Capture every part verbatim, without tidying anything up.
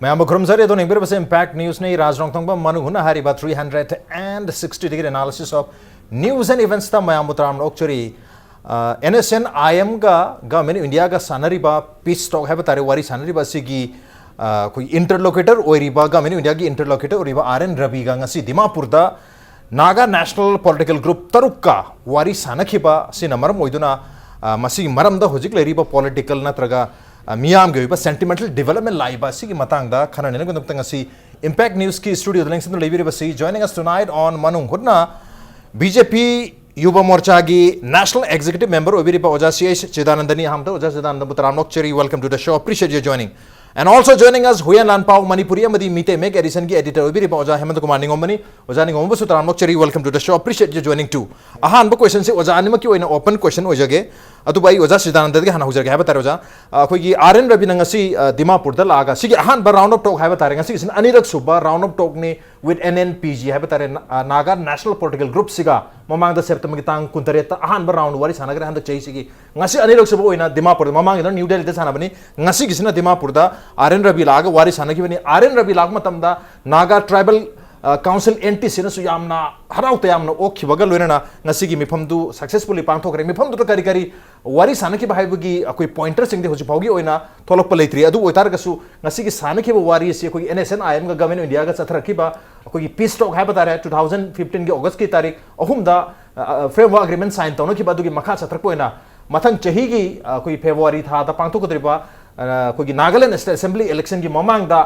ꯃꯌꯥꯝꯕꯨ ꯈꯨꯔꯨꯝꯖꯔꯤ꯫ ꯑꯗꯣ ꯌꯦꯡꯕꯤꯔꯤꯕꯁꯦ Impact Newsꯅꯤ꯫ ꯔꯥꯖ ꯔꯣꯡꯊꯣꯡꯕꯝ ꯃꯅꯨꯡ ꯍꯨꯠꯅ ꯍꯥꯏꯔꯤꯕ three hundred and sixty degree analysis of news and eventsꯇ ꯃꯌꯥꯝꯕꯨ ꯇꯔꯥꯝꯅ ꯑꯣꯛꯆꯔꯤ꯫ ꯑ, NSNIMꯒ Government of Indiaꯒ ꯁꯥꯟꯅꯔꯤꯕ peace talk ꯍꯥꯏꯕ ꯇꯥꯔꯦ, ꯋꯥꯔꯤ ꯁꯥꯟꯅꯔꯤꯕ ꯑꯁꯤꯒꯤ, ꯑ, ꯑꯩꯈꯣꯏ interlocutor ꯑꯣꯏꯔꯤꯕ, Government of Indiaꯒꯤ interlocutor ꯑꯣꯏꯔꯤꯕ R N ꯔꯕꯤꯒ ꯉꯁꯤ ꯗꯤꯃꯥꯄꯨꯔꯗ Naga national political group ꯇꯔꯨꯛꯀ ꯋꯥꯔꯤ ꯁꯥꯟꯅꯈꯤꯕ ꯑꯁꯤꯅ ꯃꯔꯝ ꯑꯣꯏꯗꯨꯅ, ꯑ, ꯃꯁꯤꯒꯤ ꯃꯔꯝꯗ ꯍꯧꯖꯤꯛ ꯂꯩꯔꯤꯕ political ꯅꯠꯇ꯭ꯔꯒ, ꯑ, ꯃꯤꯌꯥꯝꯒꯤ ꯑꯣꯏꯕ sentimental development ꯂꯥꯛꯏꯕ ꯑꯁꯤꯒꯤ ꯃꯇꯥꯡꯗ ꯈꯟꯅ ꯅꯩꯅꯕꯒꯤꯗꯃꯛꯇ ꯉꯁꯤ Impact Newsꯀꯤ studioꯗ ꯂꯦꯡꯁꯤꯟꯗꯨꯅ ꯂꯩꯕꯤꯔꯤꯕꯁꯤ, joining us tonight on ꯃꯅꯨꯡ ꯍꯨꯠꯅ, BJP ꯌꯨꯕ ꯃꯣꯔꯆꯥꯒꯤ national executive member ꯑꯣꯏꯕꯤꯔꯤꯕ ꯑꯣꯖꯥ C H ꯆꯤꯗꯥꯅꯟꯗꯅꯤ꯫ ꯑꯍꯥꯟꯕꯗ ꯑꯣꯖꯥ ꯆꯤꯗꯥꯅꯟꯗꯕꯨ ꯇꯔꯥꯝꯅ ꯑꯣꯛꯆꯔꯤ꯫ Welcome to the show. Appreciate your joining. And also joining us, Huiyen ꯂꯥꯟꯄꯥꯎ, ꯃꯅꯤꯄꯨꯔꯤ ꯑꯃꯗꯤ ꯃꯤꯇꯩ ꯃꯌꯦꯛ editionꯒꯤ editor ꯑꯣꯏꯕꯤꯔꯤꯕ ꯑꯣꯖꯥ ꯍꯦꯃꯟꯇ ꯀꯨꯃꯥꯔ ꯅꯤꯉꯣꯝꯕꯅꯤ꯫ ꯑꯣꯖꯥ ꯅꯤꯉꯣꯝꯕꯕꯨꯁꯨ ꯇꯔꯥꯝꯅ ꯑꯣꯛꯆꯔꯤ꯫ Welcome to the show. Appreciate your joining too. ꯑꯍꯥꯟꯕ questionꯁꯤ ꯑꯣꯖꯥ ꯑꯅꯤꯃꯛꯀꯤ ꯑꯣꯏꯅ open question ꯑꯣꯏꯖꯒꯦ꯫ ꯑꯗꯨꯕꯨ ꯑꯩ ꯑꯣꯖꯥ ꯁꯤꯗꯥꯅꯟꯗꯗꯒꯤ ꯍꯥꯟꯅ ꯍꯧꯖꯔꯒꯦ ꯍꯥꯏꯕ ꯇꯥꯔꯦ, ꯑꯣꯖꯥ꯫ ꯑ, ꯑꯩꯈꯣꯏꯒꯤ R N ꯔꯕꯤꯅ ꯉꯁꯤ, ꯑ, ꯗꯤꯃꯥꯄꯨꯔꯗ ꯂꯥꯛꯑꯒ ꯁꯤꯒꯤ ꯑꯍꯥꯟꯕ round of talk ꯍꯥꯏꯕ ꯇꯥꯔꯦ, ꯉꯁꯤꯒꯤꯁꯤꯅ ꯑꯅꯤꯔꯛ ꯁꯨꯕ round of talkꯅꯤ with N N P G ꯍꯥꯏꯕ ꯇꯥꯔꯦ, ꯅ-, ꯑ, Naga National Political Groupꯁꯤꯒ꯫ ꯃꯃꯥꯡꯗ Septemberꯒꯤ ꯇꯥꯡ ꯀꯨꯟꯇꯔꯦꯠꯇ ꯑꯍꯥꯟꯕ round ꯋꯥꯔꯤ ꯁꯥꯟꯅꯈ꯭ꯔꯦ ꯍꯟꯗꯛ ꯆꯍꯤꯁꯤꯒꯤ꯫ ꯉꯁꯤ ꯑꯅꯤꯔꯛ ꯁꯨꯕ ꯑꯣꯏꯅ ꯗꯤꯃꯥꯄꯨꯔꯗ, ꯃꯃꯥꯡꯒꯤꯗ ꯅ꯭ꯌꯨ ꯗꯦꯜꯂꯤꯗ ꯁꯥꯟꯅꯕꯅꯤ, ꯉꯁꯤꯒꯤꯁꯤꯅ ꯗꯤꯃꯥꯄꯨꯔꯗ R N ꯔꯕꯤ ꯂꯥꯛꯑꯒ ꯋꯥꯔꯤ ꯁꯥꯟꯅꯈꯤꯕꯅꯤ꯫ R N ꯔꯕꯤ ꯂꯥꯛꯄ ꯃꯇꯝꯗ Naga Tribal, ꯑ, Council N T Cꯅꯁꯨ ꯌꯥꯝꯅ ꯍꯔꯥꯎ ꯇꯌꯥꯝꯅ ꯑꯣꯛꯈꯤꯕꯒ ꯂꯣꯏꯅꯅ ꯉꯁꯤꯒꯤ ꯃꯤꯐꯝꯗꯨ successfully ꯄꯥꯡꯊꯣꯛꯈ꯭ꯔꯦ꯫ ꯃꯤꯐꯝꯗꯨꯗ ꯀꯔꯤ ꯀꯔꯤ ꯋꯥꯔꯤ ꯁꯥꯟꯅꯈꯤꯕ ꯍꯥꯏꯕꯒꯤ ꯑꯩꯈꯣꯏ pointerꯁꯤꯡꯗꯤ ꯍꯧꯖꯤꯛ ꯐꯥꯎꯒꯤ ꯑꯣꯏꯅ ꯊꯣꯛꯂꯛꯄ ꯂꯩꯇ꯭ꯔꯤ꯫ ꯑꯗꯨꯕꯨ ꯑꯣꯏꯇꯥꯔꯒꯁꯨ ꯉꯁꯤꯒꯤ ꯁꯥꯟꯅꯈꯤꯕ ꯋꯥꯔꯤ ꯑꯁꯤ ꯑꯩꯈꯣꯏꯒꯤ NSNIMꯒ Government of Indiaꯒ ꯆꯠꯊꯔꯛꯈꯤꯕ ꯑꯩꯈꯣꯏꯒꯤ peace talk ꯍꯥꯏꯕ ꯇꯥꯔꯦ, two thousand fifteenꯒꯤ Augustꯀꯤ ꯇꯥꯔꯤꯛ ꯑꯍꯨꯝꯗ, ꯑ, ꯑ, framework agreement sign ꯇꯧꯅꯈꯤꯕ ꯑꯗꯨꯒꯤ ꯃꯈꯥ ꯆꯠꯊꯔꯛꯄ ꯑꯣꯏꯅ ꯃꯊꯪ ꯆꯍꯤꯒꯤ, ꯑ, ꯑꯩꯈꯣꯏꯒꯤ February ꯊꯥꯗ ꯄꯥꯡꯊꯣꯛꯀꯗꯧꯔꯤꯕ, ꯑ, ꯑꯩꯈꯣꯏꯒꯤ Nagaland State Assembly electionꯒꯤ ꯃꯃꯥꯡꯗ,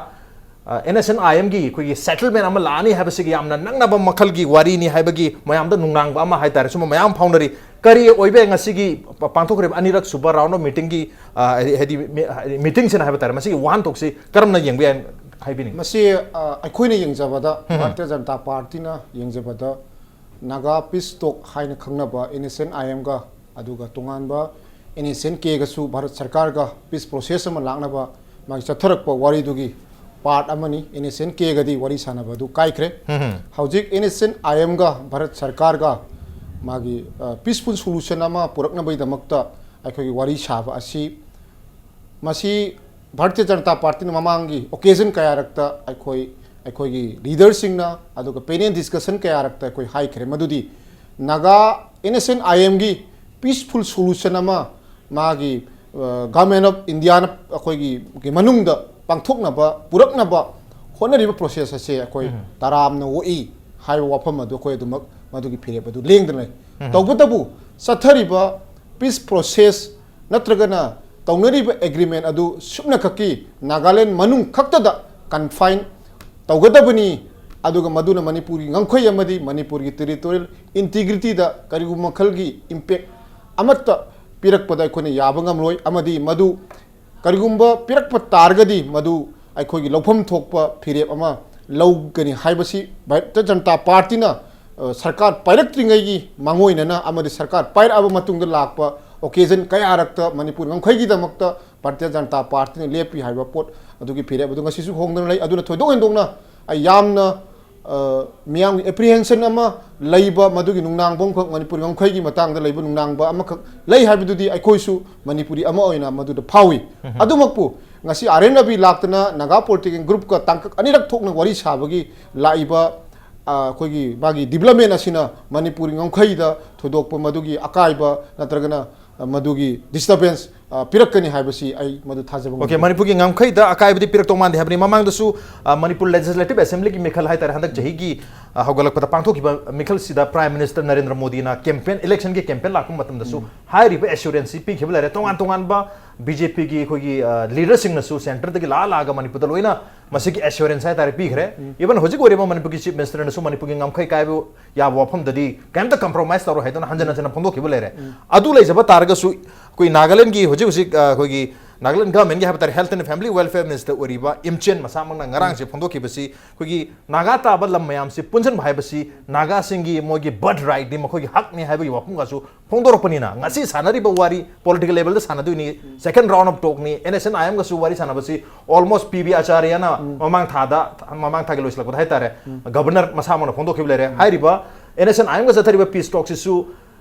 ꯑ, NSNIMꯒꯤ ꯑꯩꯈꯣꯏꯒꯤ settlement ꯑꯃ ꯂꯥꯛꯑꯅꯤ ꯍꯥꯏꯕꯁꯤꯒ ꯌꯥꯝꯅ ꯅꯛꯅꯕ ꯃꯈꯜꯒꯤ ꯋꯥꯔꯤꯅꯤ ꯍꯥꯏꯕꯒꯤ ꯃꯌꯥꯝꯗ ꯅꯨꯡꯅꯥꯡꯕ ꯑꯃ ꯍꯥꯏ ꯇꯥꯔꯦ, ꯁꯨꯝꯕ ꯃꯌꯥꯝ ꯐꯥꯎꯅꯔꯤ꯫ ꯀꯔꯤ ꯑꯣꯏꯕ ꯌꯥꯏ ꯉꯁꯤꯒꯤ ꯄ-, ꯄꯥꯡꯊꯣꯛꯈ꯭ꯔꯤꯕ ꯑꯅꯤꯔꯛ ꯁꯨꯕ round of meetingꯒꯤ, ꯑ, ꯍꯥꯏꯗꯤ, ꯍꯥꯏꯗꯤ ꯃꯤ-, ꯍꯥꯏꯗꯤ meetingꯁꯤꯅ ꯍꯥꯏꯕ ꯇꯥꯔꯦ, ꯃꯁꯤꯒꯤ ꯋꯥꯍꯟꯊꯣꯛꯁꯤ ꯀꯔꯝꯅ ꯌꯦꯡꯕ ꯌꯥꯏ ꯍꯥꯏꯕꯤꯅꯤꯡꯉꯤ? ꯃꯁꯤ, ꯑ, ꯑꯩꯈꯣꯏꯅ ꯌꯦꯡꯖꯕꯗ, ꯎꯝ꯫ Bharatiya Janata ꯄꯥꯔꯇꯤꯅ ꯌꯦꯡꯖꯕꯗ, Naga peace talk ꯍꯥꯏꯅ ꯈꯪꯅꯕ NSNIMꯒ ꯑꯗꯨꯒ ꯇꯣꯉꯥꯟꯕ NSNKꯒꯁꯨ ꯚꯥꯔꯠ ꯁꯔꯀꯥꯔꯒ peace process ꯑꯃ ꯂꯥꯛꯅꯕ ꯃꯥꯒꯤ ꯆꯠꯊꯔꯛꯄ ꯋꯥꯔꯤꯗꯨꯒꯤ part ꯑꯃꯅꯤ꯫ NSNKꯒꯗꯤ ꯋꯥꯔꯤ ꯁꯥꯟꯅꯕ ꯑꯗꯨ ꯀꯥꯏꯈ꯭ꯔꯦ꯫ ꯎꯝ꯫ ꯍꯧꯖꯤꯛ NSNIMꯒ ꯚꯥꯔꯠ ꯁꯔꯀꯥꯔꯒ ꯃꯥꯒꯤ, ꯑ, peaceful solution ꯑꯃ ꯄꯨꯔꯛꯅꯕꯒꯤꯗꯃꯛꯇ ꯑꯩꯈꯣꯏꯒꯤ ꯋꯥꯔꯤ ꯁꯥꯕ ꯑꯁꯤ, ꯃꯁꯤ ꯚꯥꯔꯇꯤꯌ ꯖꯅꯇꯥ ꯄꯥꯔꯇꯤꯅ ꯃꯃꯥꯡꯒꯤ ꯑꯣꯀꯦꯖꯟ ꯀꯌꯥꯔꯛꯇ ꯑꯩꯈꯣꯏ, ꯑꯩꯈꯣꯏꯒꯤ ꯂꯤꯗꯔꯁꯤꯡꯅ, ꯑꯗꯨꯒ ꯄꯦꯅꯦꯜ ꯗꯤꯁꯀꯁꯟ ꯀꯌꯥꯔꯛꯇ ꯑꯩꯈꯣꯏ ꯍꯥꯏꯈ꯭ꯔꯦ ꯃꯗꯨꯗꯤ ꯅꯥꯒꯥ ꯑꯦꯟ ꯑꯦꯁ ꯑꯦꯟ ꯑꯥꯏ ꯑꯦꯝꯒꯤ ꯄꯤꯁꯐꯨꯜ ꯁꯣꯂꯨꯁꯟ ꯑꯃ ꯃꯥꯒꯤ, ꯑ, ꯒꯚꯔꯟꯃꯦꯟ ꯑꯣꯐ ꯏꯟꯗꯤꯌꯥꯅ ꯑꯩꯈꯣꯏꯒꯤ ꯒꯤ ꯃꯅꯨꯡꯗ ꯄꯥꯡꯊꯣꯛꯅꯕ, ꯄꯨꯔꯛꯅꯕ ꯍꯣꯠꯅꯔꯤꯕ ꯄ꯭ꯔꯣꯁꯦꯁ ꯑꯁꯦ ꯑꯩꯈꯣꯏ ꯎꯝ꯫ ꯇꯔꯥꯝꯅ ꯑꯣꯛꯏ ꯍꯥꯏꯕ ꯋꯥꯐꯝ ꯑꯗꯨ ꯑꯩꯈꯣꯏ ꯑꯗꯨꯃꯛ ꯃꯗꯨꯒꯤ ꯐꯤꯔꯦꯞ ꯑꯗꯨ ꯂꯦꯡꯗꯅ ꯂꯩ꯫ ꯎꯝ꯫ ꯇꯧꯕꯇꯕꯨ ꯆꯠꯊꯔꯤꯕ ꯄꯤꯁ ꯄ꯭ꯔꯣꯁꯦꯁ ꯅꯠꯇ꯭ꯔꯒꯅ ꯇꯧꯅꯔꯤꯕ ꯑꯦꯒ꯭ꯔꯤꯃꯦꯟ ꯑꯗꯨ ꯁꯨꯞꯅꯈꯛꯀꯤ ꯅꯥꯒꯥꯂꯦꯟ ꯃꯅꯨꯡ ꯈꯛꯇꯗ ꯀꯟꯐꯥꯏꯟ ꯇꯧꯒꯗꯕꯅꯤ, ꯑꯗꯨꯒ ꯃꯗꯨꯅ ꯃꯅꯤꯄꯨꯔꯒꯤ ꯉꯝꯈꯩ ꯑꯃꯗꯤ ꯃꯅꯤꯄꯨꯔꯒꯤ ꯇꯦꯔꯤꯇꯣꯔꯤꯌꯦꯜ ꯏꯟꯇꯤꯒ꯭ꯔꯤꯇꯤꯗ ꯀꯔꯤꯒꯨꯝꯕ ꯃꯈꯜꯒꯤ ꯏꯝꯄꯦꯛ ꯑꯃꯠꯇ ꯄꯤꯔꯛꯄꯗ ꯑꯩꯈꯣꯏꯅ ꯌꯥꯕ ꯉꯝꯂꯣꯏ, ꯑꯃꯗꯤ ꯃꯗꯨ ꯀꯔꯤꯒꯨꯝꯕ ꯄꯤꯔꯛꯄ ꯇꯥꯔꯒꯗꯤ ꯃꯗꯨ ꯑꯩꯈꯣꯏꯒꯤ ꯂꯧꯐꯝ ꯊꯣꯛꯄ ꯐꯤꯔꯦꯞ ꯑꯃ ꯂꯧꯒꯅꯤ ꯍꯥꯏꯕꯁꯤ ꯚꯥꯔꯇꯤꯌ ꯖꯅꯇꯥ ꯄꯥꯔꯇꯤꯅ, ꯑ, ꯁꯔꯀꯥꯔ ꯄꯥꯏꯔꯛꯇ꯭ꯔꯤꯉꯩꯒꯤ ꯃꯥꯡꯑꯣꯏꯅꯅ ꯑꯃꯗꯤ ꯁꯔꯀꯥꯔ ꯄꯥꯏꯔꯛꯑꯕ ꯃꯇꯨꯡꯗ ꯂꯥꯛꯄ ꯑꯣꯀꯦꯖꯟ ꯀꯌꯥꯔꯛꯇ ꯃꯅꯤꯄꯨꯔ ꯉꯝꯈꯩꯒꯤꯗꯃꯛꯇ ꯚꯥꯔꯇꯤꯌ ꯖꯅꯇꯥ ꯄꯥꯔꯇꯤꯅ ꯂꯦꯞꯄꯤ ꯍꯥꯏꯕ ꯄꯣꯠ ꯑꯗꯨꯒꯤ ꯐꯤꯔꯦꯞ ꯑꯗꯨ ꯉꯁꯤꯁꯨ ꯍꯣꯡꯗꯅ ꯂꯩ꯫ ꯑꯗꯨꯅ ꯊꯣꯏꯗꯣꯛ ꯍꯦꯟꯗꯣꯛꯅ ꯑꯩ ꯌꯥꯝꯅ, ꯑ, ꯃꯤꯌꯥꯝꯒꯤ ꯑꯦꯄ꯭ꯔꯤꯍꯦꯟꯁꯟ ꯑꯃ ꯂꯩꯕ, ꯃꯗꯨꯒꯤ ꯅꯨꯡꯅꯥꯡꯕ ꯑꯃꯈꯛ ꯃꯅꯤꯄꯨꯔ ꯉꯝꯈꯩꯒꯤ ꯃꯇꯥꯡꯗ ꯂꯩꯕ ꯅꯨꯡꯅꯥꯡꯕ ꯑꯃꯈꯛ ꯂꯩ ꯍꯥꯏꯕꯗꯨꯗꯤ ꯑꯩꯈꯣꯏꯁꯨ ꯃꯅꯤꯄꯨꯔꯤ ꯑꯃ ꯑꯣꯏꯅ ꯃꯗꯨꯗ ꯐꯥꯎꯏ꯫ ꯎꯝ꯫ ꯑꯗꯨꯃꯛꯄꯨ ꯉꯁꯤ ꯑꯥꯔ ꯑꯦꯟ ꯔꯕꯤ ꯂꯥꯛꯇꯅ ꯅꯥꯒꯥ ꯄꯣꯂꯤꯇꯤꯀꯦꯜ ꯒ꯭ꯔꯨꯞꯀ ꯇꯥꯡꯀꯛ ꯑꯅꯤꯔꯛ ꯊꯣꯛꯅ ꯋꯥꯔꯤ ꯁꯥꯕꯒꯤ ꯂꯥꯛꯏꯕ, ꯑ, ꯑꯩꯈꯣꯏꯒꯤ ꯃꯥꯒꯤ ꯗꯤꯕ꯭ꯂꯞꯃꯦꯟ ꯑꯁꯤꯅ ꯃꯅꯤꯄꯨꯔꯒꯤ ꯉꯝꯈꯩꯗ ꯊꯣꯏꯗꯣꯛꯄ ꯃꯗꯨꯒꯤ ꯑꯀꯥꯏꯕ ꯅꯠꯇ꯭ꯔꯒꯅ, ꯑ, ꯃꯗꯨꯒꯤ ꯗꯤꯁꯇꯔꯕꯦꯟꯁ, ꯑ, ꯄꯤꯔꯛꯀꯅꯤ ꯍꯥꯏꯕꯁꯤ ꯑꯩ ꯃꯗꯨ ꯊꯥꯖꯕ ꯉꯝꯖꯩ꯫ ꯃꯅꯤꯄꯨꯔꯒꯤ ꯉꯝꯈꯩꯗ ꯑꯀꯥꯏꯕꯗꯤ ꯄꯤꯔꯛꯇꯧ ꯃꯥꯟꯗꯦ ꯍꯥꯏꯕꯅꯤ꯫ ꯃꯃꯥꯡꯗꯁꯨ, ꯑ, ꯃꯅꯤꯄꯨꯔ ꯂꯦꯖꯤꯁꯂꯦꯇꯤꯚ ꯑꯦꯁꯦꯝꯕ꯭ꯂꯤꯒꯤ ꯃꯤꯈꯜ ꯍꯥꯏꯇꯥꯔꯦ, ꯍꯟꯗꯛ ꯆꯍꯤꯒꯤ, ꯑ, ꯍꯧꯒꯠꯂꯛꯄꯗ ꯄꯥꯡꯊꯣꯛꯈꯤꯕ ꯃꯤꯈꯜꯁꯤꯗ ꯄ꯭ꯔꯥꯏꯝ ꯃꯤꯅꯤꯁꯇꯔ ꯅꯔꯦꯟꯗ꯭ꯔ ꯃꯣꯗꯤꯅ ꯀꯦꯝꯄꯦꯟ, ꯏꯂꯦꯛꯁꯟꯒꯤ ꯀꯦꯝꯄꯦꯟ ꯂꯥꯛꯄ ꯃꯇꯝꯗꯁꯨ ꯎꯝ꯫ ꯍꯥꯏꯔꯤꯕ ꯑꯦꯁꯨꯔꯦꯟꯁꯁꯤ ꯄꯤꯈꯤꯕ ꯂꯩꯔꯦ꯫ ꯇꯣꯉꯥꯟ ꯇꯣꯉꯥꯟꯕ ꯕꯤ ꯖꯦ ꯄꯤꯒꯤ ꯑꯩꯈꯣꯏꯒꯤ, ꯑ, ꯂꯤꯗꯔꯁꯤꯡꯅꯁꯨ ꯁꯦꯟꯇꯔꯗꯒꯤ ꯂꯥꯛꯑ ꯂꯥꯛꯑꯒ ꯃꯅꯤꯄꯨꯔꯗ ꯂꯣꯏꯅ ꯃꯁꯤꯒꯤ ꯑꯦꯁꯨꯔꯦꯟꯁ ꯍꯥꯏꯇꯥꯔꯦ ꯄꯤꯈ꯭ꯔꯦ꯫ ꯎꯝ꯫ ꯏꯚꯟ ꯍꯧꯖꯤꯛ ꯑꯣꯏꯔꯤꯕ ꯃꯅꯤꯄꯨꯔꯒꯤ ꯆꯤꯐ ꯃꯤꯅꯤꯁꯇꯔꯅꯁꯨ ꯃꯅꯤꯄꯨꯔꯒꯤ ꯉꯝꯈꯩ ꯀꯥꯏꯕ ꯌꯥꯕ ꯋꯥꯐꯝꯗꯗꯤ ꯀꯩꯝꯇ ꯀꯝꯄ꯭ꯔꯣꯃꯥꯏꯁ ꯇꯧꯔꯣꯏ ꯍꯥꯏꯗꯨꯅ ꯍꯟꯖꯤꯟ ꯍꯟꯖꯤꯟꯅ ꯐꯣꯡꯗꯣꯛꯈꯤꯕ ꯂꯩꯔꯦ꯫ ꯎꯝ꯫ ꯑꯗꯨ ꯂꯩꯖꯕ ꯇꯥꯔꯒꯁꯨ ꯑꯩꯈꯣꯏ ꯅꯥꯒꯥꯂꯦꯟꯒꯤ ꯍꯧꯖꯤꯛ ꯍꯧꯖꯤꯛ, ꯑ, ꯑꯩꯈꯣꯏꯒꯤ ꯅꯥꯒꯥꯂꯦꯟ ꯒꯚꯔꯟꯃꯦꯟꯠꯀꯤ ꯍꯥꯏꯕ ꯇꯥꯔꯦ, health and family welfare minister ꯑꯣꯏꯔꯤꯕ ꯏꯝꯆꯦꯟ ꯃꯁꯥꯃꯛꯅ ꯉꯔꯥꯡꯁꯦ ꯎꯝ꯫ ꯐꯣꯡꯗꯣꯛꯈꯤꯕꯁꯤ ꯑꯩꯈꯣꯏꯒꯤ ꯅꯥꯒꯥ ꯇꯥꯕ ꯂꯝ ꯃꯌꯥꯝꯁꯤ ꯄꯨꯟꯁꯤꯟꯕ ꯍꯥꯏꯕꯁꯤ ꯅꯥꯒꯥꯁꯤꯡꯒꯤ ꯃꯣꯏꯒꯤ ꯕꯔꯊ ꯔꯥꯏꯠꯅꯤ, ꯃꯈꯣꯏꯒꯤ ꯍꯛꯅꯤ ꯍꯥꯏꯕꯒꯤ ꯋꯥꯐꯝꯒꯁꯨ ꯐꯣꯡꯗꯣꯔꯛꯄꯅꯤꯅ ꯉꯁꯤ ꯁꯥꯟꯅꯔꯤꯕ ꯋꯥꯔꯤ ꯄꯣꯂꯤꯇꯤꯀꯦꯜ ꯂꯦꯚꯦꯜꯗ ꯁꯥꯟꯅꯗꯣꯏꯅꯤ꯫ ꯎꯝ꯫ ꯁꯦꯀꯦꯟ ꯔꯥꯎꯟ ꯑꯣꯐ ꯇꯣꯛꯅꯤ꯫ ꯑꯦꯟ ꯑꯦꯁ ꯑꯦꯟ ꯑꯥꯏ ꯑꯦꯝꯒꯁꯨ ꯋꯥꯔꯤ ꯁꯥꯟꯅꯕꯁꯤ ꯑꯣꯜꯃꯣꯁ ꯄꯤ ꯕꯤ ꯑꯆꯥꯔꯌꯅ ꯎꯝ꯫ ꯃꯃꯥꯡ ꯊꯥꯗ, ꯃꯃꯥꯡ ꯊꯥꯒꯤ ꯂꯣꯏꯁꯤꯜꯂꯛꯄꯗ ꯍꯥꯏꯇꯥꯔꯦ, ꯎꯝ꯫ ꯒꯕꯔꯅꯔ ꯃꯁꯥꯃꯛꯅ ꯐꯣꯡꯗꯣꯛꯈꯤꯕ ꯂꯩꯔꯦ꯫ ꯎꯝ꯫ ꯍꯥꯏꯔꯤꯕ ꯑꯦꯟ ꯑꯦꯁ ꯑꯦꯟ ꯑꯥꯏ ꯑꯦꯝꯒ ꯆꯠꯊꯔꯤꯕ ꯄꯤꯁ ꯇꯣꯛꯁꯤꯁꯨ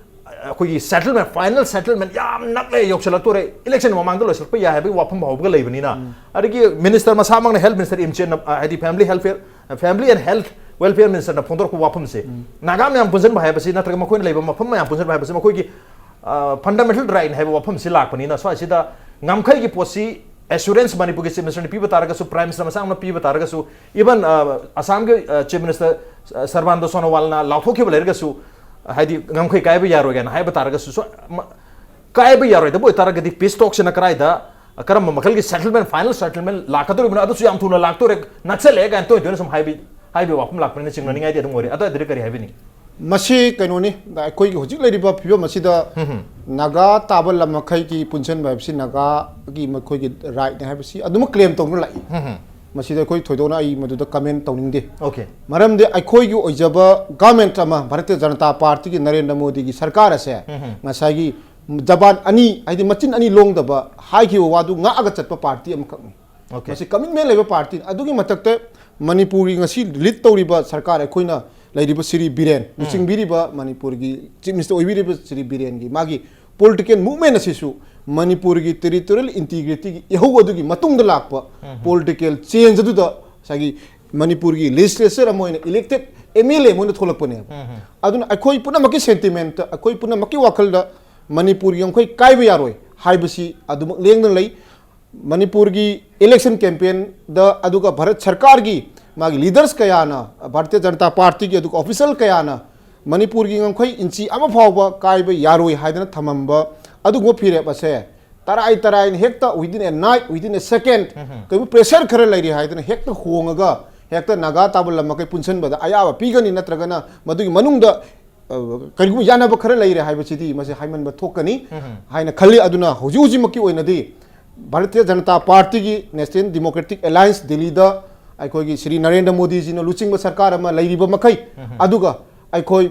ꯑꯩꯈꯣꯏꯒꯤ ꯁꯦꯇꯜꯃꯦꯟ, ꯐꯥꯏꯅꯦꯜ ꯁꯦꯇꯜꯃꯦꯟ ꯌꯥꯝ ꯅꯛꯂꯦ, ꯌꯧꯁꯤꯜꯂꯛꯇꯣꯔꯦ, ꯏꯂꯦꯛꯁꯟ ꯃꯃꯥꯡꯗ ꯂꯣꯏꯁꯤꯜꯂꯛꯄ ꯌꯥꯏ ꯍꯥꯏꯕꯒꯤ ꯋꯥꯐꯝ ꯍꯧꯕꯒ ꯂꯩꯕꯅꯤꯅ, ꯑꯗꯒꯤ ꯃꯤꯅꯤꯁꯇꯔ ꯃꯁꯥꯃꯛꯅ, ꯍꯦꯜꯊ ꯃꯤꯅꯤꯁꯇꯔ ꯏꯝꯆꯦꯟꯅ, ꯑ, ꯍꯥꯏꯗꯤ family health fare, family and health welfare ꯃꯤꯅꯤꯁꯇꯔꯅ ꯐꯣꯡꯗꯣꯔꯛꯄ ꯋꯥꯐꯝꯁꯦ, ꯅꯥꯒꯥ ꯃꯌꯥꯝ ꯄꯨꯟꯁꯤꯟꯕ ꯍꯥꯏꯕꯁꯤ, ꯅꯠꯇ꯭ꯔꯒ ꯃꯈꯣꯏꯅ ꯂꯩꯕ ꯃꯐꯝ ꯃꯌꯥꯝ ꯄꯨꯟꯁꯤꯟꯕ ꯍꯥꯏꯕꯁꯤ ꯃꯈꯣꯏꯒꯤ ꯐꯟꯗꯥꯃꯦꯟꯇꯦꯜ ꯔꯥꯏꯠ ꯍꯥꯏꯕ ꯋꯥꯐꯝꯁꯤ ꯂꯥꯛꯄꯅꯤꯅ, ꯁ꯭ꯋꯥꯏꯁꯤꯗ ꯉꯝꯈꯩꯒꯤ ꯄꯣꯠꯁꯤ ꯑꯦꯁꯨꯔꯦꯟꯁ ꯃꯅꯤꯄꯨꯔꯒꯤ ꯆꯤꯐ ꯃꯤꯅꯤꯁꯇꯔꯅ ꯄꯤꯕ ꯇꯥꯔꯒꯁꯨ, ꯄ꯭ꯔꯥꯏꯝ ꯃꯤꯅꯤꯁꯇꯔ ꯃꯁꯥꯃꯛꯅ ꯄꯤꯕ ꯇꯥꯔꯒꯁꯨ, ꯏꯚꯟ ꯑꯁꯥꯝꯒꯤ ꯆꯤꯐ ꯃꯤꯅꯤꯁꯇꯔ ꯁꯔꯕꯥꯅꯟꯗ ꯁꯣꯅꯣꯋꯥꯜꯅ ꯂꯥꯎꯊꯣꯛꯈꯤꯕ ꯂꯩꯔꯒꯁꯨ, ꯍꯥꯏꯗꯤ ꯉꯝꯈꯩ ꯀꯥꯏꯕ ꯌꯥꯔꯣꯏ ꯀꯥꯏꯅ ꯍꯥꯏꯕ ꯇꯥꯔꯒꯁꯨ, ꯁꯣ-, ꯃ-, ꯀꯥꯏꯕ ꯌꯥꯔꯣꯏꯗꯕ ꯑꯣꯏꯇꯥꯔꯒꯗꯤ ꯄꯤꯁ ꯇꯣꯛꯁꯤꯅ ꯀꯗꯥꯏꯗ, ꯀꯔꯝꯕ ꯃꯈꯜꯒꯤ ꯁꯦꯇꯜꯃꯦꯟ, ꯐꯥꯏꯅꯦꯜ ꯁꯦꯇꯜꯃꯦꯟ ꯂꯥꯛꯀꯗꯧꯔꯤꯕꯅꯣ, ꯑꯗꯨꯁꯨ ꯌꯥꯝ ꯊꯨꯅ ꯂꯥꯛꯇꯣꯔꯦ, ꯅꯛꯁꯜꯂꯛꯑꯦ ꯀꯥꯏꯅ ꯇꯣꯏꯅ ꯇꯣꯏꯅ ꯁꯨꯝ ꯍꯥꯏꯕꯤ-, ꯍꯥꯏꯕꯤ ꯋꯥꯐꯝ ꯂꯥꯛꯄꯅꯤꯅ ꯆꯤꯡꯅꯅꯤꯡꯉꯥꯏꯗꯤ ꯑꯗꯨꯝ ꯑꯣꯏꯔꯦ꯫ ꯑꯗꯨ ꯑꯗꯨꯗꯤ ꯀꯔꯤ ꯍꯥꯏꯕꯤꯅꯤꯡꯉꯤ? ꯃꯁꯤ ꯀꯩꯅꯣꯅꯤ, ꯑꯩꯈꯣꯏꯒꯤ ꯍꯧꯖꯤꯛ ꯂꯩꯔꯤꯕ ꯐꯤꯕꯝ ꯑꯁꯤꯗ ꯅꯥꯒꯥ ꯇꯥꯕ ꯂꯝ ꯃꯈꯩꯒꯤ ꯄꯨꯟꯁꯤꯟꯕ ꯍꯥꯏꯕꯁꯤ ꯅꯥꯒꯥꯒꯤ ꯃꯈꯣꯏꯒꯤ ꯔꯥꯏꯠꯅꯤ ꯍꯥꯏꯕꯁꯤ ꯑꯗꯨꯃꯛ ꯀ꯭ꯂꯦꯝ ꯇꯧꯗꯨꯅ ꯂꯥꯛꯏ꯫ ꯃꯁꯤꯗ ꯑꯩꯈꯣꯏ ꯊꯣꯏꯗꯣꯛꯅ ꯑꯩ ꯃꯗꯨꯗ ꯀꯃꯦꯟ ꯇꯧꯅꯤꯡꯗꯦ꯫ ꯑꯣꯀꯦ꯫ ꯃꯔꯝꯗꯤ ꯑꯩꯈꯣꯏꯒꯤ ꯑꯣꯏꯖꯕ ꯒꯚꯔꯟꯃꯦꯟꯠ ꯑꯃ, ꯚꯥꯔꯇꯤꯌ ꯖꯅꯇꯥ ꯄꯥꯔꯇꯤꯒꯤ ꯅꯔꯦꯟꯗ꯭ꯔ ꯃꯣꯗꯤꯒꯤ ꯁꯔꯀꯥꯔ ꯑꯁꯦ ꯉꯁꯥꯏꯒꯤ ꯖꯕꯥꯟ ꯑꯅꯤ, ꯍꯥꯏꯗꯤ ꯃꯆꯤꯟ ꯑꯅꯤ ꯂꯣꯡꯗꯕ, ꯍꯥꯏꯈꯤꯕ ꯋꯥꯗꯨ ꯉꯥꯛꯑꯒ ꯆꯠꯄ ꯄꯥꯔꯇꯤ ꯑꯃꯈꯛꯅꯤ꯫ ꯑꯣꯀꯦ꯫ ꯃꯁꯤ ꯀꯃꯤꯠꯃꯦꯟ ꯂꯩꯕ ꯄꯥꯔꯇꯤꯅꯤ꯫ ꯑꯗꯨꯒꯤ ꯃꯊꯛꯇ ꯃꯅꯤꯄꯨꯔꯒꯤ ꯉꯁꯤ ꯂꯤꯗ ꯇꯧꯔꯤꯕ ꯁꯔꯀꯥꯔ, ꯑꯩꯈꯣꯏꯅ ꯂꯩꯔꯤꯕ ꯁ꯭ꯔꯤ ꯕꯤꯔꯦꯟ, ꯂꯨꯆꯤꯡꯕꯤꯔꯤꯕ ꯃꯅꯤꯄꯨꯔꯒꯤ ꯆꯤꯐ ꯃꯤꯅꯤꯁꯇꯔ ꯑꯣꯏꯕꯤꯔꯤꯕ ꯁ꯭ꯔꯤ ꯕꯤꯔꯦꯟꯒꯤ ꯃꯥꯒꯤ ꯄꯣꯂꯤꯇꯤꯀꯦꯜ ꯃꯨꯚꯃꯦꯟꯠ ꯑꯁꯤꯁꯨ ꯃꯅꯤꯄꯨꯔꯒꯤ ꯇꯦꯔꯤꯇꯣꯔꯤꯌꯦꯜ ꯏꯟꯇꯤꯒ꯭ꯔꯤꯇꯤꯒꯤ ꯏꯍꯧ ꯑꯗꯨꯒꯤ ꯃꯇꯨꯡꯗ ꯂꯥꯛꯄ ꯄꯣꯂꯤꯇꯤꯀꯦꯜ ꯆꯦꯟꯖ ꯑꯗꯨꯗ ꯉꯁꯥꯏꯒꯤ ꯃꯅꯤꯄꯨꯔꯒꯤ ꯂꯦꯖꯤꯁꯂꯦꯆꯔ ꯑꯃ ꯑꯣꯏꯅ, ꯏꯂꯦꯛꯇꯦꯗ ꯑꯦꯝ ꯑꯦꯜ ꯑꯦ ꯑꯃ ꯑꯣꯏꯅ ꯊꯣꯛꯂꯛꯄꯅꯦꯕ꯫ ꯑꯗꯨꯅ ꯑꯩꯈꯣꯏ ꯄꯨꯝꯅꯃꯛꯀꯤ ꯁꯦꯟꯇꯤꯃꯦꯟꯠꯇ, ꯑꯩꯈꯣꯏ ꯄꯨꯝꯅꯃꯛꯀꯤ ꯋꯥꯈꯜꯗ ꯃꯅꯤꯄꯨꯔꯒꯤ ꯉꯝꯈꯩ ꯀꯥꯏꯕ ꯌꯥꯔꯣꯏ ꯍꯥꯏꯕꯁꯤ ꯑꯗꯨꯃꯛ ꯂꯦꯡꯗꯅ ꯂꯩ꯫ ꯃꯅꯤꯄꯨꯔꯒꯤ ꯏꯂꯦꯛꯁꯟ ꯀꯦꯝꯄꯦꯟꯗ, ꯑꯗꯨꯒ ꯚꯥꯔꯠ ꯁꯔꯀꯥꯔꯒꯤ ꯃꯥꯒꯤ ꯂꯤꯗꯔꯁ ꯀꯌꯥꯅ, ꯚꯥꯔꯇꯤꯌ ꯖꯅꯇꯥ ꯄꯥꯔꯇꯤꯒꯤ ꯑꯗꯨꯒ ꯑꯣꯐꯤꯁꯤꯌꯦꯜ ꯀꯌꯥꯅ ꯃꯅꯤꯄꯨꯔꯒꯤ ꯉꯝꯈꯩ ꯏꯟꯆꯤ ꯑꯃ ꯐꯥꯎꯕ ꯀꯥꯏꯕ ꯌꯥꯔꯣꯏ ꯍꯥꯏꯗꯅ ꯊꯝꯃꯝꯕ ꯑꯗꯨꯒꯨꯝꯕ ꯐꯤꯔꯦꯞ ꯑꯁꯦ ꯇꯔꯥꯏ ꯇꯔꯥꯏꯅ ꯍꯦꯛꯇ within a night, within a second, ꯀꯩꯒꯨꯝꯕ ꯄ꯭ꯔꯦꯁꯔ ꯈꯔ ꯂꯩꯔꯤ ꯍꯥꯏꯗꯅ ꯍꯦꯛꯇ ꯍꯣꯡꯉꯒ ꯍꯦꯛꯇ ꯅꯥꯒꯥ ꯇꯥꯕ ꯂꯝ ꯃꯈꯩ ꯄꯨꯟꯁꯤꯟꯕꯗ ꯑꯌꯥꯕ ꯄꯤꯒꯅꯤ, ꯅꯠꯇ꯭ꯔꯒꯅ ꯃꯗꯨꯒꯤ ꯃꯅꯨꯡꯗ, ꯑ, ꯀꯔꯤꯒꯨꯝꯕ ꯌꯥꯅꯕ ꯈꯔ ꯂꯩꯔꯦ ꯍꯥꯏꯕꯁꯤꯗꯤ ꯃꯁꯤ ꯍꯥꯏꯃꯟꯕ ꯊꯣꯛꯀꯅꯤ ꯍꯥꯏꯅ ꯈꯜꯂꯤ꯫ ꯑꯗꯨꯅ ꯍꯧꯖꯤꯛ ꯍꯧꯖꯤꯛꯃꯛꯀꯤ ꯑꯣꯏꯅꯗꯤ ꯚꯥꯔꯇꯤꯌ ꯖꯅꯇꯥ ꯄꯥꯔꯇꯤꯒꯤ ꯅꯦꯁꯅꯦꯜ ꯗꯦꯃꯣꯀ꯭ꯔꯦꯇꯤꯛ ꯑꯦꯂꯥꯏꯟꯁ ꯗꯤꯜꯂꯤꯗ ꯑꯩꯈꯣꯏꯒꯤ ꯁ꯭ꯔꯤ ꯅꯔꯦꯟꯗ꯭ꯔ ꯃꯣꯗꯤꯖꯤꯅ ꯂꯨꯆꯤꯡꯕ ꯁꯔꯀꯥꯔ ꯑꯃ ꯂꯩꯔꯤꯕ ꯃꯈꯩ, ꯑꯗꯨꯒ ꯑꯩꯈꯣꯏ,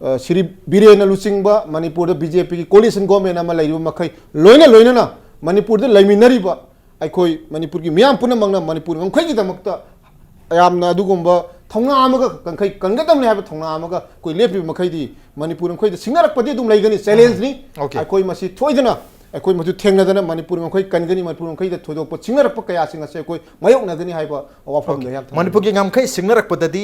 ꯑ, ꯁ꯭ꯔꯤ ꯕꯤꯔꯦꯟꯅ ꯂꯨꯆꯤꯡꯕ ꯃꯅꯤꯄꯨꯔꯗ ꯕꯤ ꯖꯦ ꯄꯤꯒꯤ ꯀꯣꯂꯤꯁꯟ ꯒꯣꯔꯃꯦꯟ ꯑꯃ ꯂꯩꯔꯤꯕ ꯃꯈꯩ, ꯂꯣꯏꯅ ꯂꯣꯏꯅꯅ ꯃꯅꯤꯄꯨꯔꯗ ꯂꯩꯃꯤꯟꯅꯔꯤꯕ ꯑꯩꯈꯣꯏ ꯃꯅꯤꯄꯨꯔꯒꯤ ꯃꯤꯌꯥꯝ ꯄꯨꯝꯅꯃꯛꯅ ꯃꯅꯤꯄꯨꯔ ꯉꯝꯈꯩꯒꯤꯗꯃꯛꯇ ꯌꯥꯝꯅ ꯑꯗꯨꯒꯨꯝꯕ ꯊꯧꯅꯥ ꯑꯃꯒ ꯀꯟꯈꯩ ꯀꯟꯒꯗꯕꯅꯤ ꯍꯥꯏꯕ ꯊꯧꯅꯥ ꯑꯃꯒ ꯑꯩꯈꯣꯏ ꯂꯦꯞꯄꯤꯕ ꯃꯈꯩꯗꯤ ꯃꯅꯤꯄꯨꯔ ꯃꯈꯩꯗ ꯁꯤꯡꯅꯔꯛꯄꯗꯤ ꯑꯗꯨꯝ ꯂꯩꯒꯅꯤ, ꯆꯦꯂꯦꯟꯖꯅꯤ꯫ Okay. ꯑꯩꯈꯣꯏ ꯃꯁꯤ ꯊꯣꯏꯗꯅ ꯑꯩꯈꯣꯏ ꯃꯗꯨ ꯊꯦꯡꯅꯗꯅ ꯃꯅꯤꯄꯨꯔ ꯃꯈꯩ ꯀꯟꯒꯅꯤ, ꯃꯅꯤꯄꯨꯔ ꯃꯈꯩꯗ ꯊꯣꯏꯗꯣꯛꯄ ꯁꯤꯡꯅꯔꯛꯄ ꯀꯌꯥꯁꯤꯡ ꯑꯁꯦ ꯑꯩꯈꯣꯏ ꯃꯥꯌꯣꯛꯅꯒꯅꯤ ꯍꯥꯏꯕ ꯋꯥꯐꯝꯗ ꯌꯥꯝ ꯊꯝꯖꯅꯤꯡꯏ꯫ ꯃꯅꯤꯄꯨꯔꯒꯤ ꯉꯝꯈꯩ ꯁꯤꯡꯅꯔꯛꯄꯗꯗꯤ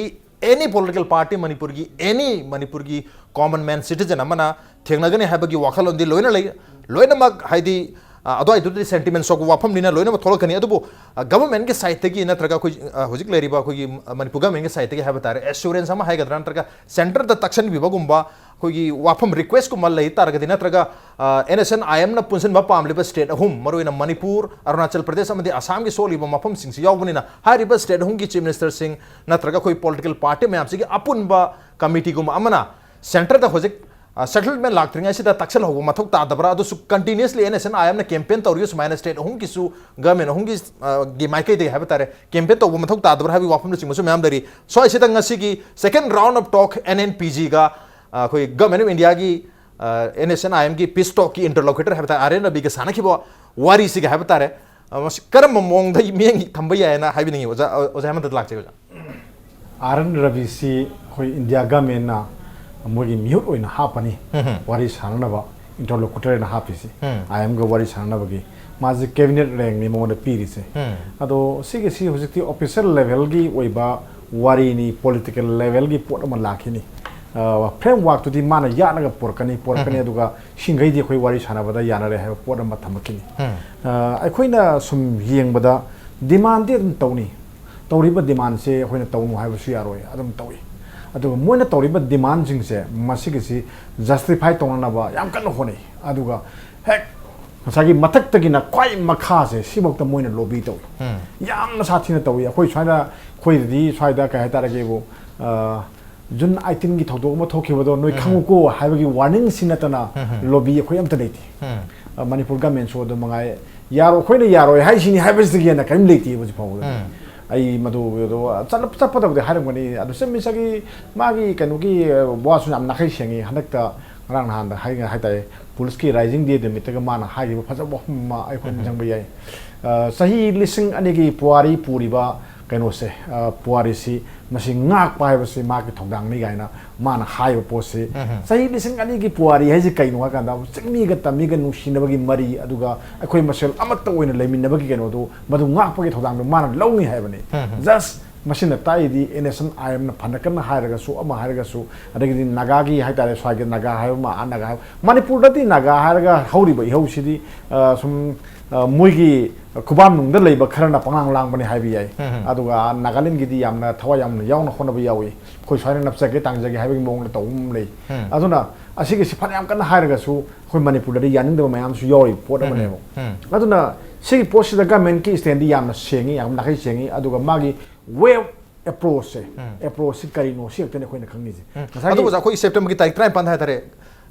any political party, ꯃꯅꯤꯄꯨꯔꯒꯤ any ꯃꯅꯤꯄꯨꯔꯒꯤ common man citizen ꯑꯃꯅ ꯊꯦꯡꯅꯒꯅꯤ ꯍꯥꯏꯕꯒꯤ ꯋꯥꯈꯜꯂꯣꯟꯗꯤ ꯂꯣꯏꯅ ꯂꯩ꯫ ꯂꯣꯏꯅꯃꯛ ꯍꯥꯏꯗꯤ, ꯑ, ꯑꯗꯨꯋꯥꯏꯗꯨꯗꯗꯤ ꯁꯦꯟꯇꯤꯃꯦꯟ ꯁꯣꯛꯄ ꯋꯥꯐꯝꯅꯤꯅ ꯂꯣꯏꯅꯃꯛ ꯊꯣꯛꯂꯛꯀꯅꯤ꯫ ꯑꯗꯨꯕꯨ, ꯑ, ꯒꯚꯔꯟꯃꯦꯟꯠꯀꯤ ꯁꯥꯏꯠꯇꯒꯤ ꯅꯠꯇ꯭ꯔꯒ ꯑꯩꯈꯣꯏ, ꯑ, ꯍꯧꯖꯤꯛ ꯂꯩꯔꯤꯕ ꯑꯩꯈꯣꯏꯒꯤ, ꯑ, ꯃꯅꯤꯄꯨꯔ ꯒꯚꯔꯟꯃꯦꯟꯠꯀꯤ ꯁꯥꯏꯠꯇꯒꯤ ꯍꯥꯏꯕ ꯇꯥꯔꯦ, ꯑꯦꯁꯨꯔꯦꯟꯁ ꯑꯃ ꯍꯥꯏꯒꯗ꯭ꯔꯥ ꯅꯠꯇ꯭ꯔꯒ ꯁꯦꯟꯇꯔꯗ ꯇꯛꯁꯟꯕꯤꯕꯒꯨꯝꯕ ꯑꯩꯈꯣꯏꯒꯤ ꯋꯥꯐꯝ, ꯔꯤꯀ꯭ꯋꯦꯁꯀꯨꯝꯕ ꯂꯩ ꯇꯥꯔꯒꯗꯤ, ꯅꯠꯇ꯭ꯔꯒ, ꯑ, ꯑꯦꯟ ꯑꯦꯁ ꯑꯦꯟ ꯑꯥꯏ ꯑꯦꯝꯅ ꯄꯨꯟꯁꯤꯟꯕ ꯄꯥꯝꯂꯤꯕ ꯁ꯭ꯇꯦꯠ ꯑꯍꯨꯝ, ꯃꯔꯨꯑꯣꯏꯅ ꯃꯅꯤꯄꯨꯔ, ꯑꯔꯨꯅꯥꯆꯜ ꯄ꯭ꯔꯗꯦꯁ ꯑꯃꯗꯤ ꯑꯁꯥꯝꯒꯤ ꯁꯣꯛꯂꯤꯕ ꯃꯐꯝꯁꯤꯡꯁꯤ ꯌꯥꯎꯕꯅꯤꯅ, ꯍꯥꯏꯔꯤꯕ ꯁ꯭ꯇꯦꯠ ꯑꯍꯨꯝꯒꯤ ꯆꯤꯐ ꯃꯤꯅꯤꯁꯇꯔꯁꯤꯡ ꯅꯠꯇ꯭ꯔꯒ ꯑꯩꯈꯣꯏ ꯄꯣꯂꯤꯇꯤꯀꯦꯜ ꯄꯥꯔꯇꯤ ꯃꯌꯥꯝꯁꯤꯒꯤ ꯑꯄꯨꯟꯕ ꯀꯃꯤꯇꯤꯒꯨꯝꯕ ꯑꯃꯅ ꯁꯦꯟꯇꯔꯗ ꯍꯧꯖꯤꯛ, ꯑ, ꯁꯦꯇꯜꯃꯦꯟ ꯂꯥꯛꯇ꯭ꯔꯤꯉꯩꯁꯤꯗ ꯇꯛꯁꯜꯍꯧꯕ ꯃꯊꯧ ꯇꯥꯗꯕ꯭ꯔꯥ? ꯑꯗꯨꯁꯨ continuously N S N I ꯑꯦꯝꯅ ꯀꯦꯝꯄꯦꯟ ꯇꯧꯔꯤꯕ ꯁꯨꯃꯥꯏꯅ ꯁ꯭ꯇꯦꯠ ꯑꯍꯨꯝꯒꯤꯁꯨ ꯒꯚꯔꯟꯃꯦꯟꯠ ꯑꯍꯨꯝꯒꯤ, ꯑ, ꯒꯤ ꯃꯥꯏꯀꯩꯗꯒꯤ ꯍꯥꯏꯕ ꯇꯥꯔꯦ, ꯀꯦꯝꯄꯦꯟ ꯇꯧꯕ ꯃꯊꯧ ꯇꯥꯗꯕ꯭ꯔꯥ ꯍꯥꯏꯕꯒꯤ ꯋꯥꯐꯝꯅꯆꯤꯡꯕꯁꯨ ꯃꯌꯥꯝ ꯂꯩꯔꯤ꯫ ꯁ꯭ꯋꯥꯏꯁꯤꯗ ꯉꯁꯤꯒꯤ second round of talk N N P G ꯒ, ꯑ, ꯑꯩꯈꯣꯏ ꯒꯚꯔꯟꯃꯦꯟꯠ ꯑꯣꯐ ꯏꯟꯗꯤꯌꯥꯒꯤ, ꯑ, ꯑꯦꯟ ꯑꯦꯁ ꯑꯦꯟ ꯑꯥꯏ ꯑꯦꯝꯒꯤ ꯄꯤꯁ ꯇꯣꯛꯀꯤ ꯏꯟꯇꯔꯂꯣꯀ꯭ꯌꯨꯇꯔ ꯍꯥꯏꯕ ꯇꯥꯔꯦ, ꯑꯥꯔ ꯑꯦꯟ ꯔꯕꯤꯒ ꯁꯥꯟꯅꯈꯤꯕ ꯋꯥꯔꯤꯁꯤꯒ ꯍꯥꯏꯕ ꯇꯥꯔꯦ, ꯑ, ꯃꯁꯤ ꯀꯔꯝꯕ ꯃꯑꯣꯡꯗ ꯃꯤꯠꯌꯦꯡ ꯊꯝꯕ ꯌꯥꯏꯅ ꯍꯥꯏꯕꯤꯅꯤꯡꯉꯤ ꯑꯣꯖꯥ, ꯑꯣꯖꯥ ꯍꯦꯃꯟꯇꯗ ꯂꯥꯛꯆꯒꯦ ꯑꯣꯖꯥ꯫ ꯑꯥꯔ ꯑꯦꯟ ꯔꯕꯤꯁꯤ ꯑꯩꯈꯣꯏ ꯏꯟꯗꯤꯌꯥ ꯒꯃꯦꯟꯅ ꯃꯣꯏꯒꯤ ꯃꯤꯍꯨꯠ ꯑꯣꯏꯅ ꯍꯥꯞꯄꯅꯤ ꯎꯝ꯫ ꯋꯥꯔꯤ ꯁꯥꯟꯅꯅꯕ ꯏꯟꯇꯔꯂꯣꯀ꯭ꯌꯨꯇꯔ ꯑꯣꯏꯅ ꯍꯥꯞꯄꯤꯁꯤ꯫ ꯎꯝ꯫ ꯑꯥꯏ ꯑꯦꯝꯒ ꯋꯥꯔꯤ ꯁꯥꯟꯅꯅꯕꯒꯤ ꯃꯥꯁꯤ ꯀꯦꯕꯤꯅꯦꯠ ꯔꯦꯡꯅꯤ ꯃꯉꯣꯟꯗ ꯄꯤꯔꯤꯁꯦ꯫ ꯎꯝ꯫ ꯑꯗꯣ ꯁꯤꯒꯤꯁꯤ ꯍꯧꯖꯤꯛꯇꯤ ꯑꯣꯐꯤꯁꯤꯌꯦꯜ ꯂꯦꯚꯦꯜꯒꯤ ꯑꯣꯏꯕ ꯋꯥꯔꯤꯅꯤ, ꯄꯣꯂꯤꯇꯤꯀꯦꯜ ꯂꯦꯚꯦꯜꯒꯤ ꯄꯣꯠ ꯑꯃ ꯂꯥꯛꯈꯤꯅꯤ꯫ ꯐ꯭ꯔꯦꯝꯋꯥꯔꯛꯇꯨꯗꯤ ꯃꯥꯅ ꯌꯥꯠꯂꯒ ꯄꯨꯔꯛꯀꯅꯤ, ꯄꯨꯔꯛꯀꯅꯤ, ꯎꯝ꯫ ꯑꯗꯨꯒ ꯁꯤꯡꯈꯩꯗꯤ ꯑꯩꯈꯣꯏ ꯋꯥꯔꯤ ꯁꯥꯟꯅꯕꯗ ꯌꯥꯅꯔꯦ ꯍꯥꯏꯕ ꯄꯣꯠ ꯑꯃ ꯊꯝꯃꯛꯈꯤꯅꯤ꯫ ꯎꯝ꯫ ꯑ, ꯑꯩꯈꯣꯏꯅ ꯁꯨꯝ ꯌꯦꯡꯕꯗ ꯗꯤꯃꯥꯟꯗꯤ ꯑꯗꯨꯝ ꯇꯧꯅꯤ꯫ ꯇꯧꯔꯤꯕ ꯗꯤꯃꯥꯟꯁꯦ ꯑꯩꯈꯣꯏꯅ ꯇꯧꯅꯨ ꯍꯥꯏꯕꯁꯨ ꯌꯥꯔꯣꯏ, ꯑꯗꯨꯝ ꯇꯧꯏ꯫ ꯑꯗꯨꯒ ꯃꯣꯏꯅ ꯇꯧꯔꯤꯕ ꯗꯤꯃꯥꯟꯁꯤꯡꯁꯦ ꯃꯁꯤꯒꯤꯁꯤ ꯖꯁꯇꯤꯐꯥꯏ ꯇꯧꯅꯅꯕ ꯌꯥꯝ ꯀꯟꯅ ꯍꯣꯠꯅꯩ꯫ ꯑꯗꯨꯒ ꯍꯦꯛ ꯉꯁꯥꯏꯒꯤ ꯃꯊꯛꯇꯒꯤꯅ ꯈ꯭ꯋꯥꯏ ꯃꯈꯥꯁꯦ ꯁꯤꯐꯥꯎꯗ ꯃꯣꯏꯅ ꯂꯣꯕꯤ ꯇꯧꯏ꯫ ꯎꯝ꯫ ꯌꯥꯝꯅ ꯁꯥꯊꯤꯅ ꯇꯧꯏ꯫ ꯑꯩꯈꯣꯏ ꯁ꯭ꯋꯥꯏꯗ, ꯑꯩꯈꯣꯏꯗꯗꯤ ꯁ꯭ꯋꯥꯏꯗ ꯀꯩ ꯍꯥꯏꯇꯥꯔꯒꯦꯕꯨ, ꯑ, ꯖꯨꯟ ꯑꯩꯠꯇꯤꯟꯒꯤ ꯊꯧꯗꯣꯛ ꯑꯃ ꯊꯣꯛꯈꯤꯕꯗꯣ ꯅꯣꯏ ꯎꯝ꯫ ꯈꯪꯉꯨꯀꯣ ꯍꯥꯏꯕꯒꯤ ꯋꯥꯔꯅꯤꯡꯁꯤ ꯅꯠꯇꯅ ꯎꯝ꯫ ꯂꯣꯕꯤ ꯑꯩꯈꯣꯏ ꯑꯝꯇ ꯂꯩꯇꯦ꯫ ꯎꯝ꯫ ꯑ, ꯃꯅꯤꯄꯨꯔ ꯒꯃꯦꯟꯁꯨ ꯑꯗꯨꯝ ꯃꯉꯥꯏ, ꯌꯥꯔꯣꯏ, ꯑꯩꯈꯣꯏꯅ ꯌꯥꯔꯣꯏ ꯍꯥꯏꯁꯤꯅꯤ ꯍꯥꯏꯕꯁꯤꯗꯒꯤ ꯍꯦꯟꯅ ꯀꯔꯤꯝ ꯂꯩꯇꯦ ꯍꯧꯖꯤꯛ ꯐꯥꯎꯕꯗꯗꯤ꯫ ꯎꯝ꯫ ꯑꯩ ꯃꯗꯨꯗꯣ ꯆꯠꯂ-, ꯆꯠꯄꯗꯕꯨꯗꯤ ꯍꯥꯏꯔꯝꯒꯅꯤ, ꯑꯗꯨ ꯆꯠꯃꯤꯟꯁꯒꯤ ꯃꯥꯒꯤ ꯀꯩꯅꯣꯒꯤ, ꯑ, ꯋꯥꯁꯨ ꯌꯥꯝ ꯅꯥꯈꯩ ꯁꯦꯡꯉꯤ꯫ ꯍꯟꯗꯛꯇ ꯉꯔꯥꯡ ꯅꯍꯥꯟꯗ ꯍꯥꯏ-, ꯍꯥꯏꯇꯥꯔꯦ, ꯄꯨꯂꯤꯁꯀꯤ ꯔꯥꯏꯖꯤꯡ ꯗꯦ ꯅꯨꯃꯤꯠꯇꯒ ꯃꯥꯅ ꯍꯥꯏꯈꯤꯕ ꯐꯖꯕ ꯋꯥꯐꯝ ꯑꯃ ꯑꯩꯈꯣꯏ ꯎꯝ꯫ ꯅꯤꯡꯁꯤꯡꯕ ꯌꯥꯏ꯫ ꯑ, ꯆꯍꯤ ꯂꯤꯁꯤꯡ ꯑꯅꯤꯒꯤ ꯄꯨꯋꯥꯔꯤ ꯄꯨꯔꯤꯕ ꯀꯩꯅꯣꯁꯦ, ꯑ, ꯄꯨꯋꯥꯔꯤꯁꯤ, ꯃꯁꯤ ꯉꯥꯛꯄ ꯍꯥꯏꯕꯁꯤ ꯃꯥꯒꯤ ꯊꯧꯗꯥꯡꯅꯤ ꯀꯥꯏꯅ ꯃꯥꯅ ꯍꯥꯏꯕ ꯄꯣꯠꯁꯤ, ꯎꯝ꯫ ꯆꯍꯤ ꯂꯤꯁꯤꯡ ꯑꯅꯤꯒꯤ ꯄꯨꯋꯥꯔꯤ ꯍꯥꯏꯁꯤ ꯀꯩꯅꯣ ꯍꯥꯏ ꯀꯥꯟꯗ, ꯆꯤꯡꯃꯤꯒ ꯇꯝꯃꯤꯒ ꯅꯨꯡꯁꯤꯅꯕꯒꯤ ꯃꯔꯤ, ꯑꯗꯨꯒ ꯑꯩꯈꯣꯏ ꯃꯁꯦꯜ ꯑꯃꯠꯇ ꯑꯣꯏꯅ ꯂꯩꯃꯤꯟꯅꯕꯒꯤ ꯀꯩꯅꯣꯗꯨ, ꯃꯗꯨ ꯉꯥꯛꯄꯒꯤ ꯊꯧꯗꯥꯡꯗꯨ ꯃꯥꯅ ꯂꯧꯅꯤ ꯍꯥꯏꯕꯅꯤ꯫ ꯎꯝ꯫ Just ꯃꯁꯤꯅ ꯇꯥꯛꯏꯗꯤ, ꯑꯦꯟ ꯑꯦꯁ ꯑꯦꯟ ꯑꯥꯏ ꯑꯦꯝꯅ ꯐꯅ ꯀꯟꯅ ꯍꯥꯏꯔꯒꯁꯨ, ꯑꯃ ꯍꯥꯏꯔꯒꯁꯨ, ꯑꯗꯒꯤꯗꯤ ꯅꯥꯒꯥꯒꯤ ꯍꯥꯏꯇꯥꯔꯦ, ꯁ꯭ꯋꯥꯏꯒꯤ ꯅꯥꯒꯥ ꯍꯥꯏꯕ ꯑꯃ, ꯑꯥ ꯅꯥꯒꯥ ꯍꯥꯏꯕ, ꯃꯅꯤꯄꯨꯔꯗꯗꯤ ꯅꯥꯒꯥ ꯍꯥꯏꯔꯒ ꯍꯧꯔꯤꯕ ꯏꯍꯧꯁꯤꯗꯤ, ꯑ, ꯁꯨꯝ, ꯑ, ꯃꯣꯏꯒꯤ ꯈꯨꯕꯥꯝꯅꯨꯡꯗ ꯂꯩꯕ ꯈꯔꯅ ꯄꯪꯂꯥꯡ ꯂꯥꯡꯕꯅꯤ ꯍꯥꯏꯕ ꯌꯥꯏ꯫ ꯎꯝ꯫ ꯑꯗꯨꯒ ꯅꯥꯒꯥꯂꯦꯟꯒꯤꯗꯤ ꯌꯥꯝꯅ ꯊꯋꯥꯏ ꯌꯥꯝꯅ ꯌꯥꯎꯅ ꯍꯣꯠꯅꯕ ꯌꯥꯎꯏ꯫ ꯑꯩꯈꯣꯏ ꯁ꯭ꯋꯥꯏꯅ ꯅꯞꯆꯒꯦ ꯇꯥꯡꯖꯒꯦ ꯍꯥꯏꯕꯒꯤ ꯃꯑꯣꯡꯗ ꯇꯧꯕ ꯑꯃ ꯂꯩ꯫ ꯎꯝ꯫ ꯑꯗꯨꯅ ꯑꯁꯤꯒꯤꯁꯤ ꯐꯅꯌꯥꯝ ꯀꯟꯅ ꯍꯥꯏꯔꯒꯁꯨ, ꯑꯩꯈꯣꯏ ꯃꯅꯤꯄꯨꯔꯗꯗꯤ ꯌꯥꯅꯤꯡꯗꯕ ꯃꯌꯥꯝꯁꯨ ꯌꯥꯎꯔꯤꯕ ꯄꯣꯠ ꯎꯝ, ꯑꯃꯅꯦꯕ꯫ ꯎꯝ꯫ ꯑꯗꯨꯅ ꯁꯤꯒꯤ ꯄꯣꯠꯁꯤꯗ ꯒꯃꯦꯟꯒꯤ ꯁ꯭ꯇꯦꯟꯗꯤ ꯌꯥꯝꯅ ꯁꯦꯡꯉꯤ, ꯌꯥꯝ ꯅꯥꯈꯩ ꯁꯦꯡꯉꯤ꯫ ꯑꯗꯨꯒ ꯃꯥꯒꯤ ꯋꯦ ꯑꯣꯐ ꯑꯦꯄ꯭ꯔꯣꯆꯁꯦ, ꯎꯝ꯫ ꯑꯦꯄ꯭ꯔꯣꯆꯁꯤ ꯀꯔꯤꯅꯣ, ꯁꯤ ꯈꯛꯇꯅꯤ ꯑꯩꯈꯣꯏꯅ ꯈꯪꯉꯤꯁꯦ꯫ ꯎꯝ꯫ ꯉꯁꯥꯏꯒꯤ ꯑꯗꯨꯕꯨ ꯑꯩꯈꯣꯏ ꯁꯦꯞꯇꯦꯝꯕꯔꯒꯤ ꯇꯥꯔꯤꯛ ꯇꯔꯥꯅꯤꯄꯥꯟꯗ ꯍꯥꯏꯇꯥꯔꯦ,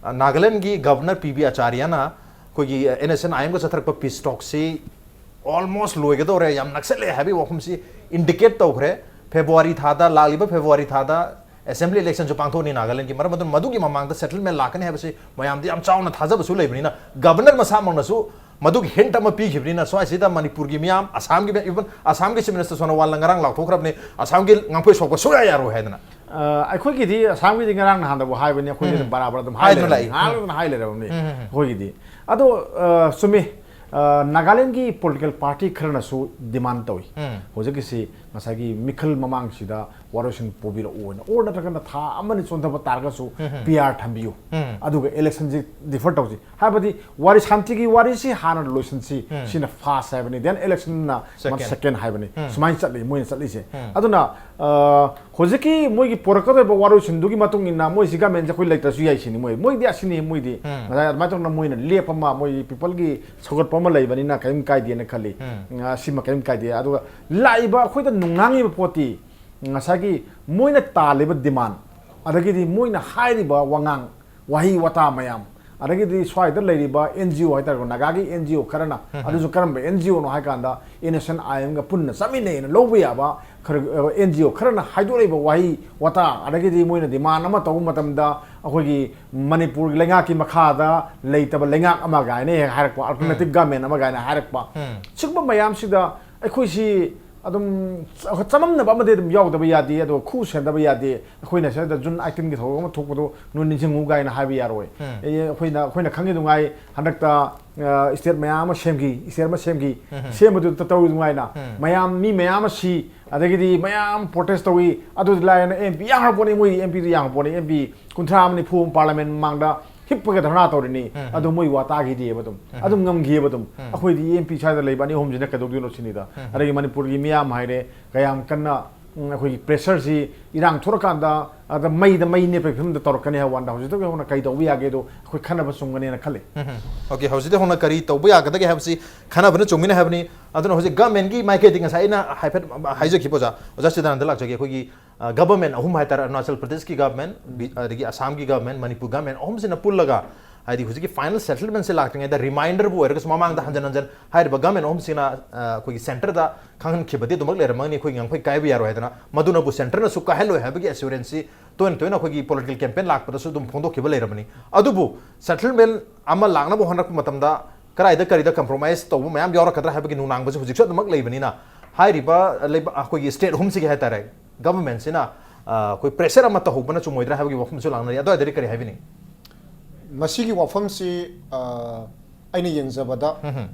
ꯑ, ꯅꯥꯒꯥꯂꯦꯟꯒꯤ ꯒꯕꯔꯅꯔ ꯄꯤ ꯕꯤ ꯑꯥꯆꯥꯔꯌꯥꯅ ꯑꯩꯈꯣꯏꯒꯤ, ꯑ, ꯑꯦꯟ ꯑꯦꯁ ꯑꯦꯟ ꯑꯥꯏ ꯑꯦꯝꯒ ꯆꯠꯊꯔꯛꯄ ꯄꯤꯁ ꯇꯣꯛꯁꯤ almost ꯂꯣꯏꯒꯗꯧꯔꯦ, ꯌꯥꯝ ꯅꯛꯁꯜꯂꯛꯑꯦ ꯍꯥꯏꯕꯒꯤ ꯋꯥꯐꯝꯁꯤ ꯏꯟꯗꯤꯀꯦꯠ ꯇꯧꯈ꯭ꯔꯦ꯫ ꯐꯦꯕ꯭ꯔꯨꯋꯥꯔꯤ ꯊꯥꯗ, ꯂꯥꯛꯂꯤꯕ ꯐꯦꯕ꯭ꯔꯨꯋꯥꯔꯤ ꯊꯥꯗ ꯑꯦꯁꯦꯝꯕ꯭ꯂꯤ ꯏꯂꯦꯛꯁꯟꯁꯨ ꯄꯥꯡꯊꯣꯛꯑꯅꯤ ꯅꯥꯒꯥꯂꯦꯟꯒꯤ꯫ ꯃꯔꯝ ꯑꯗꯨꯅ ꯃꯗꯨꯒꯤ ꯃꯃꯥꯡꯗ ꯁꯦꯇꯜꯃꯦꯟ ꯂꯥꯛꯀꯅꯤ ꯍꯥꯏꯕꯁꯤ ꯃꯌꯥꯝꯗ ꯌꯥꯝ ꯆꯥꯎꯅ ꯊꯥꯖꯕꯁꯨ ꯂꯩꯕꯅꯤꯅ, ꯒꯕꯔꯅꯔ ꯃꯁꯥꯃꯛꯅꯁꯨ ꯃꯗꯨꯒꯤ ꯍꯤꯟꯠ ꯑꯃ ꯄꯤꯈꯤꯕꯅꯤꯅ, ꯁ꯭ꯋꯥꯏꯁꯤꯗ ꯃꯅꯤꯄꯨꯔꯒꯤ ꯃꯤꯌꯥꯝ, ꯑꯁꯥꯝꯒꯤ ꯃꯤ-, even ꯑꯁꯥꯝꯒꯤ ꯆꯤꯐ ꯃꯤꯅꯤꯁꯇꯔ ꯁꯣꯅꯣꯋꯥꯜꯅ ꯉꯔꯥꯡ ꯂꯥꯎꯊꯣꯛꯈ꯭ꯔꯕꯅꯤ, ꯑꯁꯥꯝꯒꯤ ꯉꯥꯡꯐꯩ ꯁꯣꯛꯄ ꯁꯨꯡꯌꯥ ꯌꯥꯔꯣꯏ ꯍꯥꯏꯗꯅ꯫ ꯑ, ꯑꯩꯈꯣꯏꯒꯤꯗꯤ ꯑꯁꯥꯝꯒꯤꯗꯤ ꯉꯔꯥꯡ ꯅꯍꯥꯟꯗꯕꯨ ꯍꯥꯏꯕꯅꯤ, ꯑꯩꯈꯣꯏꯗꯤ ꯎꯝ꯫ ꯑꯗꯨꯝ ꯕꯔꯥꯕꯔ ꯑꯗꯨꯝ ꯍꯥꯏ ꯍꯥꯏꯗꯨꯅ ꯂꯩꯔꯕꯅꯤ, ꯂꯥꯛꯏ꯫ ꯉꯥꯏꯍꯥꯛ ꯎꯝ꯫ ꯑꯗꯨꯝ ꯍꯥꯏ ꯂꯩꯔꯕꯅꯤ꯫ ꯎꯝ, ꯎꯝ, ꯎꯝ꯫ ꯑꯩꯈꯣꯏꯒꯤꯗꯤ ꯑꯗꯣ, ꯑ, ꯆꯨꯝꯃꯤ꯫ ꯑ, ꯅꯥꯒꯥꯂꯦꯟꯒꯤ ꯄꯣꯂꯤꯇꯤꯀꯦꯜ ꯄꯥꯔꯇꯤ ꯈꯔꯅꯁꯨ ꯗꯤꯃꯥꯟ ꯇꯧꯏ꯫ ꯎꯝ꯫ ꯍꯧꯖꯤꯛꯀꯤꯁꯤ ꯉꯁꯥꯏꯒꯤ ꯃꯤꯈꯜ ꯃꯃꯥꯡꯁꯤꯗ ꯋꯥꯔꯣꯏꯁꯤꯟ ꯄꯨꯕꯤꯔꯛꯎ ꯍꯥꯏꯅ, ꯑꯣꯔ ꯅꯠꯇ꯭ꯔꯒꯅ ꯊꯥ ꯑꯃꯅꯤ ꯆꯣꯟꯊꯕ ꯇꯥꯔꯒꯁꯨ ꯎꯝ, ꯎꯝ꯫ ꯄꯤ ꯑꯥꯔ ꯊꯝꯕꯤꯌꯨ꯫ ꯎꯝ꯫ ꯑꯗꯨꯒ ꯏꯂꯦꯛꯁꯟꯁꯤ ꯗꯤꯐꯔ ꯇꯧꯁꯤ꯫ ꯍꯥꯏꯕꯗꯤ ꯋꯥꯔꯤ, ꯁꯥꯟꯇꯤꯒꯤ ꯋꯥꯔꯤꯁꯤ ꯍꯥꯟꯅ ꯂꯣꯏꯁꯤꯟꯁꯤ꯫ ꯎꯝ꯫ ꯁꯤꯅ ꯐꯥꯔꯁ ꯍꯥꯏꯕꯅꯤ, then ꯏꯂꯦꯛꯁꯟꯅ ꯁꯦꯀꯦꯟ꯫ ꯁꯦꯀꯦꯟ ꯍꯥꯏꯕꯅꯤ꯫ ꯎꯝ꯫ ꯁꯨꯃꯥꯏꯅ ꯆꯠꯂꯤ ꯃꯣꯏꯅ ꯆꯠꯂꯤꯁꯦ꯫ ꯎꯝ꯫ ꯑꯗꯨꯅ, ꯑ, ꯍꯧꯖꯤꯛꯀꯤ ꯃꯣꯏꯒꯤ ꯄꯣꯔꯛꯀꯗꯧꯔꯤꯕ ꯋꯥꯔꯣꯏꯁꯤꯟꯗꯨꯒꯤ ꯃꯇꯨꯡ ꯏꯟꯅ ꯃꯣꯏ ꯁꯤ ꯒꯃꯦꯟꯁꯦ ꯑꯩꯈꯣꯏ ꯂꯩꯇ꯭ꯔꯁꯨ ꯌꯥꯏ ꯁꯤꯅꯤ ꯃꯣꯏ꯫ ꯃꯣꯏꯗꯤ ꯑꯁꯤꯅꯤ ꯃꯣꯏꯗꯤ꯫ ꯎꯝ꯫ ꯉꯁꯥꯏ ꯑꯗꯨꯃꯥꯏꯅ ꯇꯧꯗꯅ ꯃꯣꯏꯅ ꯂꯦꯞ ꯑꯃ, ꯃꯣꯏ ꯄꯤꯄꯜꯒꯤ ꯁꯧꯒꯠꯄ ꯑꯃ ꯂꯩꯕꯅꯤꯅ ꯀꯔꯤꯝ ꯀꯥꯏꯗꯦꯅ ꯈꯜꯂꯤ꯫ ꯎꯝ꯫ ꯑ, ꯁꯤꯃ ꯀꯔꯤꯝ ꯀꯥꯏꯗꯦ꯫ ꯑꯗꯨꯒ ꯂꯥꯛꯏꯕ ꯑꯩꯈꯣꯏꯗ ꯅꯨꯡꯉꯥꯡꯉꯤꯕ ꯄꯣꯠꯇꯤ ꯉꯁꯥꯏꯒꯤ ꯃꯣꯏꯅ ꯇꯥꯜꯂꯤꯕ ꯗꯤꯃꯥꯟ, ꯑꯗꯒꯤꯗꯤ ꯃꯣꯏꯅ ꯍꯥꯏꯔꯤꯕ ꯋꯥꯉꯥꯡ, ꯋꯥꯍꯩ ꯋꯥꯇꯥ ꯃꯌꯥꯝ, ꯑꯗꯒꯤꯗꯤ ꯁ꯭ꯋꯥꯏꯗ ꯂꯩꯔꯤꯕ ꯑꯦꯟ ꯖꯤ ꯑꯣ ꯍꯥꯏꯇꯥꯔꯦꯀꯣ, ꯅꯥꯒꯥꯒꯤ ꯑꯦꯟ ꯖꯤ ꯑꯣ ꯈꯔꯅ, ꯎꯝ, ꯎꯝ꯫ ꯑꯗꯨꯁꯨ ꯀꯔꯝꯕ ꯑꯦꯟ ꯖꯤ ꯑꯣꯅꯣ ꯍꯥꯏ ꯀꯥꯟꯗ, ꯑꯦꯟ ꯑꯦꯁ ꯑꯦꯟ ꯑꯥꯏ ꯑꯦꯝꯒ ꯄꯨꯟꯅ ꯆꯠꯃꯤꯟꯅꯩꯅ ꯂꯧꯕ ꯌꯥꯕ ꯈꯔ, ꯑ, ꯑꯦꯟ ꯖꯤ ꯑꯣ ꯈꯔꯅ ꯍꯥꯏꯗꯣꯔꯛꯏꯕ ꯋꯥꯍꯩ ꯋꯥꯇꯥ, ꯑꯗꯒꯤꯗꯤ ꯃꯣꯏꯅ ꯗꯤꯃꯥꯟ ꯑꯃ ꯇꯧꯕ ꯃꯇꯝꯗ, ꯑꯩꯈꯣꯏꯒꯤ ꯃꯅꯤꯄꯨꯔꯒꯤ ꯂꯩꯉꯥꯛꯀꯤ ꯃꯈꯥꯗ ꯂꯩꯇꯕ ꯂꯩꯉꯥꯛ ꯑꯃ ꯀꯥꯏꯅ ꯍꯦꯛ ꯍꯥꯏꯔꯛꯄ, ꯑꯜꯇꯔꯅꯦꯇꯤꯞ ꯎꯝ꯫ ꯒꯃꯦꯟ ꯑꯃ ꯀꯥꯏꯅ ꯍꯥꯏꯔꯛꯄ, ꯎꯝ꯫ ꯁꯤꯒꯨꯝꯕ ꯃꯌꯥꯝꯁꯤꯗ ꯑꯩꯈꯣꯏꯁꯤ ꯑꯗꯨꯝ ꯆ-, ꯆꯃꯝꯅꯕ ꯑꯃꯗꯤ ꯑꯗꯨꯝ ꯌꯥꯎꯗꯕ ꯌꯥꯗꯦ, ꯑꯗꯣ ꯈꯨ ꯁꯦꯟꯗꯕ ꯌꯥꯗꯦ꯫ ꯑꯩꯈꯣꯏꯅ ꯁꯤꯗ ꯖꯨꯟ ꯑꯥꯏꯇꯤꯟꯒꯤ ꯊꯧꯗꯣꯛ ꯑꯃ ꯊꯣꯛꯄꯗꯣ ꯅꯣꯏ ꯅꯤꯡꯁꯤꯡꯉꯨ ꯀꯥꯏꯅ ꯍꯥꯏꯕ ꯌꯥꯔꯣꯏ꯫ ꯎꯝ꯫ ꯑꯦ, ꯑꯩꯈꯣꯏꯅ, ꯑꯩꯈꯣꯏꯅ ꯈꯪꯉꯤꯗꯨꯉꯥꯏ ꯍꯟꯗꯛꯇ, ꯑ, state ꯃꯌꯥꯝ ꯑꯃ ꯁꯦꯝꯈꯤ, state ꯑꯃ ꯁꯦꯝꯈꯤ꯫ ꯎꯝ꯫ ꯁꯦꯝꯕꯗꯨꯗ ꯇꯧꯔꯤꯗꯨꯉꯥꯏꯅ ꯎꯝ꯫ ꯃꯌꯥꯝ, ꯃꯤ ꯃꯌꯥꯝ ꯑꯃ ꯁꯤ, ꯑꯗꯒꯤꯗꯤ ꯃꯌꯥꯝ protest ꯇꯧꯏ꯫ ꯑꯗꯨꯗꯤ ꯂꯥꯏꯔꯅ MP ꯌꯥꯝꯈ꯭ꯔ ꯄꯣꯠꯅꯤ, ꯃꯣꯏ MPꯗꯨ ꯌꯥꯝꯈ꯭ꯔ ꯄꯣꯠꯅꯤ, MP ꯀꯨꯟꯊ꯭ꯔꯥ ꯑꯃ ꯅꯤꯐꯨ ꯑꯃ parliament ꯃꯃꯥꯡꯗ ꯍꯤꯞꯄꯒ ꯙꯔꯅꯥ ꯇꯧꯔꯤꯅꯤ꯫ ꯎꯝ꯫ ꯑꯗꯨ ꯃꯣꯏ ꯋꯥ ꯇꯥꯈꯤꯗꯦꯕ ꯑꯗꯨꯝ꯫ ꯎꯝ꯫ ꯑꯗꯨꯝ ꯉꯝꯈꯤꯑꯕ ꯑꯗꯨꯝ꯫ ꯎꯝ꯫ ꯑꯩꯈꯣꯏꯗꯤ MP ꯁ꯭ꯋꯥꯏꯗ ꯂꯩꯕ ꯑꯅꯤ ꯑꯍꯨꯝꯁꯤꯅ ꯀꯩꯗꯧꯗꯣꯏꯅꯣ ꯁꯤꯅꯤꯗ꯫ ꯎꯝ꯫ ꯑꯗꯒꯤ ꯃꯅꯤꯄꯨꯔꯒꯤ ꯃꯤꯌꯥꯝ ꯍꯥꯏꯔꯦ, ꯀꯌꯥꯝ ꯀꯟꯅ, ꯎꯝ, ꯑꯩꯈꯣꯏꯒꯤ pressureꯁꯤ ꯏꯔꯥꯡ ꯊꯣꯛꯂꯀꯥꯟꯗ ꯑꯗ ꯃꯩꯗ ꯃꯩ ꯅꯦꯞꯄꯒꯤ ꯐꯤꯕꯝꯗ ꯇꯧꯔꯛꯀꯅꯤ ꯍꯥꯏꯕ ꯋꯥꯅꯤꯗ꯫ ꯍꯧꯖꯤꯛꯇꯒꯤ ꯍꯧꯅ ꯀꯩ ꯇꯧꯕ ꯌꯥꯒꯦꯗꯣ ꯑꯩꯈꯣꯏ ꯈꯟꯅꯕ ꯆꯨꯝꯒꯅꯦꯅ ꯈꯜꯂꯤ꯫ ꯎꯝ꯫ OK, ꯍꯧꯖꯤꯛꯇꯒꯤ ꯍꯧꯅ ꯀꯔꯤ ꯇꯧꯕ ꯌꯥꯒꯗꯒꯦ ꯍꯥꯏꯕꯁꯤ ꯈꯟꯅꯕꯅ ꯆꯨꯝꯒꯅꯤ ꯍꯥꯏꯕꯅꯤ꯫ ꯑꯗꯨꯅ ꯍꯧꯖꯤꯛ governmentꯀꯤ ꯃꯥꯏꯀꯩꯗꯒꯤ ꯉꯁꯥꯏ ꯑꯩꯅ ꯍꯥꯏꯐꯦꯠ ꯍꯥꯏꯖꯈꯤꯕ ꯑꯣꯖꯥ, ꯑꯣꯖꯥ ꯆꯤꯗꯥꯅꯟꯗ ꯂꯥꯛꯆꯒꯦ꯫ ꯑꯩꯈꯣꯏꯒꯤ ꯑ, government ꯑꯍꯨꯝ ꯍꯥꯏꯇꯥꯔꯦ, ꯑꯔꯨꯅꯥꯆꯜ ꯄ꯭ꯔꯗꯦꯁꯀꯤ government, ꯕꯤ-, ꯑꯗꯒꯤ ꯑꯁꯥꯝꯒꯤ government, ꯃꯅꯤꯄꯨꯔ government ꯑꯍꯨꯝꯁꯤꯅ ꯄꯨꯜꯂꯒ, ꯍꯥꯏꯗꯤ ꯍꯧꯖꯤꯛꯀꯤ final settlementꯁꯦ ꯂꯥꯛꯇ꯭ꯔꯤꯉꯩꯗ reminderꯕꯨ ꯑꯣꯏꯔꯒꯁꯨ ꯃꯃꯥꯡꯗ ꯍꯟꯖꯟ ꯍꯟꯖꯟ ꯍꯥꯏꯔꯤꯕ government ꯑꯍꯨꯝꯁꯤꯅ, ꯑ, ꯑꯩꯈꯣꯏꯒꯤ centreꯗ ꯈꯪꯍꯟꯈꯤꯕꯗꯤ ꯑꯗꯨꯃꯛ ꯂꯩꯔꯝꯃꯒꯅꯤ, ꯑꯩꯈꯣꯏꯒꯤ ꯉꯝꯈꯩ ꯀꯥꯏꯕ ꯌꯥꯔꯣꯏ ꯍꯥꯏꯗꯅ, ꯃꯗꯨꯅꯕꯨ centreꯅꯁꯨ ꯀꯥꯏꯍꯜꯂꯣꯏ ꯍꯥꯏꯕꯒꯤ assuranceꯁꯤ ꯇꯣꯏꯅ ꯇꯣꯏꯅ ꯑꯩꯈꯣꯏꯒꯤ political campaign ꯂꯥꯛꯄꯗꯁꯨ ꯑꯗꯨꯝ ꯐꯣꯡꯗꯣꯛꯈꯤꯕ ꯂꯩꯔꯕꯅꯤ꯫ ꯑꯗꯨꯕꯨ settlement ꯑꯃ ꯂꯥꯛꯅꯕ ꯍꯣꯠꯅꯔꯛꯄ ꯃꯇꯝꯗ ꯀꯗꯥꯏꯗ ꯀꯔꯤꯗ compromise ꯇꯧꯕ ꯃꯌꯥꯝ ꯌꯥꯎꯔꯛꯀꯗ꯭ꯔꯥ ꯍꯥꯏꯕꯒꯤ ꯅꯨꯡꯅꯥꯡꯕꯁꯤ ꯍꯧꯖꯤꯛꯁꯨ ꯑꯗꯨꯃꯛ ꯂꯩꯕꯅꯤꯅ, ꯍꯥꯏꯔꯤꯕ ꯂꯩꯕꯥꯛ, ꯑꯩꯈꯣꯏꯒꯤ state ꯑꯍꯨꯝꯁꯤꯒꯤ ꯍꯥꯏꯇꯥꯔꯦ, governmentꯁꯤꯅ, ꯑ, ꯑꯩꯈꯣꯏ pressure ꯑꯃ ꯇꯧꯍꯧꯕꯅ ꯆꯨꯝꯃꯣꯏꯗ꯭ꯔꯥ ꯍꯥꯏꯕꯒꯤ ꯋꯥꯐꯝꯁꯨ ꯂꯥꯛꯅꯔꯤ꯫ ꯑꯗꯨꯋꯥꯏꯗꯗꯤ ꯀꯔꯤ ꯍꯥꯏꯕꯤꯅꯤꯡꯉꯤ? ꯃꯁꯤꯒꯤ ꯋꯥꯐꯝꯁꯤ, ꯑ, ꯑꯩꯅ ꯌꯦꯡꯖꯕꯗ, ꯎꯝ꯫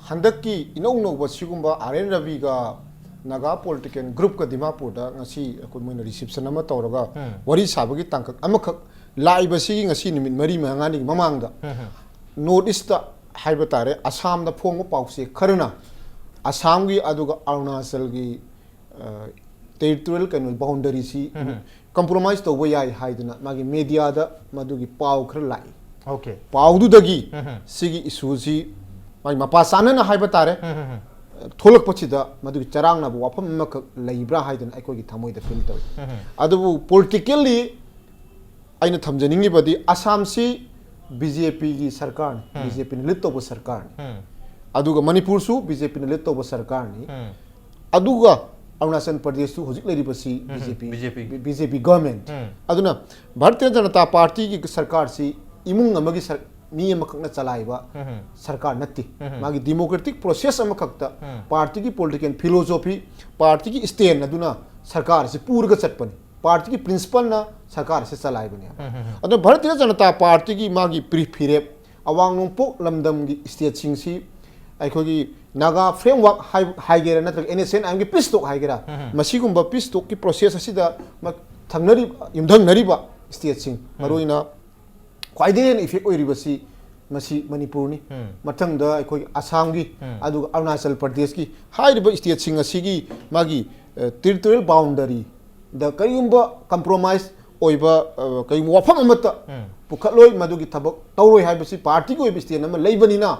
ꯍꯟꯗꯛꯀꯤ ꯏꯅꯧ ꯅꯧꯕ ꯁꯤꯒꯨꯝꯕ R N Raviꯒ ꯅꯥꯒꯥ political groupꯀ ꯗꯤꯃꯥꯄꯨꯔꯗ ꯉꯁꯤ ꯑꯩꯈꯣꯏ ꯃꯣꯏꯅ reception ꯑꯃ ꯇꯧꯔꯒ ꯎꯝ꯫ ꯋꯥꯔꯤ ꯁꯥꯕꯒꯤ ꯇꯥꯡꯀꯛ ꯑꯃꯈꯛ ꯂꯥꯛꯏꯕꯁꯤꯒꯤ ꯉꯁꯤ ꯅꯨꯃꯤꯠ ꯃꯔꯤ ꯃꯉꯥꯅꯤꯒꯤ ꯃꯃꯥꯡꯗ ꯎꯝ꯫ North Eastꯇ ꯍꯥꯏꯕ ꯇꯥꯔꯦ, ꯑꯁꯥꯝꯗ ꯐꯣꯡꯕ ꯄꯥꯎꯆꯦ ꯈꯔꯅ ꯑꯁꯥꯝꯒꯤ ꯑꯗꯨꯒ ꯑꯔꯨꯅꯥꯆꯜꯒꯤ, ꯑ, territorial ꯀꯩꯅꯣ boundaryꯁꯤ ꯎꯝ꯫ Compromise ꯇꯧꯕ ꯌꯥꯏ ꯍꯥꯏꯗꯅ ꯃꯥꯒꯤ mediaꯗ ꯃꯗꯨꯒꯤ ꯄꯥꯎ ꯈꯔ ꯂꯥꯛꯏ꯫ OK꯫ ꯄꯥꯎꯗꯨꯗꯒꯤ ꯎꯝ꯫ ꯁꯤꯒꯤ issueꯁꯤ ꯃꯥꯒꯤ ꯃꯄꯥ ꯆꯥꯅꯅ ꯍꯥꯏꯕ ꯇꯥꯔꯦ, ꯎꯝ꯫ ꯊꯣꯛꯂꯛꯄꯁꯤꯗ ꯃꯗꯨꯒꯤ ꯆꯔꯥꯡꯅꯕ ꯋꯥꯐꯝ ꯑꯃꯈꯛ ꯂꯩꯕ꯭ꯔꯥ ꯍꯥꯏꯗꯅ ꯑꯩꯈꯣꯏꯒꯤ ꯊꯃꯣꯏꯗ feel ꯇꯧꯏ꯫ ꯎꯝ꯫ ꯑꯗꯨꯕꯨ politically ꯑꯩꯅ ꯊꯝꯖꯅꯤꯡꯉꯤꯕꯗꯤ ꯑꯁꯥꯝꯁꯤ BJPꯒꯤ ꯁꯔꯀꯥꯔꯅꯤ, ꯎꯝ꯫ BJPꯅ lead ꯇꯧꯕ ꯁꯔꯀꯥꯔꯅꯤ꯫ ꯎꯝ꯫ ꯑꯗꯨꯒ ꯃꯅꯤꯄꯨꯔꯁꯨ BJPꯅ lead ꯇꯧꯕ ꯁꯔꯀꯥꯔꯅꯤ꯫ ꯎꯝ꯫ ꯑꯗꯨꯒ ꯑꯔꯨꯅꯥꯆꯜ ꯄ꯭ꯔꯗꯦꯁꯁꯨ ꯍꯧꯖꯤꯛ ꯂꯩꯔꯤꯕꯁꯤ ꯎꯝ, BJP, BJP꯫ BJP government꯫ ꯎꯝ꯫ ꯑꯗꯨꯅ ꯚꯥꯔꯇꯤꯌ ꯖꯅꯇꯥ ꯄꯥꯔꯇꯤꯒꯤ ꯁꯔꯀꯥꯔꯁꯤ ꯏꯃꯨꯡ ꯑꯃꯒꯤ ꯁꯔ-, ꯃꯤ ꯑꯃꯈꯛꯅ ꯆꯂꯥꯏꯕ ꯁꯔꯀꯥꯔ ꯅꯠꯇꯦ꯫ ꯃꯥꯒꯤ democratic process ꯑꯃꯈꯛꯇ ꯄꯥꯔꯇꯤꯒꯤ political philosophy, ꯄꯥꯔꯇꯤꯒꯤ stand ꯑꯗꯨꯅ ꯁꯔꯀꯥꯔ ꯑꯁꯤ ꯄꯨꯔꯒ ꯆꯠꯄꯅꯤ꯫ ꯄꯥꯔꯇꯤꯒꯤ principleꯅ ꯁꯔꯀꯥꯔ ꯑꯁꯤ ꯆꯂꯥꯏꯕꯅꯦꯕ꯫ ꯑꯗꯨꯅ ꯚꯥꯔꯇꯤꯌ ꯖꯅꯇꯥ ꯄꯥꯔꯇꯤꯒꯤ ꯃꯥꯒꯤ ꯄ꯭ꯔꯤ-, ꯐꯤꯔꯦꯞ ꯑꯋꯥꯡ ꯅꯣꯡꯄꯣꯛ ꯂꯝꯗꯝꯒꯤ stateꯁꯤꯡꯁꯤ ꯑꯩꯈꯣꯏꯒꯤ ꯅꯥꯒꯥ framework ꯍꯥꯏ-, ꯍꯥꯏꯒꯦꯔꯥ ꯅꯠꯇ꯭ꯔꯒ NSCN-IMꯒꯤ peace talk ꯍꯥꯏꯒꯦꯔꯥ, ꯃꯁꯤꯒꯨꯝꯕ peace talkꯀꯤ process ꯑꯁꯤꯗ ꯃ-, ꯊꯪꯅꯔꯤ-, ꯌꯨꯝꯊꯪꯅꯔꯤꯕ stateꯁꯤꯡ, ꯃꯔꯨꯑꯣꯏꯅ ꯈ꯭ꯋꯥꯏꯗꯒꯤ ꯍꯦꯟꯅ effect ꯑꯣꯏꯔꯤꯕꯁꯤ ꯃꯁꯤ ꯃꯅꯤꯄꯨꯔꯅꯤ꯫ ꯃꯊꯪꯗ ꯑꯩꯈꯣꯏ ꯑꯁꯥꯝꯒꯤ, ꯑꯗꯨꯒ ꯑꯔꯨꯅꯥꯆꯜ ꯄ꯭ꯔꯗꯦꯁꯀꯤ ꯍꯥꯏꯔꯤꯕ stateꯁꯤꯡ ꯑꯁꯤꯒꯤ ꯃꯥꯒꯤ, ꯑ, territorial boundaryꯗ ꯀꯔꯤꯒꯨꯝꯕ compromise ꯑꯣꯏꯕ, ꯑ, ꯀꯔꯤꯒꯨꯝꯕ ꯋꯥꯐꯝ ꯑꯃꯠꯇ ꯄꯨꯈꯠꯂꯣꯏ, ꯃꯗꯨꯒꯤ ꯊꯕꯛ ꯇꯧꯔꯣꯏ ꯍꯥꯏꯕꯁꯤ ꯄꯥꯔꯇꯤꯒꯤ ꯑꯣꯏꯕ stand ꯑꯃ ꯂꯩꯕꯅꯤꯅ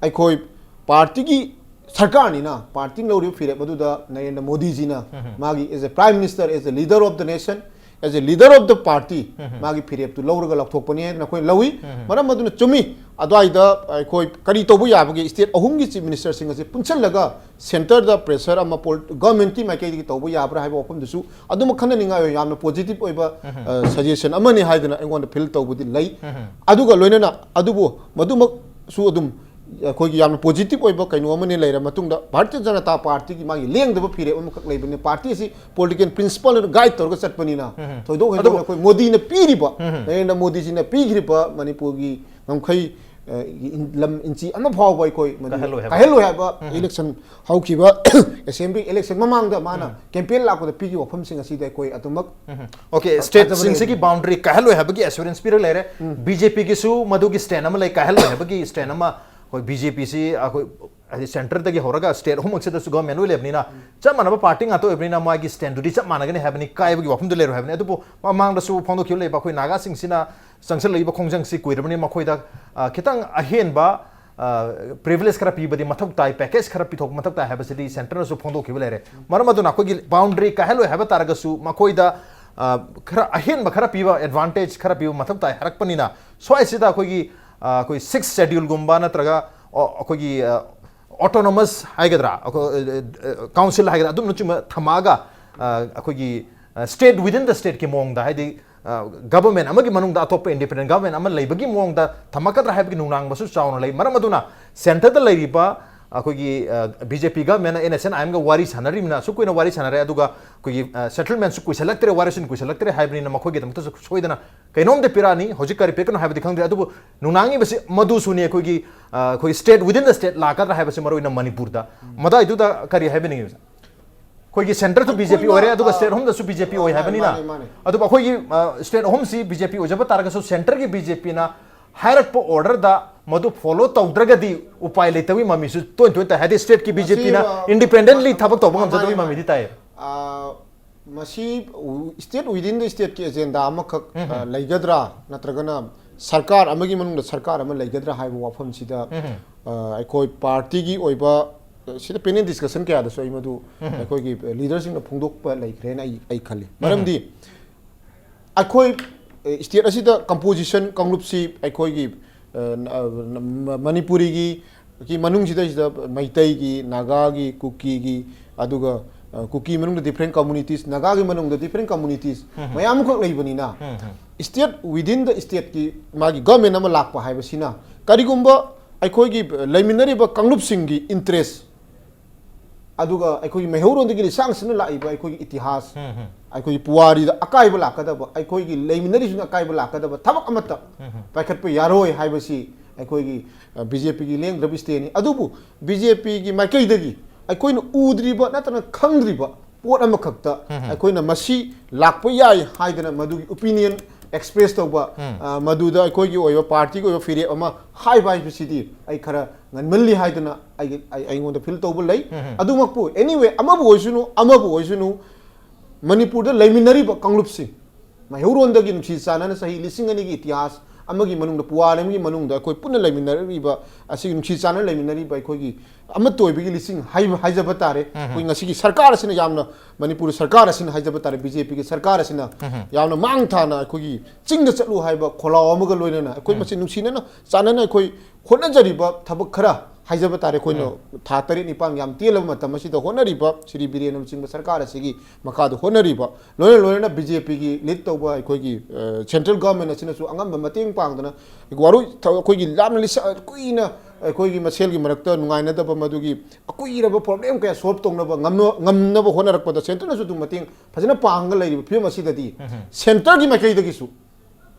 ꯑꯩꯈꯣꯏ ꯄꯥꯔꯇꯤꯒꯤ ꯁꯔꯀꯥꯔꯅꯤꯅ ꯄꯥꯔꯇꯤꯅ ꯂꯧꯔꯤꯕ ꯐꯤꯔꯦꯞ ꯑꯗꯨꯗ ꯅꯔꯦꯟꯗ꯭ꯔ ꯃꯣꯗꯤꯖꯤꯅ ꯃꯥꯒꯤ as a Prime Minister, as a leader of the nation, as a leader of the party, ꯃꯥꯒꯤ ꯐꯤꯔꯦꯞꯇꯨ ꯂꯧꯔꯒ ꯂꯧꯊꯣꯛꯄꯅꯤ ꯍꯥꯏꯅ ꯑꯩꯈꯣꯏ ꯂꯧꯏ꯫ ꯃꯔꯝ ꯑꯗꯨꯅ ꯆꯨꯝꯃꯤ, ꯑꯗꯨꯋꯥꯏꯗ ꯑꯩꯈꯣꯏ ꯀꯔꯤ ꯇꯧꯕ ꯌꯥꯕꯒꯦ, state ꯑꯍꯨꯝꯒꯤ chief ministerꯁꯤꯡ ꯑꯁꯤ ꯄꯨꯟꯁꯤꯜꯂꯒ centreꯗ pressure ꯑꯃ ꯄꯣꯜ-, governmentꯀꯤ ꯃꯥꯏꯀꯩꯗꯒꯤ ꯇꯧꯕ ꯌꯥꯕ꯭ꯔꯥ ꯍꯥꯏꯕ ꯋꯥꯐꯝꯗꯨꯁꯨ ꯑꯗꯨꯃꯛ ꯈꯟꯅꯅꯤꯡꯉꯥꯏ ꯑꯣꯏ, ꯌꯥꯝꯅ positive ꯑꯣꯏꯕ, ꯑ, suggestion ꯑꯃꯅꯤ ꯍꯥꯏꯗꯅ ꯑꯩꯉꯣꯟꯗ feel ꯇꯧꯕꯗꯤ ꯂꯩ꯫ ꯑꯗꯨꯒ ꯂꯣꯏꯅꯅ ꯑꯗꯨꯕꯨ ꯃꯗꯨꯃꯛꯁꯨ ꯑꯗꯨꯝ ꯑꯩꯈꯣꯏꯒꯤ ꯌꯥꯝꯅ positive ꯑꯣꯏꯕ ꯀꯩꯅꯣ ꯑꯃꯅꯤ ꯂꯩꯔ ꯃꯇꯨꯡꯗ ꯚꯥꯔꯇꯤꯌ ꯖꯅꯇꯥ ꯄꯥꯔꯇꯤꯒꯤ ꯃꯥꯒꯤ ꯂꯦꯡꯗꯕ ꯐꯤꯔꯦꯞ ꯑꯃꯈꯛ ꯂꯩꯕꯅꯤ꯫ ꯄꯥꯔꯇꯤ ꯑꯁꯤ political principle ꯑꯗꯨꯅ guide ꯇꯧꯔꯒ ꯆꯠꯄꯅꯤꯅ ꯊꯣꯏꯗꯣꯛ ꯍꯦꯟꯗꯣꯛꯅ ꯑꯩꯈꯣꯏ ꯃꯣꯗꯤꯅ ꯄꯤꯔꯤꯕ, ꯅꯔꯦꯟꯗ꯭ꯔ ꯃꯣꯗꯤꯖꯤꯅ ꯄꯤꯈ꯭ꯔꯤꯕ ꯃꯅꯤꯄꯨꯔꯒꯤ ꯉꯝꯈꯩ, ꯑ, ꯏꯟ-, ꯂꯝ ꯏꯟꯆꯤ ꯑꯃ ꯐꯥꯎꯕ ꯑꯩꯈꯣꯏ ꯃꯗꯨ ꯀꯥꯏꯍꯜꯂꯣꯏ ꯍꯥꯏꯕ꯫ ꯀꯥꯏꯍꯜꯂꯣꯏ ꯍꯥꯏꯕ election ꯍꯧꯈꯤꯕ assembly election ꯃꯃꯥꯡꯗ ꯃꯥꯅ campaign ꯂꯥꯛꯄꯗ ꯄꯤꯈꯤꯕ ꯋꯥꯐꯝꯁꯤꯡ ꯑꯁꯤꯗ ꯑꯩꯈꯣꯏ ꯑꯗꯨꯃꯛ OK, ꯊꯥꯖꯕ stateꯁꯤꯡꯁꯤꯒꯤ ꯂꯩꯔꯤ꯫ Boundary ꯀꯥꯏꯍꯜꯂꯣꯏ ꯍꯥꯏꯕꯒꯤ assurance ꯄꯤꯔ ꯂꯩꯔꯦ꯫ BJPꯒꯤꯁꯨ ꯃꯗꯨꯒꯤ stand ꯑꯃ ꯂꯩ, ꯀꯥꯏꯍꯜꯂꯣꯏ ꯍꯥꯏꯕꯒꯤ stand ꯑꯃ꯫ ꯑꯩꯈꯣꯏ BJPꯁꯤ ꯑꯩꯈꯣꯏ ꯍꯥꯏꯗꯤ centreꯗꯒꯤ ꯍꯧꯔꯒ state ꯑꯍꯨꯝꯃꯛꯁꯤꯗꯁꯨ government ꯂꯣꯏ ꯂꯩꯕꯅꯤꯅ ꯆꯞ ꯃꯥꯟꯅꯕ party ꯉꯥꯛꯇ ꯑꯣꯏꯕꯅꯤꯅ ꯃꯥꯒꯤ standꯗꯨꯗꯤ ꯆꯞ ꯃꯥꯟꯅꯒꯅꯤ ꯍꯥꯏꯕꯅꯤ, ꯀꯥꯏꯕꯒꯤ ꯋꯥꯐꯝꯗꯨ ꯂꯩꯔꯣꯏ ꯍꯥꯏꯕꯅꯤ꯫ ꯑꯗꯨꯕꯨ ꯃꯃꯥꯡꯗꯁꯨ ꯐꯣꯡꯗꯣꯛꯈꯤꯕ ꯂꯩꯕ ꯑꯩꯈꯣꯏ ꯅꯥꯒꯥꯁꯤꯡꯁꯤꯅ ꯆꯪꯁꯤꯜꯂꯛꯏꯕ ꯈꯣꯡꯖꯪꯁꯤ ꯀꯨꯏꯔꯕꯅꯤ, ꯃꯈꯣꯏꯗ, ꯑ, ꯈꯤꯇꯪ ꯑꯍꯦꯟꯕ, ꯑ, privilege ꯈꯔ ꯄꯤꯕꯗꯤ ꯃꯊꯧ ꯇꯥꯏ, package ꯈꯔ ꯄꯤꯊꯣꯛꯄ ꯃꯊꯧ ꯇꯥꯏ ꯍꯥꯏꯕꯁꯤꯗꯤ centreꯅꯁꯨ ꯐꯣꯡꯗꯣꯛꯈꯤꯕ ꯂꯩꯔꯦ꯫ ꯃꯔꯝ ꯑꯗꯨꯅ ꯑꯩꯈꯣꯏꯒꯤ boundary ꯀꯥꯏꯍꯜꯂꯣꯏ ꯍꯥꯏꯕ ꯇꯥꯔꯒꯁꯨ ꯃꯈꯣꯏꯗ, ꯑ, ꯈꯔ ꯑꯍꯦꯟꯕ ꯈꯔ ꯄꯤꯕ, advantage ꯈꯔ ꯄꯤꯕ ꯃꯊꯧ ꯇꯥꯏ ꯍꯥꯏꯔꯛꯄꯅꯤꯅ ꯁ꯭ꯋꯥꯏꯁꯤꯗ ꯑꯩꯈꯣꯏꯒꯤ, ꯑ, ꯑꯩꯈꯣꯏ sixth scheduleꯒꯨꯝꯕ ꯅꯠꯇ꯭ꯔꯒ, ꯑ, ꯑꯩꯈꯣꯏꯒꯤ, ꯑ, autonomous ꯍꯥꯏꯒꯗ꯭ꯔꯥ, ꯑꯩꯈꯣꯏ, ꯑ, ꯑ, council ꯍꯥꯏꯒꯗ꯭ꯔꯥ, ꯑꯗꯨꯝꯅꯆꯤꯡꯕ ꯊꯝꯃꯛꯑꯒ, ꯑ, ꯑꯩꯈꯣꯏꯒꯤ, ꯑ, state within the stateꯀꯤ ꯃꯑꯣꯡꯗ, ꯍꯥꯏꯗꯤ ꯒꯕꯔꯃꯦꯟ ꯑꯃꯒꯤ ꯃꯅꯨꯡꯗ ꯑꯇꯣꯞꯄ ꯏꯟꯗꯤꯄꯦꯟꯗꯦꯟ ꯒꯕꯔꯃꯦꯟ ꯑꯃ ꯂꯩꯕꯒꯤ ꯃꯑꯣꯡꯗ ꯊꯝꯃꯛꯀꯗ꯭ꯔꯥ ꯍꯥꯏꯕꯒꯤ ꯅꯨꯡꯅꯥꯡꯕꯁꯨ ꯆꯥꯎꯅ ꯂꯩ꯫ ꯃꯔꯝ ꯑꯗꯨꯅ ꯁꯦꯟꯇꯔꯗ ꯂꯩꯔꯤꯕ ꯑꯩꯈꯣꯏꯒꯤ ꯕꯤ ꯖꯦ ꯄꯤ ꯒꯕꯔꯃꯦꯟꯅ ꯑꯦꯟ ꯑꯦꯁ ꯑꯦꯟ ꯑꯥꯏ ꯑꯦꯝꯒ ꯋꯥꯔꯤ ꯁꯥꯟꯅꯔꯤꯕꯅ ꯑꯁꯨꯛ ꯀꯨꯏꯅ ꯋꯥꯔꯤ ꯁꯥꯟꯅꯔꯦ, ꯑꯗꯨꯒ ꯑꯩꯈꯣꯏꯒꯤ ꯁꯦꯇꯜꯃꯦꯟꯁꯨ ꯀꯨꯏꯁꯜꯂꯛꯇ꯭ꯔꯦ, ꯋꯥꯔꯤꯁꯤꯅ ꯀꯨꯏꯁꯜꯂꯛꯇ꯭ꯔꯦ ꯍꯥꯏꯕꯅꯤꯅ ꯃꯈꯣꯏꯒꯤꯗꯃꯛꯇꯁꯨ ꯁꯣꯏꯗꯅ ꯀꯩꯅꯣꯝꯗꯤ ꯄꯤꯔꯛꯑꯅꯤ꯫ ꯍꯧꯖꯤꯛ ꯀꯔꯤ ꯄꯤꯔꯛꯀꯅꯣ ꯍꯥꯏꯕꯗꯤ ꯈꯪꯗ꯭ꯔꯦ, ꯑꯗꯨꯕꯨ ꯅꯨꯡꯅꯥꯡꯉꯤꯕꯁꯤ ꯃꯗꯨꯁꯨꯅꯤ꯫ ꯑꯩꯈꯣꯏꯒꯤ ꯑꯩꯈꯣꯏ ꯁ꯭ꯇꯦꯠ ꯋꯤꯗꯤꯟ ꯗ ꯁ꯭ꯇꯦꯠ ꯂꯥꯛꯀꯗ꯭ꯔꯥ ꯍꯥꯏꯕꯁꯤ ꯃꯔꯨ ꯑꯣꯏꯅ ꯃꯅꯤꯄꯨꯔꯗ꯫ ꯃꯗꯥꯏꯗꯨꯗ ꯀꯔꯤ ꯍꯥꯏꯕꯤꯅꯤꯡꯉꯤ? ꯑꯩꯈꯣꯏꯒꯤ ꯁꯦꯟꯇꯔꯁꯨ ꯕꯤ ꯖꯦ ꯄꯤ ꯑꯣꯏꯔꯦ, ꯑꯗꯨꯒ ꯁ꯭ꯇꯦꯠ ꯑꯍꯨꯝꯗꯁꯨ ꯕꯤ ꯖꯦ ꯄꯤ ꯑꯣꯏ ꯍꯥꯏꯕꯅꯤꯅ꯫ ꯃꯥꯅꯦ, ꯃꯥꯅꯦ꯫ ꯑꯗꯨꯕꯨ ꯑꯩꯈꯣꯏꯒꯤ ꯁ꯭ꯇꯦꯠ ꯑꯍꯨꯝꯁꯤ ꯕꯤ ꯖꯦ ꯄꯤ ꯑꯣꯏꯖꯕ ꯇꯥꯔꯒꯁꯨ ꯁꯦꯟꯇꯔꯒꯤ ꯕꯤ ꯖꯦ ꯄꯤꯅ ꯍꯥꯏꯔꯛꯄ ꯑꯣꯔꯗꯔꯗ ꯃꯗꯨ ꯐꯣꯂꯣ ꯇꯧꯗ꯭ꯔꯒꯗꯤ ꯎꯄꯥꯏ ꯂꯩꯇꯕꯒꯤ ꯃꯃꯤꯁꯨ ꯇꯣꯏ ꯇꯣꯏ ꯇꯥꯏ꯫ ꯍꯥꯏꯗꯤ ꯁ꯭ꯇꯦꯠꯀꯤ ꯕꯤ ꯖꯦ ꯄꯤꯅ ꯏꯟꯗꯤꯄꯦꯟꯗꯦꯟꯂꯤ ꯊꯕꯛ ꯇꯧꯕ ꯉꯝꯖꯗꯕꯒꯤ ꯃꯃꯤꯗꯤ ꯇꯥꯏ꯫ ꯃꯁꯤ ꯁ꯭ꯇꯦꯠ ꯋꯤꯗꯤꯟ ꯗ ꯁ꯭ꯇꯦꯠꯀꯤ ꯑꯦꯖꯦꯟꯗꯥ ꯑꯃꯈꯛ ꯂꯩꯒꯗ꯭ꯔꯥ, ꯅꯠꯇ꯭ꯔꯒꯅ ꯁꯔꯀꯥꯔ ꯑꯃꯒꯤ ꯃꯅꯨꯡꯗ ꯁꯔꯀꯥꯔ ꯑꯃ ꯂꯩꯒꯗ꯭ꯔꯥ ꯍꯥꯏꯕ ꯋꯥꯐꯝꯁꯤꯗ ꯑꯩꯈꯣꯏ ꯄꯥꯔꯇꯤꯒꯤ ꯑꯣꯏꯕ ꯁꯤꯗ ꯄꯦꯅꯦꯜ ꯗꯤꯁꯀꯁꯟ ꯀꯌꯥꯗꯁꯨ ꯑꯩ ꯃꯗꯨ ꯑꯩꯈꯣꯏꯒꯤ ꯂꯤꯗꯔꯁꯤꯡꯅ ꯐꯣꯡꯗꯣꯛꯄ ꯂꯩꯈ꯭ꯔꯦꯅ ꯑꯩ ꯑꯩ ꯈꯜꯂꯤ꯫ ꯃꯔꯝꯗꯤ ꯑꯩꯈꯣꯏ ꯁ꯭ꯇꯦꯠ ꯑꯁꯤꯗ ꯀꯝꯄꯣꯖꯤꯁꯟ ꯀꯥꯡꯂꯨꯞꯁꯤ ꯑꯩꯈꯣꯏꯒꯤ ꯃꯅꯤꯄꯨꯔꯤꯒꯤ ꯃꯅꯨꯡꯁꯤꯗꯩꯁꯤꯗ ꯃꯩꯇꯩꯒꯤ, ꯅꯥꯒꯥꯒꯤ, ꯀꯨꯀꯤꯒꯤ, ꯑꯗꯨꯒ ꯀꯨꯀꯤ ꯃꯅꯨꯡꯗ ꯗꯤꯐ꯭ꯔꯦꯟ ꯀꯝꯃꯨꯅꯤꯇꯤꯁ, ꯅꯥꯒꯥꯒꯤ ꯃꯅꯨꯡꯗ ꯗꯤꯐ꯭ꯔꯦꯟ ꯀꯝꯃꯨꯅꯤꯇꯤꯁ ꯃꯌꯥꯝ ꯑꯃꯈꯛ ꯂꯩꯕꯅꯤꯅ, ꯁ꯭ꯇꯦꯠ ꯋꯤꯗꯤꯟ ꯗ ꯁ꯭ꯇꯦꯠꯀꯤ ꯃꯥꯒꯤ ꯒꯚꯔꯟꯃꯦꯟ ꯑꯃ ꯂꯥꯛꯄ ꯍꯥꯏꯕꯁꯤꯅ ꯀꯔꯤꯒꯨꯝꯕ ꯑꯩꯈꯣꯏꯒꯤ ꯂꯩꯃꯤꯟꯅꯔꯤꯕ ꯀꯥꯡꯂꯨꯞꯁꯤꯡꯒꯤ ꯏꯟꯇꯔꯦꯁ, ꯑꯗꯨꯒ ꯑꯩꯈꯣꯏꯒꯤ ꯃꯩꯍꯧꯔꯣꯟꯗꯒꯤ ꯂꯤꯁꯥꯡꯁꯤꯟꯅ ꯂꯥꯛꯏꯕ ꯑꯩꯈꯣꯏꯒꯤ ꯏꯇꯤꯍꯥꯁ, ꯑꯩꯈꯣꯏꯒꯤ ꯄꯨꯋꯥꯔꯤꯗ ꯑꯀꯥꯏꯕ ꯂꯥꯛꯀꯗꯕ, ꯑꯩꯈꯣꯏꯒꯤ ꯂꯩꯃꯤꯟꯅꯔꯤꯁꯤꯡꯗ ꯑꯀꯥꯏꯕ ꯂꯥꯛꯀꯗꯕ ꯊꯕꯛ ꯑꯃꯠꯇ ꯄꯥꯏꯈꯠꯄ ꯌꯥꯔꯣꯏ ꯍꯥꯏꯕꯁꯤ ꯑꯩꯈꯣꯏꯒꯤ ꯕꯤ ꯖꯦ ꯄꯤꯒꯤ ꯂꯦꯡꯗ꯭ꯔꯕ ꯁ꯭ꯇꯦꯠꯅꯤ꯫ ꯑꯗꯨꯕꯨ ꯕꯤ ꯖꯦ ꯄꯤꯒꯤ ꯃꯥꯏꯀꯩꯗꯒꯤ ꯑꯩꯈꯣꯏꯅ ꯎꯗ꯭ꯔꯤꯕ ꯅꯠꯇꯅ ꯈꯪꯗ꯭ꯔꯤꯕ ꯄꯣꯠ ꯑꯃꯈꯛꯇ ꯑꯩꯈꯣꯏꯅ ꯃꯁꯤ ꯂꯥꯛꯄ ꯌꯥꯏ ꯍꯥꯏꯗꯅ ꯃꯗꯨꯒꯤ ꯑꯣꯄꯤꯅꯤꯌꯟ ꯑꯦꯛꯁꯄ꯭ꯔꯦꯁ ꯇꯧꯕ, ꯃꯗꯨꯗ ꯑꯩꯈꯣꯏꯒꯤ ꯑꯣꯏꯕ ꯄꯥꯔꯇꯤꯒꯤ ꯑꯣꯏꯕ ꯐꯤꯔꯦꯞ ꯑꯃ ꯍꯥꯏꯕ ꯍꯥꯏꯕꯁꯤꯗꯤ ꯑꯩ ꯈꯔ ꯉꯟꯃꯜꯂꯤ ꯍꯥꯏꯗꯅ ꯑꯩꯒꯤ ꯑꯩ ꯑꯩꯉꯣꯟꯗ ꯐꯤꯜ ꯇꯧꯕ ꯂꯩ꯫ ꯑꯗꯨꯃꯛꯄꯨ anyway ꯑꯃꯕꯨ ꯑꯣꯏꯁꯅꯨ ꯑꯃꯕꯨ ꯑꯣꯏꯁꯅꯨ, ꯃꯅꯤꯄꯨꯔꯗ ꯂꯩꯃꯤꯟꯅꯔꯤꯕ ꯀꯥꯡꯂꯨꯞꯁꯤꯡ, ꯃꯩꯍꯧꯔꯣꯟꯗꯒꯤ ꯅꯨꯡꯁꯤ ꯆꯥꯟꯅꯅ ꯆꯍꯤ ꯂꯤꯁꯤꯡ ꯑꯅꯤꯒꯤ ꯏꯇꯤꯍꯥꯁ ꯑꯃꯒꯤ ꯃꯅꯨꯡꯗ, ꯄꯨꯋꯥꯔꯤ ꯑꯃꯒꯤ ꯃꯅꯨꯡꯗ ꯑꯩꯈꯣꯏ ꯄꯨꯟꯅ ꯂꯩꯃꯤꯟꯅꯔꯤꯕ ꯑꯁꯤꯒꯤ ꯅꯨꯡꯁꯤ ꯆꯥꯟꯅꯅ ꯂꯩꯃꯤꯟꯅꯔꯤꯕ ꯑꯩꯈꯣꯏꯒꯤ ꯑꯃꯠꯇ ꯑꯣꯏꯕꯒꯤ ꯂꯤꯁꯤꯡ ꯍꯥꯏꯕ ꯍꯥꯏꯖꯕ ꯇꯥꯔꯦ꯫ ꯑꯩꯈꯣꯏ ꯉꯁꯤꯒꯤ ꯁꯔꯀꯥꯔ ꯑꯁꯤꯅ ꯌꯥꯝꯅ, ꯃꯅꯤꯄꯨꯔ ꯁꯔꯀꯥꯔ ꯑꯁꯤꯅ ꯍꯥꯏꯖꯕ ꯇꯥꯔꯦ, ꯕꯤ ꯖꯦ ꯄꯤꯒꯤ ꯁꯔꯀꯥꯔ ꯑꯁꯤꯅ ꯌꯥꯝꯅ ꯃꯥꯡ ꯊꯥꯅ ꯑꯩꯈꯣꯏꯒꯤ ꯆꯤꯡꯗ ꯆꯠꯂꯨ ꯍꯥꯏꯕ ꯈꯣꯜꯂꯥꯎ ꯑꯃꯒ ꯂꯣꯏꯅꯅ ꯑꯩꯈꯣꯏ ꯃꯁꯤ ꯅꯨꯡꯁꯤꯅꯅ ꯆꯥꯟꯅꯅ ꯑꯩꯈꯣꯏ ꯍꯣꯠꯅꯖꯔꯤꯕ ꯊꯕꯛ ꯈꯔ ꯍꯥꯏꯖꯕ ꯇꯥꯔꯦ, ꯑꯩꯈꯣꯏꯅ ꯊꯥ ꯇꯔꯦꯠ ꯅꯤꯄꯥꯟ ꯌꯥꯝ ꯇꯦꯜꯂꯕ ꯃꯇꯝ ꯑꯁꯤꯗ ꯍꯣꯠꯅꯔꯤꯕ ꯁ꯭ꯔꯤ ꯕꯤꯔꯦꯟꯅ ꯂꯨꯆꯤꯡꯕ ꯁꯔꯀꯥꯔ ꯑꯁꯤꯒꯤ ꯃꯈꯥꯗ ꯍꯣꯠꯅꯔꯤꯕ, ꯂꯣꯏꯅ ꯂꯣꯏꯅꯅ ꯕꯤ ꯖꯦ ꯄꯤꯒꯤ ꯂꯤꯗ ꯇꯧꯕ ꯑꯩꯈꯣꯏꯒꯤ, ꯑ, ꯁꯦꯟꯇ꯭ꯔꯦꯜ ꯒꯚꯔꯟꯃꯦꯟꯠ ꯑꯁꯤꯅꯁꯨ ꯑꯉꯝꯕ ꯃꯇꯦꯡ ꯄꯥꯡꯗꯅ ꯋꯥꯔꯣꯏ ꯊ-, ꯑꯩꯈꯣꯏꯒꯤ ꯂꯥꯞꯅ ꯂꯤꯁ-, ꯀꯨꯏꯅ ꯑꯩꯈꯣꯏꯒꯤ ꯃꯁꯦꯜꯒꯤ ꯃꯔꯛꯇ ꯅꯨꯡꯉꯥꯏꯅꯗꯕ, ꯃꯗꯨꯒꯤ ꯑꯀꯨꯏꯔꯕ ꯄ꯭ꯔꯣꯕ꯭ꯂꯦꯝ ꯀꯌꯥ ꯁꯣꯜꯕ ꯇꯧꯅꯕ ꯉꯝꯅ-, ꯉꯝꯅꯕ ꯍꯣꯠꯅꯔꯛꯄꯗ ꯁꯦꯟꯇ꯭ꯔꯅꯁꯨ ꯑꯗꯨꯝ ꯃꯇꯦꯡ ꯐꯖꯅ ꯄꯥꯡꯉꯒ ꯂꯩꯔꯤꯕ ꯐꯤꯕꯝ ꯑꯁꯤꯗꯗꯤ, ꯁꯦꯟꯇ꯭ꯔꯒꯤ ꯃꯥꯏꯀꯩꯗꯒꯤꯁꯨ,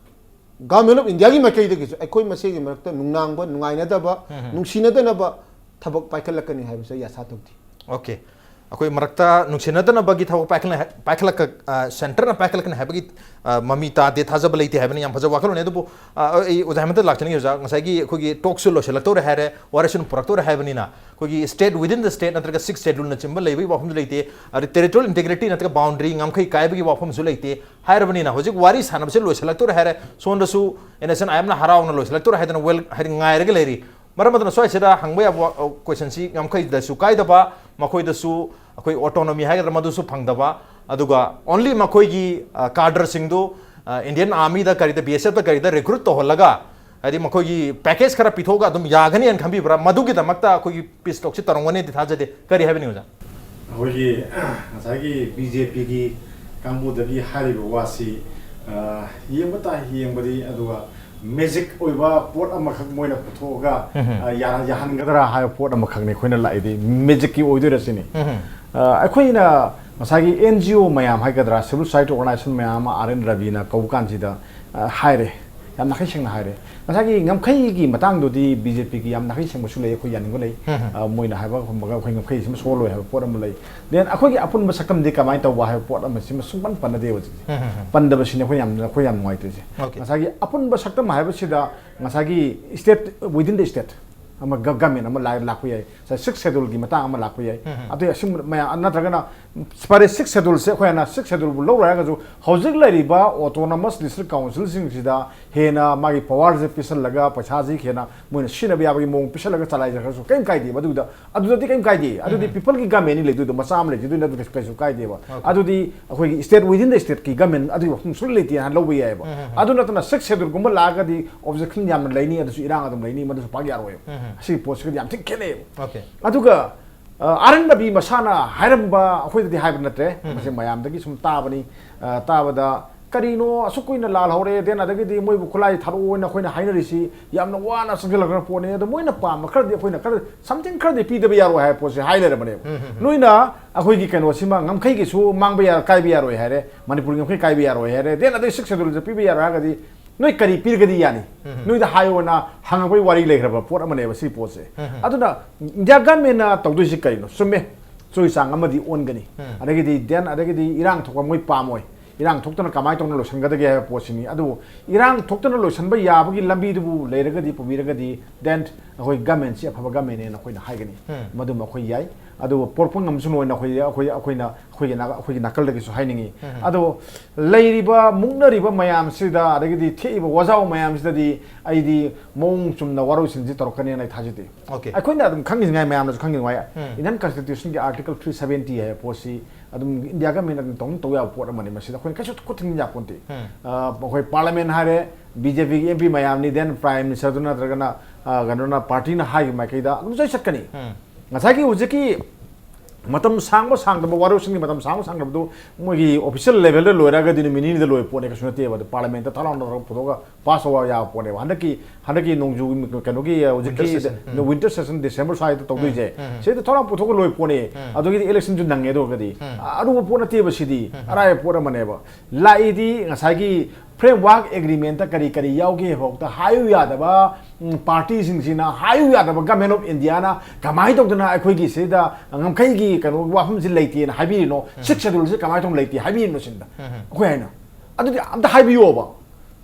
ꯒꯚꯔꯟꯃꯦꯟꯠ ꯑꯣꯐ ꯏꯟꯗꯤꯌꯥꯒꯤ ꯃꯥꯏꯀꯩꯗꯒꯤꯁꯨ ꯑꯩꯈꯣꯏ ꯃꯁꯦꯜꯒꯤ ꯃꯔꯛꯇ ꯅꯨꯡꯅꯥꯡꯕ, ꯅꯨꯡꯉꯥꯏꯅꯗꯕ, ꯅꯨꯡꯁꯤꯅꯗꯅꯕ ꯊꯕꯛ ꯄꯥꯏꯈꯠꯂꯛꯀꯅꯤ ꯍꯥꯏꯕꯁꯦ ꯑꯩ ꯑꯁꯥ ꯇꯧꯗꯦ꯫ ꯑꯣꯀꯦ꯫ ꯑꯩꯈꯣꯏ ꯃꯔꯛꯇ ꯅꯨꯡꯁꯤꯅꯗꯅꯕꯒꯤ ꯊꯕꯛ ꯄꯥꯏꯈꯠꯂ-, ꯄꯥꯏꯈꯠꯂꯛꯀ-, ꯑ, ꯁꯦꯟꯇꯔꯅ ꯄꯥꯏꯈꯠꯂꯛꯀꯅꯤ ꯍꯥꯏꯕꯒꯤ, ꯑ, ꯃꯃꯤ ꯇꯥꯗꯦ, ꯊꯥꯖꯕ ꯂꯩꯇꯦ ꯍꯥꯏꯕꯅꯤ꯫ ꯌꯥꯝ ꯐꯖꯕ ꯋꯥꯈꯜꯂꯣꯟꯅꯤ꯫ ꯑꯗꯨꯕꯨ, ꯑ, ꯑꯩ ꯑꯣꯖꯥ ꯍꯦꯃꯟꯇ ꯂꯥꯛꯆꯅꯤꯡꯉꯤ ꯑꯣꯖꯥ, ꯉꯁꯥꯏꯒꯤ ꯑꯩꯈꯣꯏꯒꯤ ꯇꯣꯛꯁꯨ ꯂꯣꯏꯁꯤꯜꯂꯛꯇꯧꯔꯦ ꯍꯥꯏꯔꯦ, ꯋꯥꯔꯦꯁꯨ ꯄꯨꯔꯛꯇꯧꯔꯦ ꯍꯥꯏꯕꯅꯤꯅ, ꯑꯩꯈꯣꯏꯒꯤ state within the state ꯅꯠꯇ꯭ꯔꯒ Sixth Schedule ꯅꯆꯤꯡꯕ ꯂꯩꯕꯒꯤ ꯋꯥꯐꯝꯁꯨ ꯂꯩꯇꯦ, ꯑꯗꯩ territorial integrity ꯅꯠꯇ꯭ꯔꯒ boundary ꯉꯝꯈꯩ ꯀꯥꯏꯕꯒꯤ ꯋꯥꯐꯝꯁꯨ ꯂꯩꯇꯦ ꯍꯥꯏꯔꯕꯅꯤꯅ, ꯍꯧꯖꯤꯛ ꯋꯥꯔꯤ ꯁꯥꯟꯅꯕꯁꯦ ꯂꯣꯏꯁꯤꯜꯂꯛꯇꯧꯔꯦ ꯍꯥꯏꯔꯦ, ꯁꯣꯝꯗꯁꯨ ꯑꯦꯟ ꯑꯦꯁ ꯑꯦꯟ ꯑꯥꯏ ꯑꯦꯝꯅ ꯍꯔꯥꯎꯅ ꯂꯣꯏꯁꯤꯜꯂꯛꯇꯧꯔꯦ ꯍꯥꯏꯗꯅ well, ꯍꯥꯏꯗꯤ ꯉꯥꯏꯔꯒ ꯂꯩꯔꯤ꯫ ꯃꯔꯝ ꯑꯗꯨꯅ ꯁ꯭ꯋꯥꯏꯁꯤꯗ ꯍꯪꯕ ꯌꯥꯕ, ꯑ, questionꯁꯤ ꯉꯝꯈꯩꯗꯁꯨ ꯀꯥꯏꯗꯕ, ꯃꯈꯣꯏꯗꯁꯨ ꯑꯩꯈꯣꯏ autonomy ꯍꯥꯏꯒꯗ꯭ꯔꯥ ꯃꯗꯨꯁꯨ ꯐꯪꯗꯕ, ꯑꯗꯨꯒ only ꯃꯈꯣꯏꯒꯤ, ꯑ, cadreꯁꯤꯡꯗꯨ, ꯑ, Indian Armyꯗ ꯀꯔꯤꯗ, B S Fꯇ ꯀꯔꯤꯗ recruit ꯇꯧꯍꯜꯂꯒ, ꯍꯥꯏꯗꯤ ꯃꯈꯣꯏꯒꯤ package ꯈꯔ ꯄꯤꯊꯣꯛꯑꯒ ꯑꯗꯨꯝ ꯌꯥꯒꯅꯤꯅ ꯈꯟꯕꯤꯕ꯭ꯔꯥ? ꯃꯗꯨꯒꯤꯗꯃꯛꯇ ꯑꯩꯈꯣꯏꯒꯤ peace talkꯁꯤ ꯇꯧꯔꯝꯒꯅꯤꯗꯤ ꯊꯥꯖꯗꯦ꯫ ꯀꯔꯤ ꯍꯥꯏꯕꯤꯅꯤꯡꯉꯤ ꯑꯣꯖꯥ? ꯑꯩꯈꯣꯏꯒꯤ ꯉꯁꯥꯏꯒꯤ ꯕꯤ ꯖꯦ ꯄꯤꯒꯤ ꯀꯥꯡꯕꯨꯗꯒꯤ ꯍꯥꯏꯔꯤꯕ ꯋꯥꯁꯤ, ꯑ, ꯌꯦꯡꯕ ꯇꯥꯏ, ꯌꯦꯡꯕꯗꯤ, ꯑꯗꯨꯒ magic ꯑꯣꯏꯕ ꯄꯣꯠ ꯑꯃꯈꯛ ꯃꯣꯏꯅ ꯄꯨꯊꯣꯛꯑꯒ, ꯑ, ꯌꯥ-, ꯌꯥꯍꯟꯒꯗ꯭ꯔꯥ ꯍꯥꯏꯕ ꯄꯣꯠ ꯑꯃꯈꯛꯅꯤ ꯑꯩꯈꯣꯏꯅ ꯂꯥꯛꯏꯗꯤ꯫ Magicꯀꯤ ꯑꯣꯏꯗꯣꯏꯔ ꯁꯤꯅꯤ꯫ ꯑ, ꯑꯩꯈꯣꯏꯅ ꯉꯁꯥꯏꯒꯤ N G O ꯃꯌꯥꯝ ꯍꯥꯏꯒꯗ꯭ꯔꯥ, civil society organization ꯃꯌꯥꯝ ꯑꯃ ꯑꯥꯔ ꯑꯦꯟ ꯔꯕꯤꯅ ꯀꯧꯕ ꯀꯥꯟꯁꯤꯗ, ꯑ, ꯍꯥꯏꯔꯦ, ꯌꯥꯝ ꯅꯥꯈꯩ ꯁꯦꯡꯅ ꯍꯥꯏꯔꯦ꯫ ꯉꯁꯥꯏꯒꯤ ꯉꯝꯈꯩꯒꯤ ꯃꯇꯥꯡꯗꯨꯗꯤ ꯕꯤ ꯖꯦ ꯄꯤꯒꯤ ꯌꯥꯝ ꯅꯥꯈꯩ ꯁꯦꯡꯕꯁꯨ ꯂꯩ, ꯑꯩꯈꯣꯏ ꯌꯥꯅꯤꯡꯕ ꯂꯩ꯫ ꯑ, ꯃꯣꯏꯅ ꯍꯥꯏꯕ ꯈꯨꯝꯕꯒ ꯑꯩꯈꯣꯏ ꯉꯝꯈꯩꯁꯤꯃ ꯁꯣꯜꯂꯣꯏ ꯍꯥꯏꯕ ꯄꯣꯠ ꯑꯃ ꯂꯩ꯫ Then ꯑꯩꯈꯣꯏꯒꯤ ꯑꯄꯨꯟꯕ ꯁꯛꯇꯝꯗꯤ ꯀꯃꯥꯏꯅ ꯇꯧꯕ ꯍꯥꯏꯕ ꯄꯣꯠ ꯑꯃꯁꯤꯃ ꯁꯨꯡꯄꯟ ꯄꯟꯅꯗꯦ ꯍꯧꯖꯤꯛꯁꯦ꯫ ꯄꯟꯗꯕꯁꯤꯅꯤ ꯑꯩꯈꯣꯏ ꯌꯥꯝ, ꯑꯩꯈꯣꯏ ꯌꯥꯝ ꯅꯨꯡꯉꯥꯏꯇ꯭ꯔꯤꯁꯦ꯫ Okay. ꯉꯁꯥꯏꯒꯤ ꯑꯄꯨꯟꯕ ꯁꯛꯇꯝ ꯍꯥꯏꯕꯁꯤꯗ ꯉꯁꯥꯏꯒꯤ state within the state ꯑꯃ ꯒ-, government ꯑꯃ ꯂꯥꯏ-, ꯂꯥꯛꯄ ꯌꯥꯏ꯫ ꯉꯁꯥꯏ Sixth Schedule ꯒꯤ ꯃꯇꯥꯡ ꯑꯃ ꯂꯥꯛꯄ ꯌꯥꯏ꯫ ꯑꯗꯩ ꯑꯁꯤꯒꯨꯝꯕ ꯃꯌꯥꯝ ꯅꯠꯇ꯭ꯔꯒꯅ ꯐꯔꯦ, Sixth Schedule ꯁꯦ ꯑꯩꯈꯣꯏꯅ Sixth Schedule ꯕꯨ ꯂꯧꯔꯣꯏ ꯍꯥꯏꯔꯒꯁꯨ ꯍꯧꯖꯤꯛ ꯂꯩꯔꯤꯕ autonomous district council ꯁꯤꯡꯁꯤꯗ ꯍꯦꯟꯅ ꯃꯥꯒꯤ power ꯁꯦ ꯄꯤꯁꯜꯂꯒ ꯄꯩꯁꯥꯁꯤ ꯍꯦꯟꯅ ꯃꯣꯏꯅ ꯁꯤꯖꯤꯟꯅꯕ ꯌꯥꯕꯒꯤ ꯃꯑꯣꯡ ꯄꯤꯁꯜꯂꯒ ꯆꯂꯥꯏꯖꯈ꯭ꯔꯁꯨ ꯀꯔꯤꯝ ꯀꯥꯏꯗꯦꯕ꯫ ꯑꯗꯨꯗ, ꯑꯗꯨꯗꯗꯤ ꯀꯔꯤꯝ ꯀꯥꯏꯗꯦ꯫ ꯑꯗꯨꯗꯤ people ꯒꯤ government ꯅꯤ ꯂꯩꯗꯣꯏꯗꯣ, ꯃꯆꯥ ꯑꯃ ꯂꯩꯈꯤꯗꯣꯏꯅꯦ, ꯑꯗꯨꯗꯤ ꯀꯩꯁꯨ ꯀꯥꯏꯗꯦꯕ꯫ ꯑꯗꯨꯗꯤ ꯑꯩꯈꯣꯏꯒꯤ state within the state ꯀꯤ government ꯑꯗꯨꯒꯤ ꯋꯥꯐꯝ ꯁꯨꯡꯂꯩ ꯂꯩꯇꯦ ꯍꯥꯏꯅ ꯂꯧꯕ ꯌꯥꯏꯑꯕ꯫ ꯑꯗꯨ ꯅꯠꯇꯅ Sixth Schedule ꯒꯨꯝꯕ ꯂꯥꯛꯑꯒꯗꯤ objection ꯌꯥꯝꯅ ꯂꯩꯅꯤ, ꯑꯗꯨꯁꯨ ꯏꯔꯥꯡ ꯑꯗꯨꯝ ꯂꯩꯅꯤ, ꯃꯗꯨꯁꯨ ꯄꯥꯛ ꯌꯥꯔꯣꯏꯕ꯫ ꯑꯁꯤꯒꯤ ꯄꯣꯠꯁꯤꯒꯗꯤ ꯌꯥꯝ ꯊꯤꯅ ꯈꯦꯠꯅꯩꯌꯦꯕ꯫ Okay. ꯑꯗꯨꯒ ꯑ, ꯑꯥꯔ ꯑꯦꯟ ꯔꯕꯤ ꯃꯁꯥꯅ ꯍꯥꯏꯔꯝꯕ, ꯑꯩꯈꯣꯏꯗꯗꯤ ꯍꯥꯏꯕ ꯅꯠꯇ꯭ꯔꯦ, ꯃꯁꯤ ꯃꯌꯥꯝꯗꯒꯤ ꯁꯨꯝ ꯇꯥꯕꯅꯤ꯫ ꯑ, ꯇꯥꯕꯗ ꯀꯔꯤꯅꯣ ꯑꯁꯨꯛ ꯀꯨꯏꯅ ꯂꯥꯜꯍꯧꯔꯦ, then ꯑꯗꯒꯤꯗꯤ ꯃꯣꯏꯕꯨ ꯈꯨꯠꯂꯥꯏ ꯊꯥꯔꯛꯑꯣꯅ ꯑꯩꯈꯣꯏꯅ ꯍꯥꯏꯅꯔꯤꯁꯤ ꯌꯥꯝꯅ ꯋꯥꯅ ꯆꯪꯁꯤꯜꯂꯛꯈ꯭ꯔ ꯄꯣꯠꯅꯤ, ꯑꯗꯣ ꯃꯣꯏꯅ ꯄꯥꯝꯕ ꯈꯔꯗꯤ ꯑꯩꯈꯣꯏꯅ ꯈꯔ something ꯈꯔꯗꯤ ꯄꯤꯗꯕ ꯌꯥꯔꯣꯏ ꯍꯥꯏꯕ ꯄꯣꯠꯁꯦ ꯍꯥꯏ ꯂꯩꯔꯕꯅꯦꯕ꯫ ꯅꯣꯏꯅ ꯑꯩꯈꯣꯏꯒꯤ ꯀꯩꯅꯣꯁꯤꯃ ꯉꯝꯈꯩꯒꯤꯁꯨ ꯃꯥꯡꯕ ꯌꯥ-, ꯀꯥꯏꯕ ꯌꯥꯔꯣꯏ ꯍꯥꯏꯔꯦ, ꯃꯅꯤꯄꯨꯔꯒꯤ ꯉꯝꯈꯩ ꯀꯥꯏꯕ ꯌꯥꯔꯣꯏ ꯍꯥꯏꯔꯦ, then ꯑꯗꯩ ꯁꯤꯛꯁ ꯁꯦꯗꯨꯜꯁꯦ ꯄꯤꯕ ꯌꯥꯔꯣꯏ ꯍꯥꯏꯔꯒꯗꯤ ꯅꯣꯏ ꯀꯔꯤ ꯄꯤꯔꯒꯗꯤ ꯌꯥꯅꯤ? ꯅꯣꯏꯗ ꯍꯥꯏꯌꯣꯅ ꯍꯪꯉꯛꯄꯒꯤ ꯋꯥꯔꯤ ꯂꯩꯈ꯭ꯔꯕ ꯄꯣꯠ ꯑꯃꯅꯦꯕ ꯁꯤ ꯄꯣꯠꯁꯦ꯫ ꯑꯗꯨꯅ ꯏꯟꯗꯤꯌꯥ ꯒꯚꯔꯟꯃꯦꯟꯅ ꯇꯧꯗꯣꯏꯁꯤ ꯀꯩꯅꯣ? ꯆꯨꯝꯃꯦ, ꯆꯨꯔꯤ ꯆꯥꯡ ꯑꯃꯗꯤ ꯑꯣꯟꯒꯅꯤ꯫ ꯑꯗꯒꯤꯗꯤ then ꯑꯗꯒꯤꯗꯤ ꯏꯔꯥꯡ ꯊꯣꯛꯄ ꯃꯣꯏ ꯄꯥꯝꯃꯣꯏ꯫ ꯏꯔꯥꯡ ꯊꯣꯛꯇꯅ ꯀꯃꯥꯏꯅ ꯇꯧꯅ ꯂꯣꯏꯁꯤꯟꯒꯗꯒꯦ ꯍꯥꯏꯕ ꯄꯣꯠꯁꯤꯅꯤ꯫ ꯑꯗꯨꯕꯨ ꯏꯔꯥꯡ ꯊꯣꯛꯇꯅ ꯂꯣꯏꯁꯤꯟꯕ ꯌꯥꯕꯒꯤ ꯂꯝꯕꯤꯗꯨꯕꯨ ꯂꯩꯔꯒꯗꯤ, then ꯑꯩꯈꯣꯏ ꯒꯚꯔꯟꯃꯦꯟꯁꯤ ꯑꯐꯕ ꯒꯚꯔꯟꯃꯦꯟꯅꯦꯅ ꯑꯩꯈꯣꯏꯅ ꯍꯥꯏꯒꯅꯤ꯫ ꯃꯗꯨꯃ ꯑꯩꯈꯣꯏ ꯌꯥꯏ꯫ ꯑꯗꯨꯕꯨ ꯄꯣꯔꯛꯄ ꯉꯝꯁꯅꯨ ꯍꯥꯏꯅ ꯑꯩꯈꯣꯏ, ꯑꯩꯈꯣꯏ, ꯑꯩꯈꯣꯏꯅ, ꯑꯩꯈꯣꯏꯒꯤ ꯅꯥ-, ꯑꯩꯈꯣꯏꯒꯤ ꯅꯥꯀꯜꯗꯒꯤꯁꯨ ꯍꯥꯏꯅꯤꯡꯉꯤ꯫ ꯑꯗꯣ ꯂꯩꯔꯤꯕ ꯃꯨꯛꯅꯔꯤꯕ ꯃꯌꯥꯝꯁꯤꯗ, ꯑꯗꯒꯤꯗꯤ ꯊꯦꯛꯏꯕ ꯋꯥꯖꯥꯎ ꯃꯌꯥꯝꯁꯤꯗꯗꯤ ꯑꯩꯗꯤ ꯃꯑꯣꯡ ꯆꯨꯝꯅ ꯋꯥꯔꯣꯏꯁꯤꯟꯁꯤ ꯇꯧꯔꯛꯀꯅꯤꯅ ꯑꯩ ꯊꯥꯖꯗꯦ꯫ Okay. ꯑꯩꯈꯣꯏꯅ ꯑꯗꯨꯝ ꯈꯪꯉꯤꯉꯥꯏ ꯃꯌꯥꯝꯅꯁꯨ ꯈꯪꯉꯤꯉꯥꯏ, Indian Constitutionꯒꯤ Article three seventy ꯍꯥꯏꯕ ꯄꯣꯠꯁꯤ ꯑꯗꯨꯝ ꯏꯟꯗꯤꯌꯥ ꯒꯚꯔꯟꯃꯦꯟꯠꯅ ꯑꯗꯨꯝ ꯇꯧꯅ ꯇꯧ ꯌꯥꯕ ꯄꯣꯠ ꯑꯃꯅꯤ꯫ ꯃꯁꯤꯗ ꯑꯩꯈꯣꯏꯅ ꯀꯩꯁꯨ ꯈꯨꯠ ꯊꯤꯡꯖꯤꯟ ꯌꯥꯄꯣꯟꯇꯦ꯫ ꯑ, ꯑꯩꯈꯣꯏ ꯄꯥꯔꯂꯤꯌꯥꯃꯦꯟꯠ ꯍꯥꯏꯔꯦ, ꯕꯤ ꯖꯦ ꯄꯤꯒꯤ ꯑꯦꯝ ꯄꯤ ꯃꯌꯥꯝꯅꯤ, then Prime Ministerꯗꯨ ꯅꯠꯇ꯭ꯔꯒꯅ, ꯑ, ꯀꯩꯅꯣꯅ, ꯄꯥꯔꯇꯤꯅ ꯍꯥꯏꯈꯤꯕ ꯃꯥꯏꯀꯩꯗ ꯑꯗꯨꯝ ꯆꯩ ꯆꯠꯀꯅꯤ꯫ ꯉꯁꯥꯏꯒꯤ ꯍꯧꯖꯤꯛꯀꯤ ꯃꯇꯝ ꯁꯥꯡꯕ ꯁꯥꯡꯗꯕ, ꯋꯥꯔꯣꯏꯁꯤꯟꯒꯤ ꯃꯇꯝ ꯁꯥꯡꯕ ꯁꯥꯡꯗꯕꯗꯨ ꯃꯣꯏꯒꯤ official levelꯗ ꯂꯣꯏꯔꯒꯗꯤ ꯅꯨꯃꯤꯠ ꯅꯤꯅꯤꯗ ꯂꯣꯏꯕ ꯄꯣꯠꯅꯦ, ꯀꯩꯁꯨ ꯅꯠꯇꯦꯕ꯫ ꯑꯗꯨ ꯄꯥꯔꯂꯤꯌꯥꯃꯦꯟꯠꯇ ꯊꯥ ꯂꯥꯎꯅ ꯄꯨꯊꯣꯛꯑꯒ ꯄꯥꯁ ꯇꯧꯕ ꯌꯥꯕ ꯄꯣꯠꯅꯦꯕ꯫ ꯍꯟꯗꯛꯀꯤ, ꯍꯟꯗꯛꯀꯤ ꯅꯣꯡꯖꯨ, ꯀꯩꯅꯣꯒꯤ, ꯍꯧꯖꯤꯛꯀꯤ winter session, December ꯁ꯭ꯋꯥꯏꯗ ꯇꯧꯗꯣꯏꯁꯦ, ꯁꯤꯗ ꯊꯧꯔꯥꯡ ꯄꯨꯊꯣꯛꯑꯒ ꯂꯣꯏꯕ ꯄꯣꯠꯅꯦ꯫ ꯑꯗꯨꯒꯤꯗꯤ electionꯁꯨ ꯅꯪꯉꯦ꯫ ꯑꯗꯨꯒꯗꯤ ꯑꯔꯨꯕ ꯄꯣꯠ ꯅꯠꯇꯦꯕ ꯁꯤꯗꯤ, ꯑꯔꯥꯏꯕ ꯄꯣꯠ ꯑꯃꯅꯦꯕ꯫ ꯂꯥꯛꯏꯗꯤ ꯉꯁꯥꯏꯒꯤ framework agreementꯇ ꯀꯔꯤ ꯀꯔꯤ ꯌꯥꯎꯒꯦ ꯐꯥꯎꯗ ꯍꯥꯏꯌꯨ ꯌꯥꯗꯕ, ꯎꯝ, ꯄꯥꯔꯇꯤꯁꯤꯡꯁꯤꯅ ꯍꯥꯏꯌꯨ ꯌꯥꯗꯕ, Government of Indiaꯅ ꯀꯃꯥꯏꯅ ꯇꯧꯗꯅ ꯑꯩꯈꯣꯏꯒꯤ ꯁꯤꯗ ꯉꯝꯈꯩꯒꯤ ꯀꯩꯅꯣ ꯋꯥꯐꯝꯁꯤ ꯂꯩꯇꯦꯅ ꯍꯥꯏꯕꯤꯔꯤꯅꯣ? Sixth Schedule ꯁꯤ ꯀꯃꯥꯏꯅ ꯇꯧꯅ ꯂꯩꯇꯦ ꯍꯥꯏꯕꯤꯔꯤꯅꯣ ꯁꯤꯗ? ꯑꯩꯈꯣꯏ ꯍꯥꯏꯅ ꯑꯗꯨꯗꯤ ꯑꯝꯇ ꯍꯥꯏꯕꯤꯌꯣꯕ꯫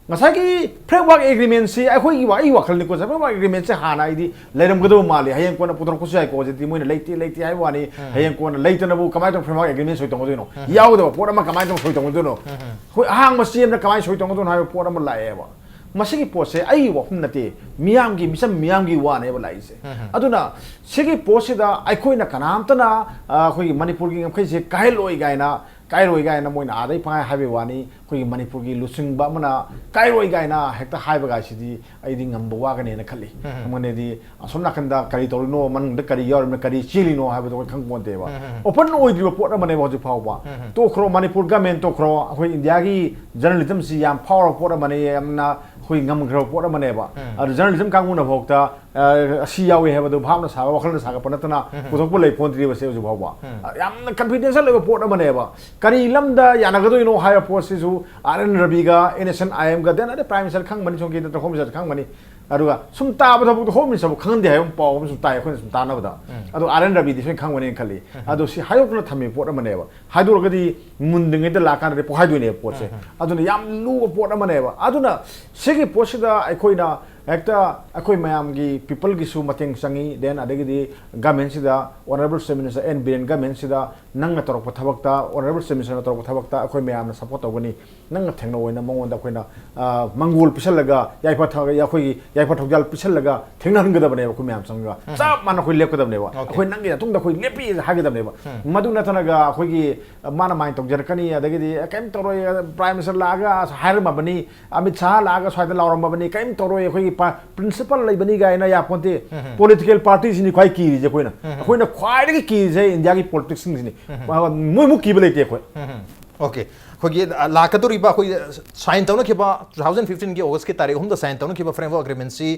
ꯉꯁꯥꯏꯒꯤ framework agreementꯁꯤ ꯑꯩꯈꯣꯏꯒꯤ ꯋꯥ-, ꯑꯩꯒꯤ ꯋꯥꯈꯜꯅꯤꯀꯣ, framework agreementꯁꯦ ꯍꯥꯟꯅ ꯑꯩꯗꯤ ꯂꯩꯔꯝꯒꯗꯕ ꯃꯥꯜꯂꯤ, ꯍꯌꯦꯡ ꯀꯣꯟꯅ ꯄꯨꯊꯣꯔꯛꯄꯁꯨ ꯌꯥꯏꯀꯣ꯫ ꯍꯧꯖꯤꯛꯇꯤ ꯃꯣꯏꯅ ꯂꯩꯇꯦ, ꯂꯩꯇꯦ ꯍꯥꯏꯕ ꯋꯥꯅꯤ꯫ ꯍꯌꯦꯡ ꯀꯣꯟꯅ ꯂꯩꯇꯅꯕꯨ ꯀꯃꯥꯏꯅ ꯇꯧꯅ framework agreement ꯁꯣꯏ ꯇꯧꯅꯗꯣꯏꯅꯣ? ꯌꯥꯎꯒꯗꯕ ꯄꯣꯠ ꯑꯃ ꯀꯃꯥꯏꯅ ꯇꯧꯅ ꯁꯣꯏ ꯇꯧꯅꯗꯣꯏꯅꯣ? ꯑꯩꯈꯣꯏ ꯑꯍꯥꯡꯕ ꯆꯦ ꯑꯃꯗ ꯀꯃꯥꯏꯅ ꯁꯣꯏ ꯇꯧꯅꯗꯣꯏꯅꯣ ꯍꯥꯏꯕ ꯄꯣꯠ ꯑꯃ ꯂꯥꯛꯑꯦꯕ꯫ ꯃꯁꯤꯒꯤ ꯄꯣꯠꯁꯦ ꯑꯩꯒꯤ ꯋꯥꯐꯝ ꯅꯠꯇꯦ, ꯃꯤꯌꯥꯝꯒꯤ, ꯃꯤꯆꯝ ꯃꯤꯌꯥꯝꯒꯤ ꯋꯥꯅꯦꯕ ꯂꯥꯛꯏꯁꯦ꯫ ꯑꯗꯨꯅ ꯁꯤꯒꯤ ꯄꯣꯠꯁꯤꯗ ꯑꯩꯈꯣꯏꯅ ꯀꯅꯥꯝꯇꯅ, ꯑ, ꯑꯩꯈꯣꯏꯒꯤ ꯃꯅꯤꯄꯨꯔꯒꯤ ꯉꯝꯈꯩꯁꯦ ꯀꯥꯏꯍꯜꯂꯣꯏ ꯀꯥꯏꯅ ꯀꯥꯏꯔꯣꯏ ꯀꯥꯏꯅ ꯃꯣꯏꯅ ꯑꯥꯗꯩ ꯄꯪꯍꯥꯏ ꯍꯥꯏꯕꯩ ꯋꯥꯅꯤ꯫ ꯑꯩꯈꯣꯏꯒꯤ ꯃꯅꯤꯄꯨꯔꯒꯤ ꯂꯨꯆꯤꯡꯕ ꯑꯃꯅ ꯀꯥꯏꯔꯣꯏ ꯀꯥꯏꯅ ꯍꯦꯛꯇ ꯍꯥꯏꯕꯒꯥꯏꯁꯤꯗꯤ ꯑꯩꯗꯤ ꯉꯝꯕ ꯋꯥꯒꯅꯦꯅ ꯈꯜꯂꯤ꯫ ꯎꯝ꯫ ꯉꯝꯒꯅꯤꯗꯤ ꯑꯁꯣꯝ ꯅꯥꯀꯟꯗ ꯀꯔꯤ ꯇꯧꯔꯤꯅꯣ, ꯃꯅꯨꯡꯗ ꯀꯔꯤ ꯌꯥꯎꯔꯤꯕꯅꯣ, ꯀꯔꯤ ꯆꯦꯜꯂꯤꯅꯣ ꯍꯥꯏꯕꯗꯣ ꯑꯩꯈꯣꯏ ꯈꯪꯄꯣꯟꯇꯦꯕ꯫ ꯎꯝ, ꯎꯝ, ꯎꯝ꯫ Open ꯑꯣꯏꯗ꯭ꯔꯤꯕ ꯄꯣꯠ ꯑꯃꯅꯦꯕ ꯍꯧꯖꯤꯛ ꯐꯥꯎꯕ꯫ ꯎꯝ, ꯎꯝ꯫ ꯇꯣꯛꯈ꯭ꯔꯣ, ꯃꯅꯤꯄꯨꯔ government ꯇꯣꯛꯈ꯭ꯔꯣ, ꯑꯩꯈꯣꯏ ꯏꯟꯗꯤꯌꯥꯒꯤ journalism ꯁꯤ ꯌꯥꯝ ꯐꯥꯎꯔꯕ ꯄꯣꯠ ꯑꯃꯅꯤ, ꯌꯥꯝꯅ ꯑꯩꯈꯣꯏ ꯉꯝꯈ꯭ꯔꯕ ꯄꯣꯠ ꯑꯃꯅꯦꯕ꯫ ꯎꯝ꯫ ꯑꯗꯨ journalism ꯀꯥꯡꯕꯨꯅ ꯐꯥꯎꯗ ꯑ, ꯑꯁꯤ ꯌꯥꯎꯏ ꯍꯥꯏꯕꯗꯨ ꯚꯥꯞꯅ ꯁꯥꯕ, ꯋꯥꯈꯜꯅ ꯁꯥꯒꯠꯄ ꯅꯠꯇꯅ ꯎꯝ꯫ ꯄꯨꯊꯣꯛꯄ ꯂꯩ ꯄꯣꯟꯗ꯭ꯔꯤꯕꯁꯦ ꯍꯧꯖꯤꯛ ꯐꯥꯎꯕ꯫ ꯎꯝ꯫ ꯑ, ꯌꯥꯝꯅ confidential ꯑꯣꯏꯕ ꯄꯣꯠ ꯑꯃꯅꯦꯕ꯫ ꯀꯔꯤ ꯂꯝꯗ ꯌꯥꯅꯒꯗꯣꯏꯅꯣ ꯍꯥꯏꯕ ꯄꯣꯠꯁꯤꯁꯨ R N Ravi ꯒ, N S N I M ꯒ, then ꯑꯗꯩ Prime Minister ꯈꯪꯕꯅꯤ, ꯁꯣꯝꯒꯤ Home Minister ꯈꯪꯕꯅꯤ꯫ ꯑꯗꯨꯒ ꯁꯨꯝ ꯇꯥꯕꯗ ꯐꯥꯎꯕꯗ Home Minister ꯕꯨ ꯈꯪꯍꯟꯗꯦ ꯍꯥꯏꯕ ꯑꯃ ꯄꯥꯎ ꯑꯃꯁꯨ ꯇꯥꯏ, ꯑꯩꯈꯣꯏꯅ ꯁꯨꯝ ꯇꯥꯟꯅꯕꯗ꯫ ꯎꯝ꯫ ꯑꯗꯣ R N Ravi ꯗꯤ ꯁꯣꯏꯅ ꯈꯪꯕꯅꯤ ꯈꯜꯂꯤ꯫ ꯎꯝ꯫ ꯑꯗꯣ ꯁꯤ ꯍꯥꯏꯗꯣꯛꯇꯅ ꯊꯝꯃꯤꯕ ꯄꯣꯠ ꯑꯃꯅꯦꯕ꯫ ꯍꯥꯏꯗꯣꯔꯒꯗꯤ ꯃꯨꯟꯗ꯭ꯔꯤꯉꯩꯗ ꯂꯥꯛꯀꯥꯟꯗꯗꯤ ꯄꯣꯛꯍꯥꯏꯗꯣꯏꯅꯦꯕ ꯄꯣꯠꯁꯦ꯫ ꯎꯝ, ꯎꯝ꯫ ꯑꯗꯨꯅ ꯌꯥꯝ ꯂꯨꯕ ꯄꯣꯠ ꯑꯃꯅꯦꯕ꯫ ꯑꯗꯨꯅ ꯁꯤꯒꯤ ꯄꯣꯠꯁꯤꯗ ꯑꯩꯈꯣꯏꯅ ꯍꯦꯛꯇ ꯑꯩꯈꯣꯏ ꯃꯌꯥꯝꯒꯤ people ꯒꯤꯁꯨ ꯃꯇꯦꯡ ꯆꯪꯉꯤ, then ꯑꯗꯒꯤꯗꯤ government ꯁꯤꯗ Honourable Chief Minister N Biren government ꯁꯤꯗ ꯅꯪꯅ ꯇꯧꯔꯛꯄ ꯊꯕꯛꯇ, Honourable Chief Minister ꯅ ꯇꯧꯔꯛꯄ ꯊꯕꯛꯇ ꯑꯩꯈꯣꯏ ꯃꯌꯥꯝꯅ support ꯇꯧꯒꯅꯤ꯫ ꯅꯪꯅ ꯊꯦꯡꯅ ꯑꯣꯏꯅ ꯃꯉꯣꯟꯗ ꯑꯩꯈꯣꯏꯅ, ꯑ, ꯃꯪꯒꯣꯜ ꯄꯤꯁꯜꯂꯒ, ꯌꯥꯏꯐ ꯊ-, ꯑꯩꯈꯣꯏꯒꯤ ꯌꯥꯏꯐ ꯊꯧꯖꯥꯜ ꯄꯤꯁꯜꯂꯒ ꯊꯦꯡꯅꯍꯟꯒꯗꯕꯅꯦꯕ ꯑꯩꯈꯣꯏ ꯃꯌꯥꯝ ꯆꯪꯉꯒ꯫ ꯎꯝ꯫ ꯆꯞ ꯃꯥꯟꯅ ꯑꯩꯈꯣꯏ ꯂꯦꯞꯀꯗꯕꯅꯦꯕ꯫ Okay꯫ ꯑꯩꯈꯣꯏ ꯅꯪꯒꯤ ꯃꯇꯨꯡꯗ ꯑꯩꯈꯣꯏ ꯂꯦꯞꯄꯤ ꯍꯥꯏꯒꯗꯕꯅꯦꯕ꯫ ꯎꯝ꯫ ꯃꯗꯨ ꯅꯠꯇꯅꯒ ꯑꯩꯈꯣꯏꯒꯤ, ꯑ, ꯃꯥꯅ ꯃꯥꯏꯅ ꯇꯧꯖꯔꯛꯀꯅꯤ, ꯑꯗꯒꯤꯗꯤ, "ꯑ, ꯀꯩꯝ ꯇꯧꯔꯣꯏ, ꯑ, Prime Minister ꯂꯥꯛꯑꯒ ꯍꯥꯏꯔꯝꯃꯕꯅꯤ, ꯑꯃꯤꯠ ꯁꯥꯍ ꯂꯥꯛꯑꯒ ꯁ꯭ꯋꯥꯏꯗ ꯂꯥꯎꯔꯝꯃꯕꯅꯤ, ꯀꯩꯝ ꯇꯧꯔꯣꯏ, ꯑꯩꯈꯣꯏꯒꯤ ꯄ-, principle ꯂꯩꯕꯅꯤ" ꯀꯥꯏꯅ ꯌꯥꯄꯣꯟꯇꯦ꯫ ꯎꯝ꯫ Political party ꯁꯤꯅꯤ ꯈ꯭ꯋꯥꯏ ꯀꯤꯔꯤꯁꯦ ꯑꯩꯈꯣꯏꯅ꯫ ꯎꯝ꯫ ꯑꯩꯈꯣꯏꯅ ꯈ꯭ꯋꯥꯏꯗꯒꯤ ꯀꯤꯔꯤꯁꯦ ꯏꯟꯗꯤꯌꯥꯒꯤ politics ꯁꯤꯡꯁꯤꯅꯤ꯫ ꯎꯝ꯫ ꯃꯣꯏꯃꯨꯛ ꯀꯤꯕ ꯂꯩꯇꯦ ꯑꯩꯈꯣꯏ꯫ ꯎꯝ꯫ Okay꯫ ꯑꯩꯈꯣꯏꯒꯤ, ꯑ, ꯂꯥꯛꯀꯗꯧꯔꯤꯕ ꯑꯩꯈꯣꯏ sign ꯇꯧꯅꯈꯤꯕ two thousand fifteen ꯒꯤ August ꯀꯤ ꯇꯥꯔꯤꯛ ꯑꯍꯨꯝꯗ sign ꯇꯧꯅꯈꯤꯕ framework agreement ꯁꯤ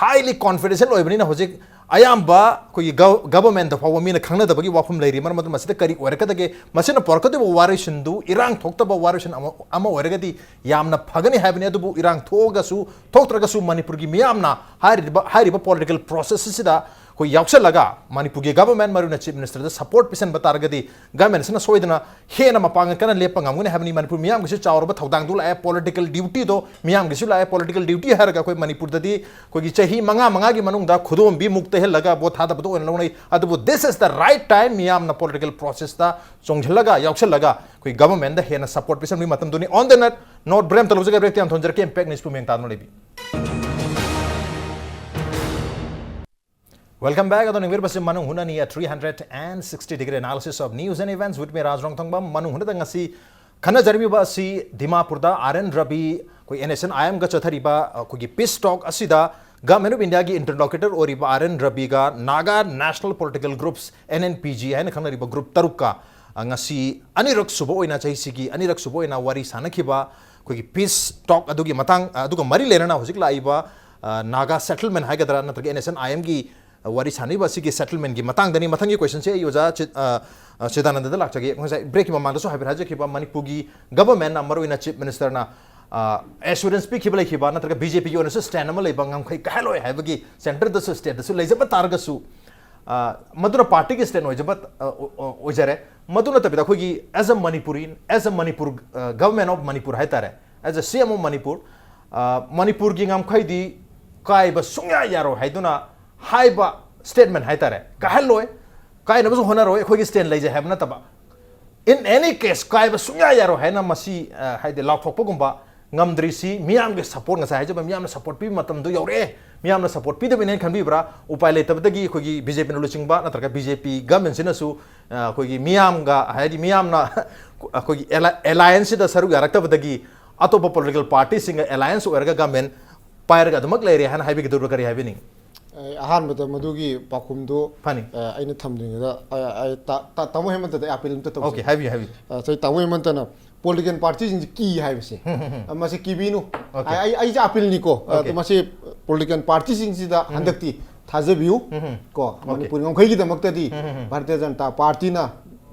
highly confidential ꯑꯣꯏꯕꯅꯤꯅ ꯍꯧꯖꯤꯛ ꯑꯌꯥꯝꯕ ꯑꯩꯈꯣꯏꯒꯤ gov-, government ꯗ ꯐꯥꯎꯕ ꯃꯤꯅ ꯈꯪꯅꯗꯕꯒꯤ ꯋꯥꯐꯝ ꯂꯩꯔꯤ꯫ ꯃꯔꯝ ꯑꯗꯨꯅ ꯃꯁꯤꯗ ꯀꯔꯤ ꯑꯣꯏꯔꯛꯀꯗꯒꯦ? ꯃꯁꯤꯅ ꯄꯨꯔꯛꯀꯗꯧꯔꯤꯕ ꯋꯥꯔꯣꯏꯁꯤꯟꯗꯨ ꯏꯔꯥꯡ ꯊꯣꯛꯇꯕ ꯋꯥꯔꯣꯏꯁꯤꯟ ꯑꯃ, ꯑꯃ ꯑꯣꯏꯔꯒꯗꯤ ꯌꯥꯝꯅ ꯐꯒꯅꯤ ꯍꯥꯏꯕꯅꯤ꯫ ꯑꯗꯨꯕꯨ ꯏꯔꯥꯡ ꯊꯣꯛꯑꯒꯁꯨ ꯊꯣꯛꯇ꯭ꯔꯒꯁꯨ ꯃꯅꯤꯄꯨꯔꯒꯤ ꯃꯤꯌꯥꯝꯅ ꯍꯥꯏꯔꯤꯕ, ꯍꯥꯏꯔꯤꯕ political process ꯑꯁꯤꯗ ꯑꯩꯈꯣꯏ ꯌꯥꯎꯁꯜꯂꯒ ꯃꯅꯤꯄꯨꯔꯒꯤ government, ꯃꯔꯨꯑꯣꯏꯅ Chief Minister ꯗ support ꯄꯤꯁꯟꯕ ꯇꯥꯔꯒꯗꯤ government ꯁꯤꯅ ꯁꯣꯏꯗꯅ ꯍꯦꯟꯅ ꯃꯄꯥꯡꯒꯜ ꯀꯟꯅ ꯂꯦꯞꯄ ꯉꯝꯒꯅꯤ ꯍꯥꯏꯕꯅꯤ꯫ ꯃꯅꯤꯄꯨꯔ ꯃꯤꯌꯥꯝꯒꯤꯁꯨ ꯆꯥꯎꯔꯕ ꯊꯧꯗꯥꯡꯗꯨ ꯂꯥꯛꯑꯦ, political duty ꯗꯣ ꯃꯤꯌꯥꯝꯒꯤꯁꯨ ꯂꯥꯛꯑꯦ꯫ Political duty ꯍꯥꯏꯔꯒ ꯑꯩꯈꯣꯏ ꯃꯅꯤꯄꯨꯔꯗꯗꯤ ꯑꯩꯈꯣꯏꯒꯤ ꯆꯍꯤ ꯃꯉꯥ ꯃꯉꯥꯒꯤ ꯃꯅꯨꯡꯗ ꯈꯨꯗꯣꯝꯕꯤ ꯃꯨꯛ ꯇꯩꯍꯜꯂꯒ vote ꯊꯥꯗꯕꯗꯣ ꯑꯣꯏꯅ ꯂꯧꯅꯩ꯫ ꯑꯗꯨꯕꯨ this is the right time ꯃꯤꯌꯥꯝꯅ political process ꯇ ꯆꯣꯡꯁꯤꯜꯂꯒ, ꯌꯥꯎꯁꯜꯂꯒ ꯑꯩꯈꯣꯏ government ꯗ ꯍꯦꯟꯅ support ꯄꯤꯁꯟꯕꯒꯤ ꯃꯇꯝꯗꯨꯅꯤ꯫ On the net, note break ꯑꯃꯇ ꯂꯧꯖꯒꯦ, break ꯇ ꯌꯥꯝ ꯊꯣꯟꯖꯔꯛꯀꯦ꯫ Impact News ꯄꯨ ꯃꯦꯟ ꯇꯥꯗꯨꯅ ꯂꯩꯕꯤ꯫ Welcome back. ꯑꯗꯣ ꯅꯤꯡꯕꯤꯔꯕꯁꯤ ꯃꯅꯨꯡ ꯍꯨꯠꯅꯅꯤ, a three hundred and sixty degree analysis of news and events with me, ꯔꯥꯖ ꯔꯣꯡꯊꯣꯡꯕꯝ꯫ ꯃꯅꯨꯡ ꯍꯨꯠꯅꯗ ꯉꯁꯤ ꯈꯟꯅꯖꯔꯤꯕ ꯑꯁꯤ ꯗꯤꯃꯥꯄꯨꯔꯗ ꯑꯥꯔ ꯑꯦꯟ ꯔꯕꯤ, ꯑꯩꯈꯣꯏ ꯑꯦꯟ ꯑꯦꯁ ꯑꯦꯟ ꯑꯥꯏ ꯑꯦꯝꯒ ꯆꯠꯊꯔꯤꯕ ꯑꯩꯈꯣꯏꯒꯤ peace talk ꯑꯁꯤꯗ Government of Indiaꯒꯤ interlocutor ꯑꯣꯏꯔꯤꯕ ꯑꯥꯔ ꯑꯦꯟ ꯔꯕꯤꯒ Naga National Political Groups, N N P G ꯍꯥꯏꯅ ꯈꯪꯅꯔꯤꯕ group ꯇꯔꯨꯛꯀ, ꯑ, ꯉꯁꯤ ꯑꯅꯤꯔꯛ ꯁꯨꯕ ꯑꯣꯏꯅ, ꯆꯍꯤꯁꯤꯒꯤ ꯑꯅꯤꯔꯛ ꯁꯨꯕ ꯑꯣꯏꯅ ꯋꯥꯔꯤ ꯁꯥꯅꯈꯤꯕ ꯑꯩꯈꯣꯏꯒꯤ peace talk ꯑꯗꯨꯒꯤ ꯃꯇꯥꯡ, ꯑ, ꯑꯗꯨꯒ ꯃꯔꯤ ꯂꯩꯅꯅ ꯍꯧꯖꯤꯛ ꯂꯥꯛꯏꯕ, ꯑ, ꯅꯥꯒꯥ settlement ꯍꯥꯏꯒꯗ꯭ꯔꯥ, ꯅꯠꯇ꯭ꯔꯒ ꯑꯦꯟ ꯑꯦꯁ ꯑꯦꯟ ꯑꯥꯏ ꯑꯦꯝꯒꯤ ꯋꯥꯔꯤ ꯁꯥꯟꯅꯔꯤꯕ ꯑꯁꯤꯒꯤ settlementꯀꯤ ꯃꯇꯥꯡꯗꯅꯤ꯫ ꯃꯊꯪꯒꯤ questionꯁꯦ ꯑꯩ ꯑꯣꯖꯥ ꯆꯤꯠ-, ꯑ, ꯑ, ꯆꯤꯗꯥꯅꯟꯗꯗ ꯂꯥꯛꯆꯒꯦ꯫ ꯉꯁꯥꯏ breakꯀꯤ ꯃꯃꯥꯡꯗꯁꯨ ꯍꯥꯏꯐꯦꯠ ꯍꯥꯏꯖꯈꯤꯕ, ꯃꯅꯤꯄꯨꯔꯒꯤ governmentꯅ, ꯃꯔꯨꯑꯣꯏꯅ Chief Ministerꯅ, ꯑ, assurance ꯄꯤꯈꯤꯕ ꯂꯩꯈꯤꯕ, ꯅꯠꯇ꯭ꯔꯒ ꯕꯤ ꯖꯦ ꯄꯤꯒꯤ ꯑꯣꯏꯅꯁꯨ stand ꯑꯃ ꯂꯩꯕ, ꯉꯝꯈꯩ ꯀꯥꯏꯍꯜꯂꯣꯏ ꯍꯥꯏꯕꯒꯤ centreꯗꯁꯨ stateꯇꯁꯨ ꯂꯩꯖꯕ ꯇꯥꯔꯒꯁꯨ, ꯑ, ꯃꯗꯨꯅ partyꯒꯤ stand ꯑꯣꯏꯖꯕ, ꯑ, ꯑꯣ-, ꯑꯣ-, ꯑꯣꯏꯖꯔꯦ꯫ ꯃꯗꯨ ꯅꯠꯇꯕꯤꯗ ꯑꯩꯈꯣꯏꯒꯤ as a Manipuri, as a Manipur, ꯑ, Government of Manipur ꯍꯥꯏꯇꯥꯔꯦ, as a C M of Manipur, ꯑ, ꯃꯅꯤꯄꯨꯔꯒꯤ ꯉꯝꯈꯩꯗꯤ ꯀꯥꯏꯕ ꯁꯨꯡꯌꯥ ꯌꯥꯔꯣꯏ ꯍꯥꯏꯗꯨꯅ ꯍꯥꯏꯕ statement ꯍꯥꯏꯇꯥꯔꯦ, ꯀꯥꯏꯍꯜꯂꯣꯏ, ꯀꯥꯏꯅꯕꯁꯨ ꯍꯣꯠꯅꯔꯣꯏ, ꯑꯩꯈꯣꯏꯒꯤ stand ꯂꯩꯖꯩ ꯍꯥꯏꯕ ꯅꯠꯇꯕ, in any case ꯀꯥꯏꯕ ꯁꯨꯡꯌꯥ ꯌꯥꯔꯣꯏ ꯍꯥꯏꯅ ꯃꯁꯤ, ꯑ, ꯍꯥꯏꯗꯤ ꯂꯥꯎꯊꯣꯛꯄꯒꯨꯝꯕ ꯉꯝꯗ꯭ꯔꯤꯁꯤ ꯃꯤꯌꯥꯝꯒꯤ support, ꯉꯁꯥꯏ ꯍꯥꯏꯖꯕ ꯃꯤꯌꯥꯝꯅ support ꯄꯤꯕ ꯃꯇꯝꯗꯣ ꯌꯧꯔꯛꯑꯦ, ꯃꯤꯌꯥꯝꯅ support ꯄꯤꯗꯕꯅꯦꯅ ꯈꯟꯕꯤꯕ꯭ꯔꯥ? ꯎꯄꯥꯏ ꯂꯩꯇꯕꯗꯒꯤ ꯑꯩꯈꯣꯏꯒꯤ ꯕꯤ ꯖꯦ ꯄꯤꯅ ꯂꯨꯆꯤꯡꯕ ꯅꯠꯇ꯭ꯔꯒ ꯕꯤ ꯖꯦ ꯄꯤ governmentꯁꯤꯅꯁꯨ, ꯑ, ꯑꯩꯈꯣꯏꯒꯤ ꯃꯤꯌꯥꯝꯒ, ꯍꯥꯏꯗꯤ ꯃꯤꯌꯥꯝꯅ ꯑꯩꯈꯣꯏꯒꯤ alli-, allianceꯁꯤꯗ ꯁꯔꯨꯛ ꯌꯥꯔꯛꯇꯕꯗꯒꯤ ꯑꯇꯣꯞꯄ political partyꯁꯤꯡꯒ alliance ꯑꯣꯏꯔꯒ government ꯄꯥꯏꯔꯒ ꯑꯗꯨꯃꯛ ꯂꯩꯔꯦ ꯍꯥꯏꯅ ꯍꯥꯏꯕꯤꯒꯗꯧꯔꯤꯕ꯭ꯔꯥ? ꯀꯔꯤ ꯍꯥꯏꯕꯤꯅꯤꯡꯉꯤ? ꯑꯩ ꯑꯍꯥꯟꯕꯗ ꯃꯗꯨꯒꯤ ꯄꯥꯎꯈꯨꯝꯗꯨ, ꯐꯅꯤ꯫ ꯑ, ꯑꯩꯅ ꯊꯝꯗ꯭ꯔꯤꯉꯩꯗ, ꯑ, ꯑ, ꯇꯥ-, ꯇꯥ-, ꯇꯥꯃꯣ ꯍꯦꯃꯟꯇꯗ ꯑꯩ appeal ꯑꯝꯇ ꯇꯧꯖꯒꯦ꯫ Okay, ꯍꯥꯏꯕꯤꯌꯨ, ꯍꯥꯏꯕꯤꯌꯨ꯫ ꯑ, ꯁꯤ ꯇꯥꯃꯣ ꯍꯦꯃꯟꯇꯅ political partyꯁꯤꯡꯁꯤ ꯀꯤ ꯍꯥꯏꯕꯁꯦ, ꯍꯝ, ꯍꯝ, ꯍꯝ꯫ ꯑ, ꯃꯁꯤ ꯀꯤꯕꯤꯅꯨ꯫ Okay꯫ ꯑꯩ, ꯑꯩ, ꯑꯩꯁꯦ appealꯅꯤꯀꯣ꯫ ꯑ, Okay꯫ ꯑꯗꯨ ꯃꯁꯤ political partyꯁꯤꯡꯁꯤꯗ ꯍꯝ꯫ ꯍꯟꯗꯛꯇꯤ ꯊꯥꯖꯕꯤꯌꯨ꯫ ꯍꯝ, ꯍꯝ꯫ ꯀꯣ, Okay꯫ ꯃꯅꯤꯄꯨꯔ ꯉꯝꯈꯩꯒꯤꯗꯃꯛꯇꯗꯤ ꯍꯝ, ꯍꯝ, ꯍꯝ꯫ ꯚꯥꯔꯇꯤꯌ ꯖꯅꯇꯥ ꯄꯥꯔꯇꯤꯅ,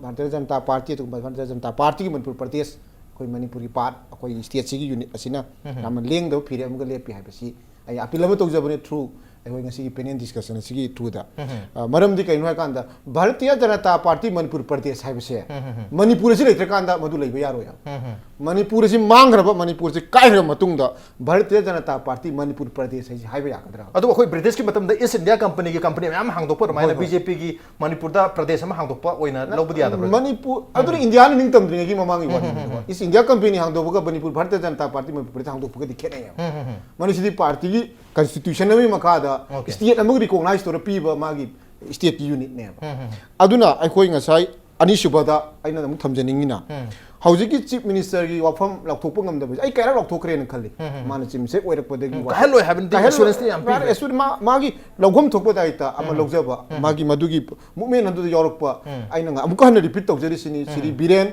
ꯚꯥꯔꯇꯤꯌ ꯖꯅꯇꯥ ꯄꯥꯔꯇꯤ, ꯑꯗꯨꯒꯨꯝꯕ ꯚꯥꯔꯇꯤꯌ ꯖꯅꯇꯥ ꯄꯥꯔꯇꯤꯒꯤ ꯃꯅꯤꯄꯨꯔ ꯄ꯭ꯔꯗꯦꯁ, ꯑꯩꯈꯣꯏ ꯃꯅꯤꯄꯨꯔꯒꯤ part, ꯑꯩꯈꯣꯏꯒꯤ stateꯁꯤꯒꯤ unit ꯑꯁꯤꯅ ꯍꯝ, ꯍꯝ꯫ ꯌꯥꯝꯅ ꯂꯦꯡꯗꯕ ꯐꯤꯔꯦꯞ ꯑꯃꯒ ꯂꯦꯞꯄꯤ ꯍꯥꯏꯕꯁꯤ ꯑꯩ appeal ꯑꯃ ꯇꯧꯖꯕꯅꯤ through ꯑꯩꯈꯣꯏ ꯉꯁꯤꯒꯤ panel discussion ꯑꯁꯤꯒꯤ throughꯗ꯫ ꯍꯝ, ꯍꯝ꯫ ꯑ, ꯃꯔꯝꯗꯤ ꯀꯩꯅꯣ ꯍꯥꯏꯀꯥꯟꯗ, ꯚꯥꯔꯇꯤꯌ ꯖꯅꯇꯥ ꯄꯥꯔꯇꯤ ꯃꯅꯤꯄꯨꯔ ꯄ꯭ꯔꯗꯦꯁ ꯍꯥꯏꯕꯁꯦ, ꯍꯝ, ꯍꯝ, ꯍꯝ꯫ ꯃꯅꯤꯄꯨꯔ ꯑꯁꯤ ꯂꯩꯇ꯭ꯔꯀꯥꯟꯗ ꯃꯗꯨ ꯂꯩꯕ ꯌꯥꯔꯣꯏ ꯍꯥꯏꯕ꯫ ꯍꯝ, ꯍꯝ꯫ ꯃꯅꯤꯄꯨꯔ ꯑꯁꯤ ꯃꯥꯡꯈ꯭ꯔꯕ, ꯃꯅꯤꯄꯨꯔ ꯑꯁꯤ ꯀꯥꯏꯈ꯭ꯔꯕ ꯃꯇꯨꯡꯗ ꯚꯥꯔꯇꯤꯌ ꯖꯅꯇꯥ ꯄꯥꯔꯇꯤ ꯃꯅꯤꯄꯨꯔ ꯄ꯭ꯔꯗꯦꯁ ꯍꯥꯏꯁꯤ ꯍꯥꯏꯕ ꯌꯥꯒꯗ꯭ꯔꯥ? ꯑꯗꯨ ꯑꯩꯈꯣꯏ ꯕ꯭ꯔꯤꯇꯤꯁꯀꯤ ꯃꯇꯝꯗ East India Companyꯒꯤ company ꯃꯌꯥꯝ ꯍꯥꯡꯗꯣꯛꯄ ꯑꯗꯨꯃꯥꯏꯅ ꯍꯣꯏ, ꯍꯣꯏ꯫ ꯕꯤ ꯖꯦ ꯄꯤꯒꯤ ꯃꯅꯤꯄꯨꯔꯗ ꯄ꯭ꯔꯗꯦꯁ ꯑꯃ ꯍꯥꯡꯗꯣꯛꯄ ꯑꯣꯏꯅ ꯂꯧꯕꯗꯤ ꯌꯥꯗꯕ꯭ꯔꯥ? ꯃꯅꯤꯄꯨꯔ, ꯑꯗꯨꯅ ꯎꯝ꯫ ꯏꯟꯗꯤꯌꯥꯅ ꯅꯤꯡꯇꯝꯗ꯭ꯔꯤꯉꯩꯒꯤ ꯃꯃꯥꯡꯒꯤ ꯎꯝ, ꯋꯥꯔꯤꯅꯤ꯫ ꯎꯝ, ꯎꯝ, ꯎꯝ꯫ East India Company ꯍꯥꯡꯗꯣꯛꯄꯒ ꯃꯅꯤꯄꯨꯔ ꯚꯥꯔꯇꯤꯌ ꯖꯅꯇꯥ ꯄꯥꯔꯇꯤ ꯃꯅꯤꯄꯨꯔ ꯄ꯭ꯔꯗꯦꯁ ꯍꯥꯡꯗꯣꯛꯄꯒꯗꯤ ꯈꯦꯠꯅꯩꯌꯦꯕ꯫ ꯎꯝ, ꯎꯝ, ꯎꯝ꯫ ꯃꯅꯤꯁꯤꯗꯤ ꯄꯥꯔꯇꯤꯒꯤ ꯀꯟꯁꯇꯤꯇ꯭ꯌꯨꯁꯟ ꯑꯃꯒꯤ ꯃꯈꯥꯗ Okay. ꯁ꯭ꯇꯦꯠ ꯑꯃꯒꯤ ꯔꯤꯀꯣꯛꯅꯥꯏꯁ ꯇꯧꯔ ꯄꯤꯕ ꯃꯥꯒꯤ ꯁ꯭ꯇꯦꯠꯀꯤ ꯌꯨꯅꯤꯠꯅꯦꯕ꯫ ꯎꯝ, ꯎꯝ, ꯑꯗꯨꯅ ꯑꯩꯈꯣꯏ ꯉꯁꯥꯏ ꯑꯅꯤꯁꯨꯕꯗ ꯑꯩꯅ ꯑꯃꯨꯛ ꯊꯝꯖꯅꯤꯡꯉꯤꯅ, ꯎꯝ. ꯍꯧꯖꯤꯛꯀꯤ ꯆꯤꯐ ꯃꯤꯅꯤꯁꯇꯔꯒꯤ ꯋꯥꯐꯝ ꯂꯥꯎꯊꯣꯛꯄ ꯉꯝꯗꯕꯁꯦ ꯑꯩ ꯀꯌꯥꯔꯛ ꯂꯥꯎꯊꯣꯛꯈ꯭ꯔꯦꯅ ꯈꯜꯂꯤ꯫ ꯎꯝ, ꯎꯝ. ꯃꯥꯅ ꯆꯤꯐ ꯃꯤꯅꯤꯁꯇꯔ ꯑꯣꯏꯔꯛꯄꯗꯒꯤ ꯎꯝ, ꯋꯥꯐꯝ ꯀꯥꯏꯍꯜꯂꯣꯏ ꯍꯥꯏꯕꯅꯗꯤ ꯀꯥꯏꯍꯜꯂꯣꯏ꯫ assurance ꯇꯤ ꯌꯥꯝ ꯄꯤꯈ꯭ꯔꯦ꯫ Assurance ꯃꯥ-, ꯃꯥꯒꯤ ꯂꯧꯐꯝ ꯊꯣꯛꯄ ꯗꯥꯏꯇ ꯑꯃ ꯎꯝ. ꯂꯧꯖꯕ, ꯎꯝ. ꯃꯥꯒꯤ ꯃꯗꯨꯒꯤ ꯃꯨꯞꯃꯦꯟ ꯑꯗꯨꯗ ꯌꯥꯎꯔꯛꯄ꯫ ꯎꯝ. ꯑꯩꯅ ꯉ-, ꯑꯃꯨꯛꯀ ꯍꯟꯅ ꯔꯤꯄꯤꯠ ꯇꯧꯖꯔꯤꯁꯤꯅꯤ, ꯁꯤꯔꯤ ꯎꯝ. ꯕꯤꯔꯦꯟ,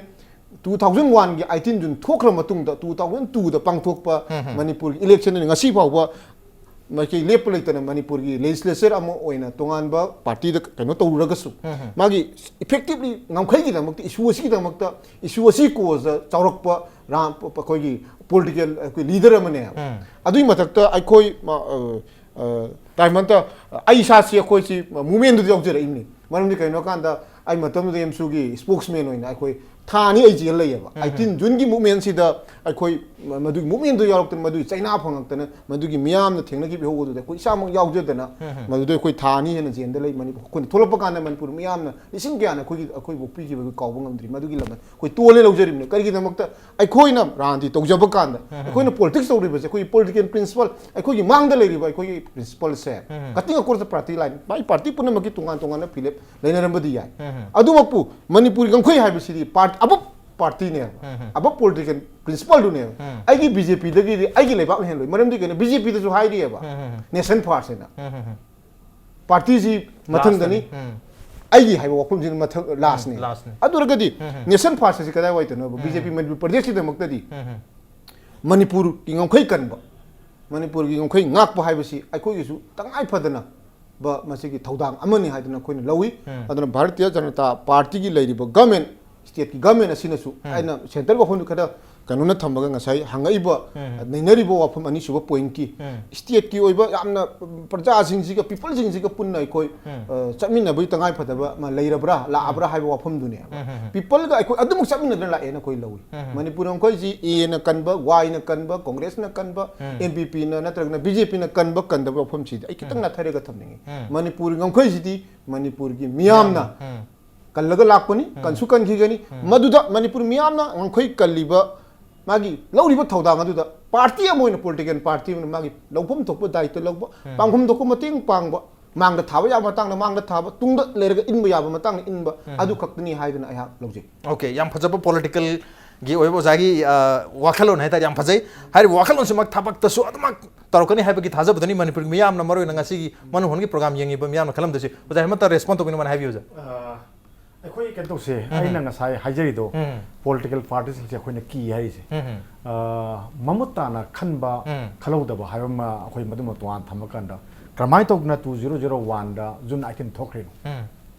two thousand one ꯒꯤ eighteen June ꯊꯣꯛꯈ꯭ꯔ ꯃꯇꯨꯡꯗ two thousand two ꯗ ꯄꯥꯡꯊꯣꯛꯄ ꯎꯝ. ꯃꯅꯤꯄꯨꯔꯒꯤ ꯏꯂꯦꯛꯁꯟ ꯉꯁꯤ ꯐꯥꯎꯕ ꯃꯥꯏꯀꯩ ꯂꯦꯞꯄ ꯂꯩꯇꯅ ꯃꯅꯤꯄꯨꯔꯒꯤ ꯂꯦꯖꯤꯁꯂꯦꯆꯔ ꯑꯃ ꯑꯣꯏꯅ ꯇꯣꯉꯥꯟꯕ ꯄꯥꯔꯇꯤꯗ ꯀꯩꯅꯣ ꯇꯧꯔꯨꯔꯒꯁꯨ, ꯎꯝ. ꯃꯥꯒꯤ ꯏꯐꯦꯛꯇꯤꯚꯂꯤ ꯉꯝꯈꯩꯒꯤꯗꯃꯛꯇ, ꯏꯁꯨ ꯑꯁꯤꯒꯤꯗꯃꯛꯇ, ꯏꯁꯨ ꯑꯁꯤ ꯀꯣꯖꯇ ꯆꯥꯎꯔꯛꯄ ꯔꯥꯝ-, ꯑꯩꯈꯣꯏꯒꯤ ꯄꯣꯂꯤꯇꯤꯀꯦꯜ ꯑꯩꯈꯣꯏ ꯂꯤꯗꯔ ꯑꯃꯅꯦꯕ꯫ ꯎꯝ. ꯑꯗꯨꯒꯤ ꯃꯊꯛꯇ ꯑꯩꯈꯣꯏ ꯃ-, ꯑ, ꯑ, ꯇꯥꯏꯃꯟꯇ ꯑꯩ ꯏꯁꯥꯁꯤ ꯑꯩꯈꯣꯏꯁꯤ ꯃꯨꯞꯃꯦꯟꯗꯨꯗ ꯌꯥꯎꯖꯔꯛꯏꯕꯅꯤ꯫ ꯃꯔꯝꯗꯤ ꯀꯩꯅꯣ ꯍꯥꯏꯀꯥꯟꯗ ꯑꯩ ꯃꯇꯝꯗꯨꯗ ꯑꯦꯝꯁꯨꯒꯤ ꯁ꯭ꯄꯣꯛꯁꯃꯦꯟ ꯑꯣꯏꯅ ꯑꯩꯈꯣꯏ ꯊꯥ ꯑꯅꯤ ꯑꯩ ꯖꯦꯜ ꯂꯩꯌꯦꯕ꯫ ꯎꯝ. eighteen June ꯒꯤ ꯃꯨꯞꯃꯦꯟꯁꯤꯗ ꯑꯩꯈꯣꯏ ꯃ-, ꯃꯗꯨꯒꯤ ꯃꯨꯞꯃꯦꯟꯗꯨ ꯌꯥꯎꯔꯛꯇꯅ, ꯃꯗꯨꯒꯤ ꯆꯩꯅꯥ ꯐꯪꯉꯛꯇꯅ, ꯃꯗꯨꯒꯤ ꯃꯤꯌꯥꯝꯅ ꯊꯦꯡꯅꯈꯤꯕ ꯏꯍꯧ ꯑꯗꯨꯗ ꯑꯩꯈꯣꯏ ꯏꯁꯥꯃꯛ ꯌꯥꯎꯖꯗꯅ ꯎꯝ. ꯃꯗꯨꯗ ꯑꯩꯈꯣꯏ ꯊꯥ ꯑꯅꯤ ꯍꯦꯟꯅ ꯖꯦꯜꯗ ꯂꯩ꯫ ꯃꯅꯤꯄꯨꯔ ꯑꯩꯈꯣꯏꯅ ꯊꯣꯛꯂꯛꯄ ꯀꯥꯟꯗ ꯃꯅꯤꯄꯨꯔ ꯃꯤꯌꯥꯝꯅ ꯂꯤꯁꯤꯡ ꯀꯌꯥꯅ ꯑꯩꯈꯣꯏꯒꯤ, ꯑꯩꯈꯣꯏꯕꯨ ꯄꯤꯈꯤꯕꯗꯨ ꯀꯥꯎꯕ ꯉꯝꯗ꯭ꯔꯤ꯫ ꯃꯗꯨꯒꯤ ꯂꯃꯟ ꯑꯩꯈꯣꯏ ꯇꯣꯜꯂꯦ ꯂꯧꯖꯔꯤꯕꯅꯤ꯫ ꯀꯔꯤꯒꯤꯗꯃꯛꯇ? ꯑꯩꯈꯣꯏꯅ ꯔꯥꯟꯗꯤ ꯇꯧꯖꯕ ꯀꯥꯟꯗ, ꯎꯝ. ꯑꯩꯈꯣꯏꯅ ꯄꯣꯂꯤꯇꯤꯛꯁ ꯇꯧꯔꯤꯕꯁꯦ, ꯑꯩꯈꯣꯏꯒꯤ ꯄꯣꯂꯤꯇꯤꯀꯦꯜ ꯄ꯭ꯔꯤꯟꯁꯤꯄꯜ, ꯑꯩꯈꯣꯏꯒꯤ ꯃꯥꯡꯗ ꯂꯩꯔꯤꯕ ꯑꯩꯈꯣꯏꯒꯤ ꯄ꯭ꯔꯤꯟꯁꯤꯄꯜꯁꯦ, ꯎꯝ. cutting across the party line, my party ꯄꯨꯝꯅꯃꯛꯀꯤ ꯇꯣꯉꯥꯟ ꯇꯣꯉꯥꯟꯕ ꯐꯤꯔꯦꯞ ꯂꯩꯅꯔꯝꯕꯗꯤ ꯌꯥꯏ꯫ ꯎꯝ. ꯑꯗꯨꯃꯛꯄꯨ ꯃꯅꯤꯄꯨꯔꯒꯤ ꯉꯝꯈꯩ ꯍꯥꯏꯕꯁꯤꯗꯤ ꯄꯥꯔꯠ ꯑꯕꯞ ꯄꯥꯔꯇꯤꯅꯦꯕ, ꯎꯝ. ꯑꯕꯞ ꯄꯣꯂꯤꯇꯤꯀꯦꯜ ꯄ꯭ꯔꯤꯟꯁꯤꯄꯜꯗꯨꯅꯦꯕ꯫ ꯎꯝ. ꯑꯩꯒꯤ ꯕꯤ ꯖꯦ ꯄꯤꯗꯒꯤꯗꯤ ꯑꯩꯒꯤ ꯂꯩꯕꯥꯛꯅ ꯍꯦꯜꯂꯣꯏ꯫ ꯃꯔꯝꯗꯤ ꯀꯩꯅꯣ? ꯕꯤ ꯖꯦ ꯄꯤꯗꯁꯨ ꯍꯥꯏꯔꯤꯑꯕ, ꯎꯝ. ꯅꯦꯁꯟ ꯐꯥꯔꯁ ꯍꯥꯏꯅ꯫ ꯎꯝ. ꯄꯥꯔꯇꯤꯁꯤ ꯃꯊꯪꯗꯅꯤ, ꯎꯝ. ꯑꯩꯒꯤ ꯍꯥꯏꯕ ꯋꯥꯐꯝꯁꯤꯅ ꯃꯊꯪ, ꯂꯥꯁꯅꯤ꯫ ꯂꯥꯁꯅꯤ꯫ ꯑꯗꯨ ꯑꯣꯏꯔꯒꯗꯤ ꯎꯝ. ꯅꯦꯁꯟ ꯐꯥꯔꯁ ꯑꯁꯤ ꯀꯗꯥꯏꯋꯥꯏꯗꯅꯣꯕ? ꯎꯝ. ꯕꯤ ꯖꯦ ꯄꯤ ꯃꯅꯤꯄꯨꯔ ꯄ꯭ꯔꯗꯦꯁꯀꯤꯗꯃꯛꯇꯗꯤ ꯎꯝ. ꯃꯅꯤꯄꯨꯔꯒꯤ ꯉꯝꯈꯩ ꯀꯟꯕ, ꯃꯅꯤꯄꯨꯔꯒꯤ ꯉꯝꯈꯩ ꯉꯥꯛꯄ ꯍꯥꯏꯕꯁꯤ ꯑꯩꯈꯣꯏꯒꯤꯁꯨ ꯇꯉꯥꯏ ꯐꯗꯅ ꯕ-, ꯃꯁꯤꯒꯤ ꯊꯧꯗꯥꯡ ꯑꯃꯅꯤ ꯍꯥꯏꯗꯅ ꯑꯩꯈꯣꯏꯅ ꯂꯧꯏ꯫ ꯎꯝ. ꯑꯗꯨꯅ ꯚꯥꯔꯇꯤꯌ ꯖꯅꯇꯥ ꯄꯥꯔꯇꯤꯒꯤ ꯂꯩꯔꯤꯕ ꯒꯃꯦꯟ, ꯁ꯭ꯇꯦꯠꯀꯤ ꯒꯃꯦꯟ ꯑꯁꯤꯅꯁꯨ, ꯎꯝ. ꯑꯩꯅ ꯁꯦꯟꯇꯔꯒꯤ ꯋꯥꯐꯝꯗꯨ ꯈꯔ ꯀꯩꯅꯣꯅ ꯊꯝꯃꯒ ꯉꯁꯥꯏ ꯍꯪꯉꯛꯏꯕ, ꯎꯝ. ꯅꯩꯅꯔꯤꯕ ꯋꯥꯐꯝ ꯑꯅꯤꯁꯨꯕ ꯄꯣꯏꯟꯠꯀꯤ ꯎꯝ. ꯁ꯭ꯇꯦꯠꯀꯤ ꯑꯣꯏꯕ ꯌꯥꯝꯅ ꯄ꯭ꯔꯖꯥꯁꯤꯡꯁꯤꯒ, ꯄꯤꯄꯜꯁꯤꯡꯁꯤꯒ ꯄꯨꯟꯅ ꯑꯩꯈꯣꯏ, ꯎꯝ. ꯑ, ꯆꯠꯃꯤꯟꯅꯕꯒꯤ ꯇꯉꯥꯏ ꯐꯗꯕ ꯑꯃ ꯂꯩꯔꯕ꯭ꯔꯥ, ꯂꯥꯛꯑꯕ꯭ꯔꯥ ꯍꯥꯏꯕ ꯋꯥꯐꯝꯗꯨꯅꯦꯕ꯫ ꯎꯝ, ꯎꯝ, ꯎꯝ. ꯄꯤꯄꯜꯒ ꯑꯩꯈꯣꯏ ꯑꯗꯨꯃꯛ ꯆꯠꯃꯤꯟꯅꯗꯅ ꯂꯥꯛꯑꯦꯅ ꯑꯩꯈꯣꯏ ꯂꯧꯏ꯫ ꯎꯝ, ꯎꯝ. ꯃꯅꯤꯄꯨꯔ ꯉꯝꯈꯩꯁꯤ ꯑꯦꯅ ꯀꯟꯕ, ꯋꯥꯏꯅ ꯀꯟꯕ, ꯀꯣꯡꯒ꯭ꯔꯦꯁꯅ ꯀꯟꯕ, ꯎꯝ. ꯑꯦꯟ ꯄꯤ ꯄꯤꯅ ꯅꯠꯇ꯭ꯔꯒꯅ ꯕꯤ ꯖꯦ ꯄꯤꯅ ꯀꯟꯕ ꯀꯟꯗꯕ ꯋꯥꯐꯝꯁꯤꯗꯤ ꯑꯩ ꯈꯤꯇꯪ ꯎꯝ. ꯅꯥꯊꯩꯔꯒ ꯊꯝꯅꯤꯡꯉꯤ꯫ ꯎꯝ. ꯃꯅꯤꯄꯨꯔꯒꯤ ꯉꯝꯈꯩꯁꯤꯗꯤ ꯃꯅꯤꯄꯨꯔꯒꯤ ꯃꯤꯌꯥꯝꯅ ꯎꯝ. ꯀꯜꯂꯒ ꯂꯥꯛꯄꯅꯤ, ꯎꯝ. ꯀꯟꯁꯨ ꯀꯟꯈꯤꯒꯅꯤ꯫ ꯎꯝ. ꯃꯗꯨꯗ ꯃꯅꯤꯄꯨꯔ ꯃꯤꯌꯥꯝꯅ ꯉꯝꯈꯩ ꯀꯜꯂꯤꯕ, ꯃꯥꯒꯤ ꯂꯧꯔꯤꯕ ꯊꯧꯗꯥꯡ ꯑꯗꯨꯗ ꯄꯥꯔꯇꯤ ꯑꯃ ꯑꯣꯏꯅ, ꯄꯣꯂꯤꯇꯤꯀꯦꯜ ꯄꯥꯔꯇꯤ ꯑꯃꯅ ꯃꯥꯒꯤ ꯂꯧꯐꯝ ꯊꯣꯛꯄ ꯗꯥꯌꯤꯠꯇ ꯂꯧꯕ, ꯄꯥꯡꯐꯝ ꯊꯣꯛꯄ ꯃꯇꯦꯡ ꯄꯥꯡꯕ, ꯃꯥꯡꯗ ꯊꯥꯕ ꯌꯥꯕ ꯃꯇꯥꯡꯗ ꯃꯥꯡꯗ ꯊꯥꯕ, ꯇꯨꯡꯗ ꯂꯩꯔꯒ ꯏꯟꯕ ꯌꯥꯕ ꯃꯇꯥꯡꯗ ꯏꯟꯕ, ꯑꯗꯨ ꯈꯛꯇꯅꯤ ꯍꯥꯏꯗꯅ ꯑꯩꯍꯥꯛ ꯂꯧꯖꯩ꯫ ꯑꯣꯀꯦ, ꯌꯥꯝ ꯐꯖꯕ ꯄꯣꯂꯤꯇꯤꯀꯦꯜꯒꯤ ꯑꯣꯏꯕ ꯑꯣꯖꯥꯒꯤ ꯑ, ꯋꯥꯈꯜꯂꯣꯟ ꯍꯥꯏꯇꯥꯔꯦ, ꯌꯥꯝ ꯐꯖꯩ꯫ ꯍꯥꯏꯔꯤꯕ ꯋꯥꯈꯜꯂꯣꯟꯁꯤꯃꯛ ꯊꯕꯛꯇꯁꯨ ꯑꯗꯨꯃꯛ ꯇꯧꯔꯛꯀꯅꯤ ꯍꯥꯏꯕꯒꯤ ꯊꯥꯖꯕꯗꯨꯅꯤ ꯃꯅꯤꯄꯨꯔꯒꯤ ꯃꯤꯌꯥꯝꯅ ꯃꯔꯨꯑꯣꯏꯅ ꯉꯁꯤꯒꯤ ꯃꯅꯨ ꯍꯣꯟꯒꯤ ꯄ꯭ꯔꯣꯒ꯭ꯔꯥꯝ ꯌꯦꯡꯉꯤꯕ ꯃꯤꯌꯥꯝꯅ ꯈꯜꯂꯝꯗꯣꯏꯁꯤ꯫ ꯑꯣꯖꯥ, ꯍꯦꯃꯟꯇ ꯔꯦꯁꯄꯣꯟ ꯇꯧꯕꯤꯅꯕ ꯍꯥꯏꯕꯤꯌꯨ, ꯑꯣꯖꯥ꯫ ꯑꯩꯈꯣꯏ ꯀꯩꯅꯣ ꯇꯧꯁꯦ, ꯑꯩꯅ ꯉꯁꯥꯏ ꯍꯥꯏꯖꯔꯤꯗꯣ, ꯄꯣꯂꯤꯇꯤꯀꯦꯜ ꯄꯥꯔꯇꯤꯁꯤꯡꯁꯦ ꯑꯩꯈꯣꯏꯅ ꯀꯤ ꯍꯥꯏꯔꯤꯁꯦ꯫ ꯃꯃꯨꯠ ꯇꯥꯅ ꯈꯟꯕ ꯈꯜꯍꯧꯗꯕ ꯍꯥꯏꯕ ꯑꯃ ꯑꯩꯈꯣꯏ ꯃꯗꯨꯃ ꯇꯣꯉꯥꯟ ꯊꯝꯃꯀꯥꯟꯗ, ꯀꯔꯝꯍꯥꯏꯅ ꯇꯧꯗꯅ ꯇꯨ ꯖꯤꯔꯣ ꯖꯤꯔꯣ ꯋꯥꯟꯗ ꯖꯨꯟ ꯑꯥꯏꯇꯤꯟ ꯊꯣꯛꯈ꯭ꯔꯤꯅꯣ?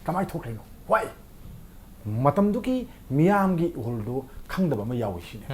ꯀꯃꯥꯏꯅ ꯊꯣꯛꯈ꯭ꯔꯤꯅꯣ? ꯋꯥꯏ? ꯃꯇꯝꯗꯨꯒꯤ ꯃꯤꯌꯥꯝꯒꯤ ꯏꯍꯨꯜꯗꯨ ꯈꯪꯗꯕ ꯑꯃ ꯌꯥꯎꯏ ꯁꯤꯅꯦ꯫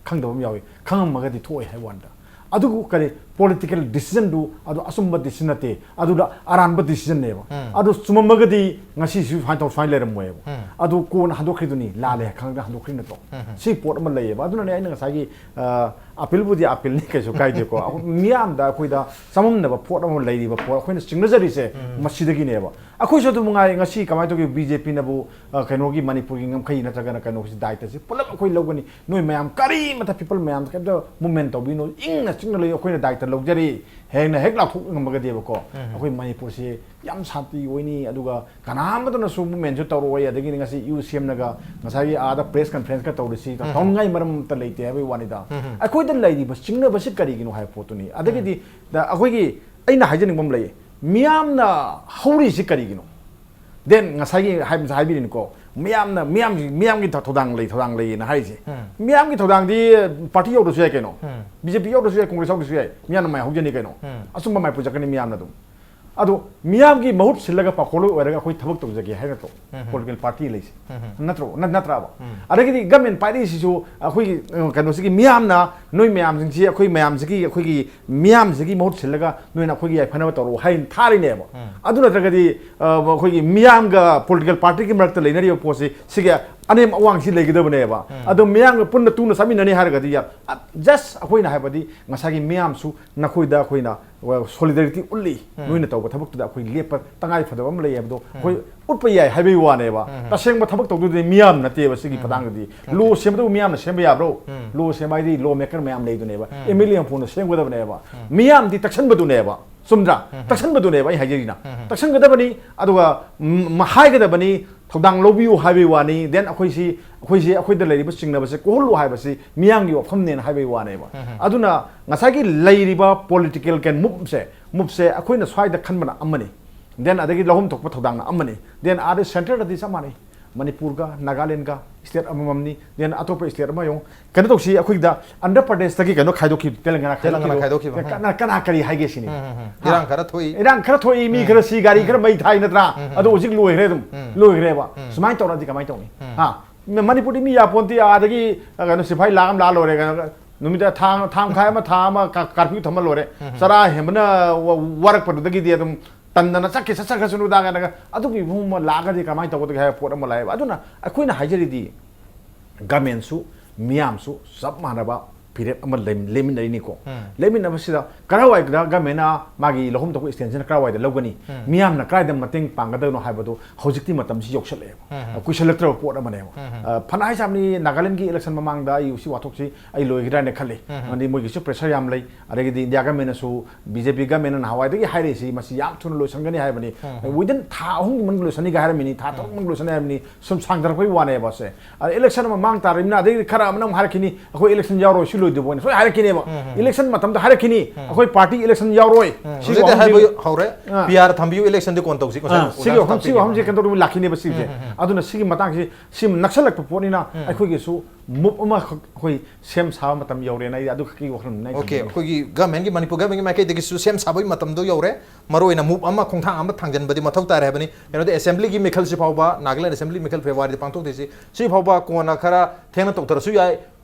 ꯈꯪꯗꯕ ꯑꯃ ꯌꯥꯎꯏ꯫ ꯈꯪꯉꯝꯃꯒꯗꯤ ꯊꯣꯛꯑꯣꯏ ꯍꯥꯏꯕ ꯋꯥꯅꯤꯗ꯫ ꯑꯗꯨꯕꯨ ꯀꯔꯤ, ꯄꯣꯂꯤꯇꯤꯀꯦꯜ ꯗꯤꯁꯤꯖꯟꯗꯨ ꯑꯗꯨ ꯑꯆꯨꯝꯕ ꯗꯤꯁꯤꯖꯟ ꯅꯠꯇꯦ, ꯑꯗꯨꯗ ꯑꯔꯥꯟꯕ ꯗꯤꯁꯤꯖꯟꯅꯦꯕ꯫ ꯑꯗꯨ ꯆꯨꯝꯃꯝꯃꯒꯗꯤ ꯉꯁꯤꯁꯨ ꯁꯨꯃꯥꯏꯅ ꯇꯧ, ꯁꯨꯃꯥꯏꯅ ꯂꯩꯔꯝꯃꯣꯏꯕ꯫ ꯑꯗꯨ ꯀꯣꯟꯅ ꯍꯟꯗꯣꯛꯈ꯭ꯔꯤꯗꯨꯅꯤ, ꯂꯥꯜꯂꯦ ꯈꯪꯗꯅ ꯍꯟꯗꯣꯛꯈ꯭ꯔꯤ ꯅꯠꯇ꯭ꯔꯣ? ꯁꯤ ꯄꯣꯠ ꯑꯃ ꯂꯩꯌꯦꯕ꯫ ꯑꯗꯨꯅꯅꯦ ꯑꯩꯅ ꯉꯁꯥꯏꯒꯤ, ꯑ, ꯑꯄꯤꯜꯕꯨꯗꯤ ꯑꯄꯤꯜꯅꯤ, ꯀꯩꯁꯨ ꯀꯥꯏꯗꯦꯀꯣ꯫ ꯑꯩꯈꯣꯏ ꯃꯤꯌꯥꯝꯗ ꯑꯩꯈꯣꯏꯗ ꯆꯃꯝꯅꯕ ꯄꯣꯠ ꯑꯃ ꯂꯩꯔꯤꯕ ꯄꯣꯠ ꯑꯩꯈꯣꯏꯅ ꯆꯤꯡꯅꯖꯔꯤꯁꯦ ꯃꯁꯤꯗꯒꯤꯅꯦꯕ꯫ ꯑꯩꯈꯣꯏꯁꯨ ꯑꯗꯨ ꯃꯉꯥꯏ, ꯉꯁꯤ ꯀꯃꯥꯏꯅ ꯇꯧꯒꯦ, ꯕꯤ ꯖꯦ ꯄꯤꯅꯕꯨ, ꯑ, ꯀꯩꯅꯣꯒꯤ ꯃꯅꯤꯄꯨꯔꯒꯤ ꯉꯝꯈꯩ ꯅꯠꯇ꯭ꯔꯒꯅ ꯀꯩꯅꯣꯁꯤ ꯗꯥꯏꯇꯁꯤ ꯄꯨꯂꯞ ꯑꯩꯈꯣꯏ ꯂꯧꯒꯅꯤ꯫ ꯅꯣꯏ ꯃꯌꯥꯝ ꯀꯔꯤꯃꯇ, ꯄꯤꯄꯜ ꯃꯌꯥꯝ ꯀꯩꯝꯇ ꯃꯨꯞꯃꯦꯟ ꯇꯧꯕꯤꯅꯨ, ꯏꯪꯅ ꯆꯤꯛꯅ ꯂꯩꯌꯨ, ꯑꯩꯈꯣꯏꯅ ꯗꯥꯏꯇ ꯂꯧꯖꯔꯤ ꯍꯥꯏꯅ ꯍꯦꯛ ꯂꯥꯎꯊꯣꯛ ꯉꯝꯃꯒꯗꯤꯕꯀꯣ, ꯑꯩꯈꯣꯏ ꯃꯅꯤꯄꯨꯔꯁꯤ ꯌꯥꯝ ꯁꯥꯟꯇꯤ ꯑꯣꯏꯅꯤ꯫ ꯑꯗꯨꯒ ꯀꯅꯥ ꯑꯃꯠꯇꯅꯁꯨ ꯃꯨꯞꯃꯦꯟꯁꯨ ꯇꯧꯔꯛꯑꯣꯏ꯫ ꯑꯗꯒꯤꯗꯤ ꯉꯁꯤ ꯌꯨ ꯁꯤ ꯑꯦꯝꯅꯒ ꯉꯁꯥꯏꯒꯤ ꯑꯥꯗ ꯄ꯭ꯔꯦꯁ ꯀꯟꯐꯔꯦꯟꯁꯀ ꯇꯧꯔꯤꯁꯤ ꯇꯧꯅꯤꯡꯉꯥꯏ ꯃꯔꯝ ꯑꯃꯠꯇ ꯂꯩꯇꯦ ꯍꯥꯏꯕꯒꯤ ꯋꯥꯅꯤꯗ꯫ ꯑꯩꯈꯣꯏꯗ ꯂꯩꯔꯤꯕ ꯆꯤꯡꯅꯕꯁꯤ ꯀꯔꯤꯒꯤꯅꯣ ꯍꯥꯏꯕ ꯄꯣꯠꯇꯨꯅꯤ꯫ ꯑꯗꯒꯤꯗꯤ ꯗ ꯑꯩꯈꯣꯏꯒꯤ, ꯑꯩꯅ ꯍꯥꯏꯖꯅꯤꯡꯕ ꯑꯃ ꯂꯩꯌꯦ, ꯃꯤꯌꯥꯝꯅ ꯍꯧꯔꯤꯁꯤ ꯀꯔꯤꯒꯤꯅꯣ? ꯗꯦꯟ ꯉꯁꯥꯏꯒꯤ ꯍꯥꯏꯕꯁꯦ ꯍꯥꯏꯕꯤꯔꯤꯅꯤꯀꯣ, ꯃꯤꯌꯥꯝꯅ, ꯃꯤꯌꯥꯝꯒꯤ, ꯃꯤꯌꯥꯝꯒꯤ ꯊꯧ-, ꯊꯧꯗꯥꯡ ꯂꯩ, ꯊꯧꯗꯥꯡ ꯂꯩꯌꯦꯅ ꯍꯥꯏꯔꯤꯁꯦ꯫ ꯃꯤꯌꯥꯝꯒꯤ ꯊꯧꯗꯥꯡꯗꯤ ꯄꯥꯔꯇꯤ ꯌꯧꯗ꯭ꯔꯁꯨ ꯌꯥꯏ ꯀꯩꯅꯣ, ꯕꯤ ꯖꯦ ꯄꯤ ꯌꯧꯗ꯭ꯔꯁꯨ ꯌꯥꯏ, ꯀꯣꯡꯒ꯭ꯔꯦꯁ ꯌꯧꯗ꯭ꯔꯁꯨ ꯌꯥꯏ, ꯃꯤꯌꯥꯝꯅ ꯃꯥꯏ ꯍꯧꯖꯅꯤ ꯀꯩꯅꯣ꯫ ꯑꯆꯨꯝꯕ ꯃꯥꯏ ꯄꯨꯖꯔꯛꯀꯅꯤ ꯃꯤꯌꯥꯝꯅ ꯑꯗꯨꯝ꯫ ꯑꯗꯣ ꯃꯤꯌꯥꯝꯒꯤ ꯃꯍꯨꯠ ꯁꯤꯜꯂꯒ ꯄꯥꯈꯣꯜꯂꯣꯏ ꯑꯣꯏꯔꯒ ꯑꯩꯈꯣꯏ ꯊꯕꯛ ꯇꯧꯖꯒꯦ ꯍꯥꯏ ꯅꯠꯇ꯭ꯔꯣ ꯄꯣꯂꯤꯇꯤꯀꯦꯜ ꯄꯥꯔꯇꯤ ꯂꯩꯁꯦ? ꯅꯠꯇ꯭ꯔꯣ? ꯅꯠ-, ꯅꯠꯇ꯭ꯔꯕ? ꯑꯗꯒꯤꯗꯤ ꯒꯃꯦꯟ ꯄꯥꯏꯔꯛꯏꯁꯤꯁꯨ ꯑꯩꯈꯣꯏꯒꯤ, ꯑ, ꯀꯩꯅꯣꯁꯤꯒꯤ ꯃꯤꯌꯥꯝꯅ, ꯅꯣꯏ ꯃꯌꯥꯝꯁꯤꯡꯁꯤ, ꯑꯩꯈꯣꯏ ꯃꯌꯥꯝꯁꯤꯒꯤ, ꯑꯩꯈꯣꯏꯒꯤ ꯃꯤꯌꯥꯝꯁꯤꯒꯤ ꯃꯍꯨꯠ ꯁꯤꯜꯂꯒ ꯅꯣꯏꯅ ꯑꯩꯈꯣꯏꯒꯤ ꯌꯥꯏꯐꯅꯕ ꯇꯧꯔꯛꯑꯣ ꯍꯥꯏꯅ ꯊꯥꯔꯤꯅꯦꯕ꯫ ꯑꯗꯨ ꯅꯠꯇ꯭ꯔꯒꯗꯤ, ꯑ, ꯑꯩꯈꯣꯏꯒꯤ ꯃꯤꯌꯥꯝꯒ ꯄꯣꯂꯤꯇꯤꯀꯦꯜ ꯄꯥꯔꯇꯤꯒꯤ ꯃꯔꯛꯇ ꯂꯩꯅꯔꯤꯕ ꯄꯣꯠꯁꯤ, ꯁꯤꯒꯤ ꯑꯅꯦꯝ ꯑꯋꯥꯡꯁꯤ ꯂꯩꯒꯗꯕꯅꯦꯕ꯫ ꯑꯗꯣ ꯃꯤꯌꯥꯝꯒ ꯄꯨꯟꯅ ꯇꯨꯅ ꯆꯥꯃꯤꯟꯅꯅꯤ ꯍꯥꯏꯔꯒꯗꯤ, just ꯑꯩꯈꯣꯏꯅ ꯍꯥꯏꯕꯗꯤ ꯉꯁꯥꯏꯒꯤ ꯃꯤꯌꯥꯝꯁꯨ ꯅꯈꯣꯏꯗ ꯑꯩꯈꯣꯏꯅ solidarity ꯎꯠꯂꯤ꯫ ꯅꯣꯏꯅ ꯇꯧꯕ ꯊꯕꯛꯇꯨꯗ ꯑꯩꯈꯣꯏ ꯂꯦꯞꯄ ꯇꯉꯥꯏ ꯐꯗꯕ ꯑꯃ ꯂꯩ ꯍꯥꯏꯕꯗꯣ ꯑꯩꯈꯣꯏ ꯎꯠꯄ ꯌꯥꯏ ꯍꯥꯏꯕꯒꯤ ꯋꯥꯅꯦꯕ꯫ ꯇꯁꯦꯡꯕ ꯊꯕꯛ ꯇꯧꯗꯣꯏꯗꯤ ꯃꯤꯌꯥꯝ ꯅꯠꯇꯦꯕ ꯁꯤꯒꯤ ꯃꯇꯥꯡꯗꯗꯤ꯫ Law ꯁꯦꯝꯕꯗꯕꯨ ꯃꯤꯌꯥꯝꯅ ꯁꯦꯝꯕ ꯌꯥꯕ꯭ꯔꯣ? Law ꯁꯦꯝꯕ ꯍꯥꯏꯗꯤ law maker ꯃꯌꯥꯝ ꯂꯩꯗꯨꯅꯦꯕ꯫ MLA ꯃꯄꯨꯅ ꯁꯦꯝꯒꯗꯕꯅꯦꯕ꯫ ꯃꯤꯌꯥꯝꯗꯤ ꯇꯛꯁꯟꯕꯗꯨꯅꯦꯕ꯫ ꯆꯨꯝꯗ꯭ꯔꯥ? ꯇꯛꯁꯟꯕꯗꯨꯅꯦꯕ ꯑꯩ ꯍꯥꯏꯖꯔꯤꯅ꯫ ꯇꯛꯁꯟꯒꯗꯕꯅꯤ, ꯑꯗꯨꯒ ꯎꯝ, ꯍꯥꯏꯒꯗꯕꯅꯤ, ꯊꯧꯗꯥꯡ ꯂꯧꯕꯤꯌꯨ ꯍꯥꯏꯕꯒꯤ ꯋꯥꯅꯤ꯫ Then ꯑꯩꯈꯣꯏꯁꯤ, ꯑꯩꯈꯣꯏꯁꯤ, ꯑꯩꯈꯣꯏꯗ ꯂꯩꯔꯤꯕ ꯆꯤꯡꯅꯕꯁꯦ ꯀꯣꯛꯍꯜꯂꯨ ꯍꯥꯏꯕꯁꯤ ꯃꯤꯌꯥꯝꯒꯤ ꯋꯥꯐꯝꯅꯦꯅ ꯍꯥꯏꯕꯒꯤ ꯋꯥꯅꯦꯕ꯫ ꯑꯗꯨꯅ ꯉꯁꯥꯏꯒꯤ ꯂꯩꯔꯤꯕ political ꯀꯩꯅꯣ moveꯁꯦ, moveꯁꯦ ꯑꯩꯈꯣꯏꯅ ꯁ꯭ꯋꯥꯏꯗ ꯈꯟꯕꯅ ꯑꯃꯅꯤ, then ꯑꯗꯒꯤ ꯂꯧꯐꯝ ꯊꯣꯛꯄ ꯊꯧꯗꯥꯡꯅ ꯑꯃꯅꯤ, then ꯑꯥꯗ centreꯗꯗꯤ ꯆꯞ ꯃꯥꯟꯅꯩ꯫ ꯃꯅꯤꯄꯨꯔꯒ ꯅꯥꯒꯥꯂꯦꯟꯒ state ꯑꯃꯃꯝꯅꯤ, then ꯑꯇꯣꯞꯄ state ꯑꯃ ꯌꯦꯡꯉꯨ꯫ ꯀꯩꯅꯣ ꯇꯧꯁꯤ, ꯑꯩꯈꯣꯏꯒꯤꯗ ꯑꯟꯙ꯭ꯔ ꯄ꯭ꯔꯗꯦꯁꯇꯒꯤ ꯀꯩꯅꯣ ꯈꯥꯏꯗꯣꯛꯈꯤꯕ, ꯇꯦꯂꯪꯒꯥꯅ ꯇꯦꯂꯪꯒꯥꯅ ꯈꯥꯏꯗꯣꯛꯈꯤꯕ꯫ ꯈꯥꯏꯗꯣꯛꯈꯤꯕ꯫ ꯀꯅꯥ, ꯀꯅꯥ ꯀꯔꯤ ꯍꯥꯏꯒꯦ ꯁꯤꯅꯤ꯫ ꯎꯝ, ꯎꯝ, ꯎꯝ꯫ ꯍꯥ? ꯏꯔꯥꯡ ꯈꯔ ꯊꯣꯛꯏ꯫ ꯏꯔꯥꯡ ꯈꯔ ꯊꯣꯛꯏ, ꯃꯤ ꯎꯝ꯫ ꯈꯔ ꯁꯤ, ꯒꯥꯔꯤ ꯈꯔ ꯃꯩ ꯊꯥꯏ ꯅꯠꯇ꯭ꯔꯥ? ꯎꯝ, ꯎꯝ꯫ ꯑꯗꯣ ꯍꯧꯖꯤꯛ ꯂꯣꯏꯈ꯭ꯔꯦ ꯑꯗꯨꯝ꯫ ꯎꯝ꯫ ꯂꯣꯏꯈ꯭ꯔꯦꯕ꯫ ꯎꯝ꯫ ꯁꯨꯃꯥꯏꯅ ꯇꯧꯔꯗꯤ ꯀꯃꯥꯏꯅ ꯇꯧꯅꯤ? ꯎꯝ꯫ ꯍꯥ? ꯃ-, ꯃꯅꯤꯄꯨꯔꯗꯤ ꯃꯤ ꯌꯥꯄꯣꯟꯇꯦ, ꯑꯥꯗꯒꯤ, ꯑ, ꯀꯩꯅꯣ, ꯁꯤꯐꯥꯏ ꯂꯥꯛ ꯑꯃ ꯂꯥꯛꯑ ꯂꯣꯏꯔꯦ, ꯀꯩꯅꯣ, ꯅꯨꯃꯤꯠꯇ ꯊꯥ, ꯊꯥ ꯃꯈꯥꯏ ꯑꯃ, ꯊꯥ ꯑꯃ ꯀ-, curfew ꯊꯝꯃ ꯂꯣꯏꯔꯦ꯫ ꯎꯝ꯫ ꯆꯔꯥ ꯍꯦꯟꯕꯅ ꯋꯥ-, ꯋꯥꯔꯛꯄꯗꯨꯗꯒꯤꯗꯤ ꯑꯗꯨꯝ ꯇꯟꯗꯅ ꯆꯠꯈꯤ, ꯆꯠ-, ꯆꯠꯈ꯭ꯔꯁꯅꯨꯗ ꯀꯥꯏꯅꯒ ꯑꯗꯨꯒꯤ ꯃꯑꯣꯡ ꯑꯃ ꯂꯥꯛꯑꯒꯗꯤ ꯀꯃꯥꯏꯅ ꯇꯧꯒꯗꯒꯦ ꯍꯥꯏꯕ ꯄꯣꯠ ꯑꯃ ꯂꯥꯛꯑꯦꯕ꯫ ꯑꯗꯨꯅ ꯑꯩꯈꯣꯏꯅ ꯍꯥꯏꯖꯔꯤꯗꯤ governmentꯁꯨ ꯃꯤꯌꯥꯝꯁꯨ ꯆꯞ ꯃꯥꯟꯅꯕ ꯐꯤꯔꯦꯞ ꯑꯃ ꯂꯩ-, ꯂꯦꯞꯃꯤꯟꯅꯔꯤꯅꯤꯀꯣ꯫ ꯎꯝ꯫ ꯂꯦꯞꯃꯤꯟꯅꯕꯁꯤꯗ ꯀꯔꯥꯏꯋꯥꯏꯗ governmentꯅ ꯃꯥꯒꯤ ꯂꯧꯐꯝ ꯊꯣꯛꯄ extension ꯀꯔꯥꯏꯋꯥꯏꯗ ꯂꯧꯒꯅꯤ? ꯎꯝ꯫ ꯃꯤꯌꯥꯝꯅ ꯀꯗꯥꯏꯗ ꯃꯇꯦꯡ ꯄꯥꯡꯒꯗꯕꯅꯣ ꯍꯥꯏꯕꯗꯨ ꯍꯧꯖꯤꯛꯇꯤ ꯃꯇꯝꯁꯤ ꯌꯧꯁꯜꯂꯛꯑꯦꯕ꯫ ꯎꯝ꯫ ꯀꯨꯏꯁꯜꯂꯛꯇ꯭ꯔꯕ ꯄꯣꯠ ꯑꯃꯅꯦꯕ꯫ ꯎꯝ꯫ ꯑ, ꯐꯅ ꯍꯥꯏ ꯁꯥꯕꯅꯤ, ꯅꯥꯒꯥꯂꯦꯟꯒꯤ election ꯃꯃꯥꯡꯗ ꯑꯩ ꯁꯤ ꯋꯥꯊꯣꯛꯁꯤ ꯑꯩ ꯂꯣꯏꯈꯤꯗ꯭ꯔꯥ ꯍꯥꯏꯅ ꯈꯜꯂꯤ꯫ ꯎꯝ꯫ ꯃꯔꯝꯗꯤ ꯃꯣꯏꯒꯤꯁꯨ pressure ꯌꯥꯝ ꯂꯩ꯫ ꯑꯗꯒꯤꯗꯤ India governmentꯅꯁꯨ, BJP governmentꯅ ꯅꯍꯥꯟꯋꯥꯏꯗꯒꯤ ꯍꯥꯏꯔꯛꯏꯁꯤ ꯃꯁꯤ ꯌꯥꯝ ꯊꯨꯅ ꯂꯣꯏꯁꯟꯒꯅꯤ ꯍꯥꯏꯕꯅꯤ꯫ ꯎꯝ꯫ Within ꯊꯥ ꯑꯍꯨꯝꯒꯤ ꯃꯅꯨꯡꯗ ꯂꯣꯏꯁꯟꯅꯤꯒ ꯍꯥꯏꯔꯝꯃꯤꯅꯤ, ꯊꯥ ꯇꯔꯨꯛ ꯎꯝ꯫ ꯃꯅꯨꯡꯗ ꯂꯣꯏꯁꯟꯅꯤ ꯍꯥꯏꯔꯝꯃꯤꯅꯤ꯫ ꯁꯨꯝ ꯁꯥꯡꯊꯔꯛꯄꯒꯤ ꯋꯥꯅꯦꯕ ꯁꯦ꯫ ꯑꯗ election ꯑꯃ ꯃꯥꯡ ꯇꯥꯔꯤꯕꯅꯤꯅ ꯑꯗꯩꯗꯤ ꯈꯔ ꯑꯃꯅ ꯑꯃꯨꯛ ꯍꯥꯏꯔꯛꯈꯤꯅꯤ, "ꯑꯩꯈꯣꯏ election ꯌꯥꯎꯔꯣꯏ, ꯁꯤ ꯂꯣꯏꯗ꯭ꯔꯤꯕꯣꯏꯅ" ꯁꯣꯏ ꯍꯥꯏꯔꯛꯈꯤꯅꯦꯕ꯫ ꯎꯝ, ꯎꯝ꯫ Election ꯃꯇꯝꯗ ꯍꯥꯏꯔꯛꯈꯤꯅꯤ, ꯎꯝ꯫ "ꯑꯩꯈꯣꯏ party election ꯌꯥꯎꯔꯣꯏ"꯫ ꯎꯝ, ꯁꯤꯒꯤ ꯍꯧꯖꯤꯛꯇꯤ ꯋꯥꯐꯝꯁꯤ ꯍꯥꯏꯕ ꯍꯧꯔꯦ, ꯑꯥ꯫ PR ꯊꯝꯕꯤꯌꯨ, electionꯗꯤ ꯀꯣꯟ ꯇꯧꯁꯤ, ꯉꯁꯥꯏ ꯑꯥ, ꯁꯤꯒꯤ ꯑꯣꯖꯥꯅꯁꯨ ꯋꯥꯐꯝ, ꯁꯤꯒꯤ ꯇꯥꯛꯄꯤꯈꯤꯕ꯫ ꯋꯥꯐꯝꯁꯦ ꯀꯩꯅꯣ ꯇꯧꯕ ꯂꯥꯛꯈꯤꯅꯦꯕ ꯁꯤꯁꯦ꯫ ꯎꯝ, ꯎꯝ, ꯎꯝ꯫ ꯑꯗꯨꯅ ꯁꯤꯒꯤ ꯃꯇꯥꯡꯁꯤ ꯁꯤ ꯅꯛꯁꯜꯂꯛꯄ ꯄꯣꯠꯅꯤꯅ ꯎꯝ꯫ ꯑꯩꯈꯣꯏꯒꯤꯁꯨ move ꯑꯃꯈꯛ ꯑꯩꯈꯣꯏ ꯁꯦꯝ ꯁꯥꯕ ꯃꯇꯝ ꯌꯧꯔꯦꯅ ꯑꯩ ꯑꯗꯨ ꯈꯛꯀꯤ ꯋꯥꯈꯜꯂꯣꯟꯅꯤ ꯑꯩ OK, ꯊꯝꯖꯅꯤꯡꯉꯤ꯫ ꯑꯩꯈꯣꯏꯒꯤ governmentꯀꯤ, ꯃꯅꯤꯄꯨꯔ governmentꯀꯤ ꯃꯥꯏꯀꯩꯗꯒꯤꯁꯨ ꯁꯦꯝ ꯁꯥꯕꯒꯤ ꯃꯇꯝꯗꯣ ꯌꯧꯔꯦ꯫ ꯃꯔꯨꯑꯣꯏꯅ move ꯑꯃ ꯈꯣꯡꯊꯥꯡ ꯑꯃ ꯊꯥꯡꯖꯤꯟꯕꯗꯤ ꯃꯊꯧ ꯇꯥꯔꯦ ꯍꯥꯏꯕꯅꯤ꯫ ꯀꯩꯅꯣꯗꯤ assemblyꯒꯤ ꯃꯤꯈꯜꯁꯤ ꯐꯥꯎꯕ, ꯅꯥꯒꯥꯂꯦꯟ assembly ꯃꯤꯈꯜ Februaryꯗ ꯄꯥꯡꯊꯣꯛꯇꯣꯏꯁꯤ, ꯁꯤ ꯐꯥꯎꯕ ꯀꯣꯟꯅ ꯈꯔ ꯊꯦꯡꯅ ꯇꯧꯊꯔꯁꯨ ꯌꯥꯏ,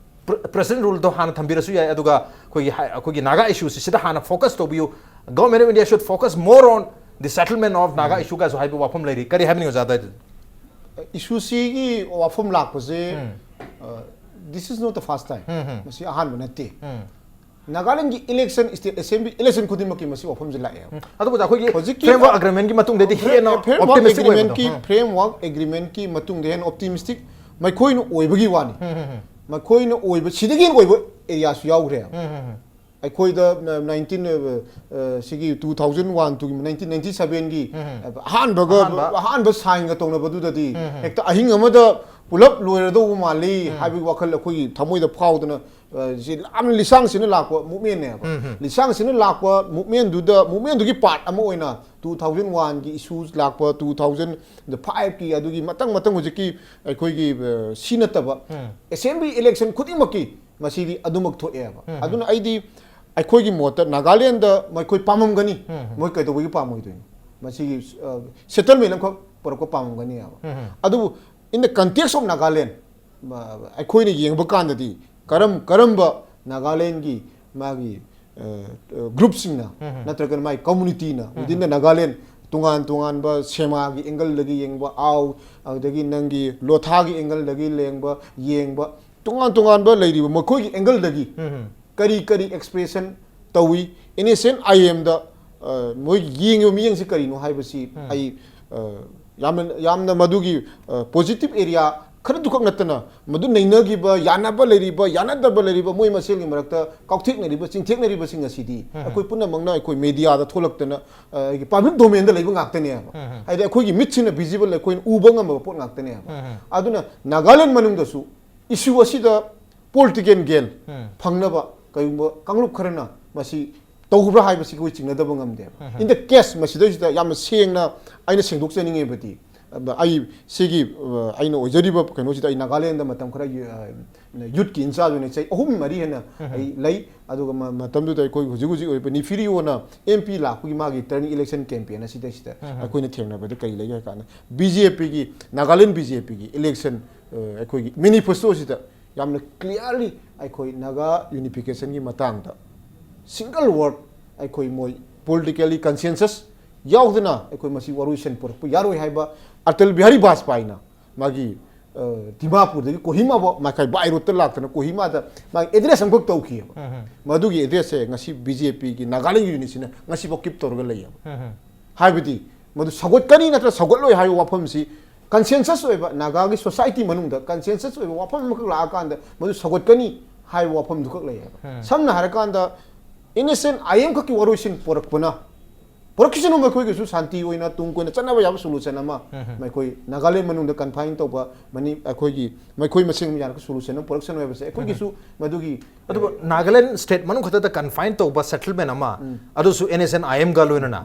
pre-, president ruleꯗꯣ ꯍꯥꯟꯅ ꯊꯝꯕꯤꯔꯁꯨ ꯌꯥꯏ꯫ ꯑꯗꯨꯒ ꯑꯩꯈꯣꯏꯒꯤ ꯍꯥꯏ-, ꯑꯩꯈꯣꯏꯒꯤ Naga issueꯁꯤ ꯁꯤꯗ ꯍꯥꯟꯅ focus ꯇꯧꯕꯤꯌꯨ, Government of India should focus more on the settlement of Naga issue ꯀꯥꯏꯁꯨ ꯍꯥꯏꯕ ꯋꯥꯐꯝ ꯂꯩꯔꯤ꯫ ꯀꯔꯤ ꯍꯥꯏꯕꯅꯤ ꯑꯣꯖꯥ ꯑꯗꯨꯋꯥꯏꯗꯨ? ꯏꯁꯨꯁꯤꯒꯤ ꯋꯥꯐꯝ ꯂꯥꯛꯄꯁꯦ, ꯎꯝ. ꯑ, this is not the first time. ꯎꯝ, ꯎꯝ. ꯃꯁꯤ ꯑꯍꯥꯟꯕ ꯅꯠꯇꯦ꯫ ꯎꯝ. ꯅꯥꯒꯥꯂꯦꯟꯒꯤ ꯏꯂꯦꯛꯁꯟ, ꯁ꯭ꯇꯦꯠ ꯑꯦꯁꯦꯝꯕ꯭ꯂꯤ ꯏꯂꯦꯛꯁꯟ ꯈꯨꯗꯤꯡꯃꯛꯀꯤ ꯃꯁꯤ ꯋꯥꯐꯝꯁꯦ ꯂꯥꯛꯑꯦꯕ꯫ ꯑꯗꯨꯕꯨ ꯑꯩꯈꯣꯏꯒꯤ ꯍꯧꯖꯤꯛꯀꯤ framework agreementꯀꯤ ꯃꯇꯨꯡꯗꯗꯤ ꯍꯦꯟꯅ framework optimistic agreementꯀꯤ ꯑꯣꯏꯕꯗꯣ. ꯎꯝ. framework agreementꯀꯤ ꯃꯇꯨꯡꯗ ꯍꯦꯟꯅ optimistic ꯃꯈꯣꯏꯅ ꯑꯣꯏꯕꯒꯤ ꯋꯥꯅꯤ꯫ ꯎꯝ, ꯎꯝ, ꯎꯝ. ꯃꯈꯣꯏꯅ ꯑꯣꯏꯕ, ꯁꯤꯗꯒꯤ ꯍꯦꯟꯅ ꯑꯣꯏꯕ areaꯁꯨ ꯌꯥꯎꯈ꯭ꯔꯦꯕ꯫ ꯎꯝ, ꯎꯝ, ꯎꯝ. ꯑꯩꯈꯣꯏꯗ nineteen, ꯑ, ꯑ, ꯁꯤꯒꯤ two thousand one, two, nineteen ninety sevenꯒꯤ ꯎꯝ. ꯑꯍꯥꯟꯕꯒ ꯑꯍꯥꯟꯕ. ꯑꯍꯥꯟꯕ signꯒ ꯇꯧꯅꯕꯗꯨꯗꯗꯤ ꯎꯝ. ꯍꯦꯛꯇ ꯑꯍꯤꯡ ꯑꯃꯗ ꯄꯨꯂꯞ ꯂꯣꯏꯔꯗꯧꯕ ꯃꯥꯜꯂꯤ ꯍꯥꯏꯕꯒꯤ ꯋꯥꯈꯜ ꯑꯩꯈꯣꯏꯒꯤ ꯊꯃꯣꯏꯗ ꯐꯥꯎꯗꯅ, ꯑ, ꯁꯤ ꯌꯥꯝꯅ ꯂꯤꯁꯥꯡ ꯁꯤꯟꯅ ꯂꯥꯛꯄ movementꯅꯦꯕ꯫ ꯎꯝ. ꯂꯤꯁꯥꯡ ꯁꯤꯟꯅ ꯂꯥꯛꯄ movementꯗꯨꯗ, movementꯗꯨꯒꯤ part ꯑꯃ ꯑꯣꯏꯅ two thousand oneꯒꯤ issues ꯂꯥꯛꯄ, two thousand fiveꯀꯤ, ꯑꯗꯨꯒꯤ ꯃꯊꯪ ꯃꯊꯪ ꯍꯧꯖꯤꯛꯀꯤ ꯑꯩꯈꯣꯏꯒꯤ, ꯑ, ꯁꯤ ꯅꯠꯇꯕ ꯎꯝ. ꯑꯦꯁꯦꯝꯕ꯭ꯂꯤ ꯏꯂꯦꯛꯁꯟ ꯈꯨꯗꯤꯡꯃꯛꯀꯤ ꯃꯁꯤꯗꯤ ꯑꯗꯨꯃꯛ ꯊꯣꯛꯑꯦꯕ꯫ ꯎꯝ. ꯑꯗꯨꯅ ꯑꯩꯗꯤ ꯑꯩꯈꯣꯏꯒꯤ ꯃꯣꯠꯇ ꯅꯥꯒꯥꯂꯦꯟꯗ ꯃꯈꯣꯏ ꯄꯥꯝꯃꯝꯒꯅꯤ꯫ ꯎꯝ. ꯃꯣꯏ ꯀꯩꯗꯧꯕꯒꯤ ꯄꯥꯝꯃꯣꯏꯗꯣꯏꯅꯣ? ꯃꯁꯤꯒꯤ, ꯑ, settlement ꯑꯃꯈꯛ ꯄꯨꯔꯛꯄ ꯄꯥꯝꯃꯝꯒꯅꯦꯕ꯫ ꯎꯝ. ꯑꯗꯨꯕꯨ in the context of Nagaland, ꯃ-, ꯑꯩꯈꯣꯏꯅ ꯌꯦꯡꯕ ꯀꯥꯟꯗꯗꯤ ꯀꯔꯝ-, ꯀꯔꯝꯕ ꯅꯥꯒꯥꯂꯦꯟꯒꯤ ꯃꯥꯒꯤ, ꯑ, ꯑ, groupꯁꯤꯡꯅ ꯎꯝ. ꯅꯠꯇ꯭ꯔꯒꯅ ꯃꯥꯒꯤ communityꯅ within the Nagaland ꯇꯣꯉꯥꯟ ꯇꯣꯉꯥꯟꯕ ꯁꯦꯃꯥꯒꯤ angleꯗꯒꯤ ꯌꯦꯡꯕ, ꯑꯥꯎ, ꯑꯗꯨꯗꯒꯤ ꯅꯪꯒꯤ ꯂꯣꯊꯥꯒꯤ angleꯗꯒꯤ ꯂꯦꯡꯕ, ꯌꯦꯡꯕ, ꯇꯣꯉꯥꯟ ꯇꯣꯉꯥꯟꯕ ꯂꯩꯔꯤꯕ ꯃꯈꯣꯏꯒꯤ angleꯗꯒꯤ ꯎꯝ. ꯀꯔꯤ ꯀꯔꯤ expression ꯇꯧꯏ, NSCN-IMꯗ, ꯑ, ꯃꯣꯏ ꯌꯦꯡꯉꯤꯕ ꯃꯤꯠꯌꯦꯡꯁꯤ ꯀꯔꯤꯅꯣ ꯍꯥꯏꯕꯁꯤ ꯎꯝ. ꯑꯩ, ꯑ, ꯌꯥꯝꯅ, ꯌꯥꯝꯅ ꯃꯗꯨꯒꯤ, ꯑ, positive area ꯈꯔꯗꯨꯈꯛ ꯅꯠꯇꯅ ꯃꯗꯨ ꯅꯩꯅꯈꯤꯕ, ꯌꯥꯅꯕ ꯂꯩꯔꯤꯕ, ꯌꯥꯅꯗꯕ ꯂꯩꯔꯤꯕ, ꯃꯣꯏ ꯃꯁꯦꯜꯒꯤ ꯃꯔꯛꯇ ꯀꯥꯎꯊꯦꯛꯅꯔꯤꯕ, ꯆꯤꯡꯊꯦꯛꯅꯔꯤꯕꯁꯤꯡ ꯑꯁꯤꯗꯤ ꯎꯝ. ꯑꯩꯈꯣꯏ ꯄꯨꯝꯅꯃꯛꯅ ꯑꯩꯈꯣꯏ mediaꯗ ꯊꯣꯛꯂꯛꯇꯅ, ꯑ, ꯑꯩꯒꯤ public domainꯗ ꯂꯩꯕ ꯉꯥꯛꯇꯅꯦꯕ꯫ ꯎꯝ. ꯍꯥꯏꯗꯤ ꯑꯩꯈꯣꯏꯒꯤ ꯃꯤꯠꯁꯤꯅ visible, ꯑꯩꯈꯣꯏꯅ ꯎꯕ ꯉꯝꯃꯕ ꯄꯣꯠ ꯉꯥꯛꯇꯅꯦꯕ꯫ ꯎꯝ. ꯑꯗꯨꯅ ꯅꯥꯒꯥꯂꯦꯟ ꯃꯅꯨꯡꯗꯁꯨ issue ꯑꯁꯤꯗ political gain ꯎꯝ. ꯐꯪꯅꯕ ꯀꯔꯤꯒꯨꯝꯕ ꯀꯥꯡꯂꯨꯞ ꯈꯔꯅ ꯃꯁꯤ ꯇꯧꯕ꯭ꯔꯥ ꯍꯥꯏꯕꯁꯤ ꯑꯩꯈꯣꯏ ꯆꯤꯡꯅꯗꯕ ꯉꯝꯗꯦꯕ꯫ ꯎꯝ. In the case, ꯃꯁꯤꯗꯩꯁꯤꯗ ꯌꯥꯝꯅ ꯁꯦꯡꯅ ꯑꯩꯅ ꯁꯦꯡꯗꯣꯛꯆꯅꯤꯡꯉꯤꯕꯗꯤ, ꯑꯩ ꯁꯤꯒꯤ, ꯑ, ꯑꯩꯅ ꯑꯣꯏꯖꯔꯤꯕ ꯀꯩꯅꯣꯁꯤꯗ ꯑꯩ ꯅꯥꯒꯥꯂꯦꯟꯗ ꯃꯇꯝ ꯈꯔ ꯌꯨ-, ꯑ, youthꯀꯤ in-charge ꯑꯣꯏꯅ ꯆꯍꯤ ꯑꯍꯨꯝ ꯃꯔꯤ ꯍꯦꯟꯅ ꯎꯝ. ꯑꯩ ꯂꯩ꯫ ꯑꯗꯨꯒ ꯃ-, ꯃꯇꯝꯗꯨꯗ ꯑꯩꯈꯣꯏ ꯍꯧꯖꯤꯛ ꯍꯧꯖꯤꯛ ꯑꯣꯏꯔꯤꯕ ꯅꯤꯐꯤꯔꯤꯑꯣꯅ MP ꯂꯥꯛꯄꯒꯤ ꯃꯥꯒꯤ turn election campaign ꯑꯁꯤꯗꯩꯁꯤꯗ ꯎꯝ. ꯑꯩꯈꯣꯏꯅ ꯊꯦꯡꯅꯕꯗ ꯀꯔꯤ ꯂꯩꯒꯦ ꯍꯥꯏ ꯀꯥꯟꯗ, BJPꯒꯤ, ꯅꯥꯒꯥꯂꯦꯟ BJPꯒꯤ election, ꯑ, ꯑꯩꯈꯣꯏꯒꯤ manifestoꯁꯤꯗ ꯌꯥꯝꯅ clearly ꯑꯩꯈꯣꯏ ꯅꯥꯒꯥ unificationꯒꯤ ꯃꯇꯥꯡꯗ single word ꯑꯩꯈꯣꯏ ꯃꯣꯏ politically consensus ꯌꯥꯎꯗꯅ ꯑꯩꯈꯣꯏ ꯃꯁꯤ ꯋꯥꯔꯣꯏꯁꯤꯟ ꯄꯨꯔꯛꯄ ꯌꯥꯔꯣꯏ ꯍꯥꯏꯕ ꯑꯇꯜ ꯕꯤꯍꯥꯔꯤ ꯕꯥꯖꯄꯥꯏꯅ ꯃꯥꯒꯤ ꯗꯤꯃꯥꯄꯨꯔꯗꯒꯤ ꯀꯣꯍꯤꯃꯥꯐꯥꯎ ꯃꯥꯏꯀꯩ by road ꯇ ꯂꯥꯛꯇꯅ ꯀꯣꯍꯤꯃꯥꯗ ꯃꯥꯒꯤ ꯑꯦꯗ꯭ꯔꯦꯁ ꯑꯃꯈꯛ ꯇꯧꯈꯤꯑꯕ꯫ ꯃꯗꯨꯒꯤ ꯑꯦꯗ꯭ꯔꯦꯁꯁꯦ ꯉꯁꯤ ꯕꯤ ꯖꯦ ꯄꯤꯒꯤ ꯅꯥꯒꯥꯂꯦꯟ ꯌꯨꯅꯤꯠꯁꯤꯅ ꯉꯁꯤꯐꯥꯎ ꯀꯤꯞ ꯇꯧꯔꯒ ꯂꯩꯌꯦꯕ꯫ ꯍꯥꯏꯕꯗꯤ ꯃꯗꯨ ꯁꯧꯒꯠꯀꯅꯤ ꯅꯠꯇ꯭ꯔꯒ ꯁꯧꯒꯠꯂꯣꯏ ꯍꯥꯏꯕ ꯋꯥꯐꯝꯁꯤ ꯀꯟꯁꯦꯟꯁꯁ ꯑꯣꯏꯕ, ꯅꯥꯒꯥꯒꯤ ꯁꯣꯁꯥꯏꯇꯤ ꯃꯅꯨꯡꯗ ꯀꯟꯁꯦꯟꯁꯁ ꯑꯣꯏꯕ ꯋꯥꯐꯝ ꯑꯃꯈꯛ ꯂꯥꯛꯑꯀꯥꯟꯗ ꯃꯗꯨ ꯁꯧꯒꯠꯀꯅꯤ ꯍꯥꯏꯕ ꯋꯥꯐꯝꯗꯨꯈꯛ ꯂꯩꯌꯦꯕ꯫ ꯁꯝꯅ ꯍꯥꯏꯔꯀꯥꯟꯗ N S N I M ꯈꯛꯀꯤ ꯋꯥꯔꯣꯏꯁꯤꯟ ꯄꯨꯔꯛꯄꯅ ꯄꯨꯔꯛꯈꯤꯁꯅꯨ, ꯃꯈꯣꯏꯒꯤꯁꯨ ꯁꯥꯟꯇꯤ ꯑꯣꯏꯅ ꯇꯨꯡ ꯀꯣꯏꯅ ꯆꯠꯅꯕ ꯌꯥꯕ ꯁꯣꯂꯨꯁꯟ ꯑꯃ ꯃꯈꯣꯏ ꯅꯥꯒꯥꯂꯦꯟ ꯃꯅꯨꯡꯗ ꯀꯟꯐꯥꯏꯟ ꯇꯧꯕ ꯃꯅꯤ-, ꯑꯩꯈꯣꯏꯒꯤ ꯃꯈꯣꯏ ꯃꯁꯦꯟ ꯌꯥꯔꯒ ꯁꯣꯂꯨꯁꯟ ꯑꯃ ꯄꯨꯔꯛꯁꯅꯨ ꯍꯥꯏꯕꯁꯦ ꯑꯩꯈꯣꯏꯒꯤꯁꯨ ꯃꯗꯨꯒꯤ ꯑꯗꯨꯕꯨ ꯅꯥꯒꯥꯂꯦꯟ ꯁ꯭ꯇꯦꯠ ꯃꯅꯨꯡ ꯈꯛꯇꯗ ꯀꯟꯐꯥꯏꯟ ꯇꯧꯕ ꯁꯦꯇꯜꯃꯦꯟ ꯑꯃ, ꯑꯗꯨꯁꯨ ꯑꯦꯟ ꯑꯦꯁ ꯑꯦꯟ ꯑꯥꯏ ꯑꯦꯝꯒ ꯂꯣꯏꯅꯅ,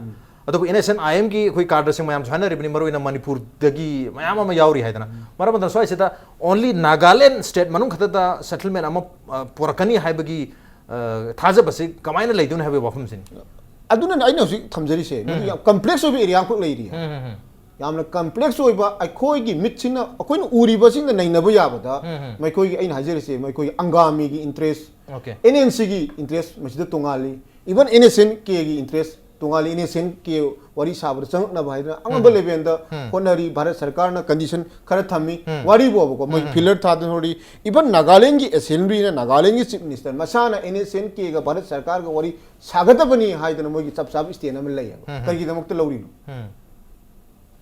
ꯑꯗꯨꯕꯨ ꯑꯦꯟ ꯑꯦꯁ ꯑꯦꯟ ꯑꯥꯏ ꯑꯦꯝꯒꯤ ꯑꯩꯈꯣꯏ ꯀꯥꯗ꯭ꯔꯁꯤꯡ ꯃꯌꯥꯝꯁꯨ ꯍꯥꯏꯅꯔꯤꯕꯅꯤ, ꯃꯔꯨꯑꯣꯏꯅ ꯃꯅꯤꯄꯨꯔꯗꯒꯤ ꯃꯌꯥꯝ ꯑꯃ ꯌꯥꯎꯔꯤ ꯍꯥꯏꯗꯅ꯫ ꯃꯔꯝ ꯑꯗꯨꯅ ꯁ꯭ꯋꯥꯏꯁꯤꯗ ꯑꯣꯟꯂꯤ ꯅꯥꯒꯥꯂꯦꯟ ꯁ꯭ꯇꯦꯠ ꯃꯅꯨꯡ ꯈꯛꯇꯗ ꯁꯦꯇꯜꯃꯦꯟ ꯑꯃ ꯑ, ꯄꯨꯔꯛꯀꯅꯤ ꯍꯥꯏꯕꯒꯤ ꯑ, ꯊꯥꯖꯕꯁꯤ ꯀꯃꯥꯏꯅ ꯂꯩꯗꯣꯏꯅꯣ ꯍꯥꯏꯕꯒꯤ ꯋꯥꯐꯝꯁꯤꯅꯤ꯫ ꯑꯗꯨꯅꯅꯦ ꯑꯩꯅ ꯍꯧꯖꯤꯛ ꯊꯝꯖꯔꯤꯁꯦ, ꯃꯗꯨ ꯌꯥꯝ ꯀꯝꯄ꯭ꯂꯦꯛꯁ ꯑꯣꯏꯕ ꯑꯦꯔꯤꯌꯥ ꯑꯃꯈꯛ ꯂꯩꯔꯤ꯫ ꯌꯥꯝꯅ ꯀꯝꯄ꯭ꯂꯦꯛꯁ ꯑꯣꯏꯕ, ꯑꯩꯈꯣꯏꯒꯤ ꯃꯤꯠꯁꯤꯅ, ꯑꯩꯈꯣꯏꯅ ꯎꯔꯤꯕꯁꯤꯡꯅ ꯅꯩꯅꯕ ꯌꯥꯕꯗ, ꯃꯈꯣꯏꯒꯤ, ꯑꯩꯅ ꯍꯥꯏꯖꯔꯤꯁꯦ, ꯃꯈꯣꯏꯒꯤ ꯑꯪꯒꯥꯃꯤꯒꯤ ꯏꯟꯇꯔꯦꯁ, ꯑꯣꯀꯦ꯫ ꯑꯦꯟ ꯑꯦꯟ ꯁꯤꯒꯤ ꯏꯟꯇꯔꯦꯁ ꯃꯁꯤꯗ ꯇꯣꯉꯥꯜꯂꯤ, ꯏꯚꯟ ꯑꯦꯟ ꯑꯦꯁ ꯑꯦꯟ ꯀꯦꯒꯤ ꯏꯟꯇꯔꯦꯁ ꯇꯣꯉꯥꯜꯂꯤ, ꯑꯦꯟ ꯑꯦꯁ ꯑꯦꯟ ꯀꯦ ꯋꯥꯔꯤ ꯁꯥꯕꯗ ꯆꯪꯉꯛꯅꯕ ꯍꯥꯏꯗꯅ ꯑꯉꯝꯕ ꯂꯦꯚꯦꯜꯗ ꯍꯣꯠꯅꯔꯤ꯫ ꯚꯥꯔꯠ ꯁꯔꯀꯥꯔꯅ ꯀꯟꯗꯤꯁꯟ ꯈꯔ ꯊꯝꯃꯤ, ꯋꯥꯔꯤꯕꯨ ꯍꯥꯏꯕꯀꯣ, ꯃꯣꯏ ꯐꯤꯂꯔ ꯊꯥꯗꯅ ꯍꯣꯠꯅꯔꯤ꯫ ꯏꯚꯟ ꯅꯥꯒꯥꯂꯦꯟꯒꯤ ꯑꯦꯁꯦꯝꯕ꯭ꯂꯤꯅ, ꯅꯥꯒꯥꯂꯦꯟꯒꯤ ꯆꯤꯐ ꯃꯤꯅꯤꯁꯇꯔ ꯃꯁꯥꯅ ꯑꯦꯟ ꯑꯦꯁ ꯑꯦꯟ ꯀꯦꯒ ꯚꯥꯔꯠ ꯁꯔꯀꯥꯔꯒ ꯋꯥꯔꯤ ꯁꯥꯒꯗꯕꯅꯤ ꯍꯥꯏꯗꯅ ꯃꯣꯏꯒꯤ ꯆꯞ ꯆꯥꯕ ꯁ꯭ꯇꯦꯟ ꯑꯃ ꯂꯩꯌꯦꯕ꯫ ꯀꯔꯤꯒꯤꯗꯃꯛꯇ ꯂꯧꯔꯤꯅꯣ?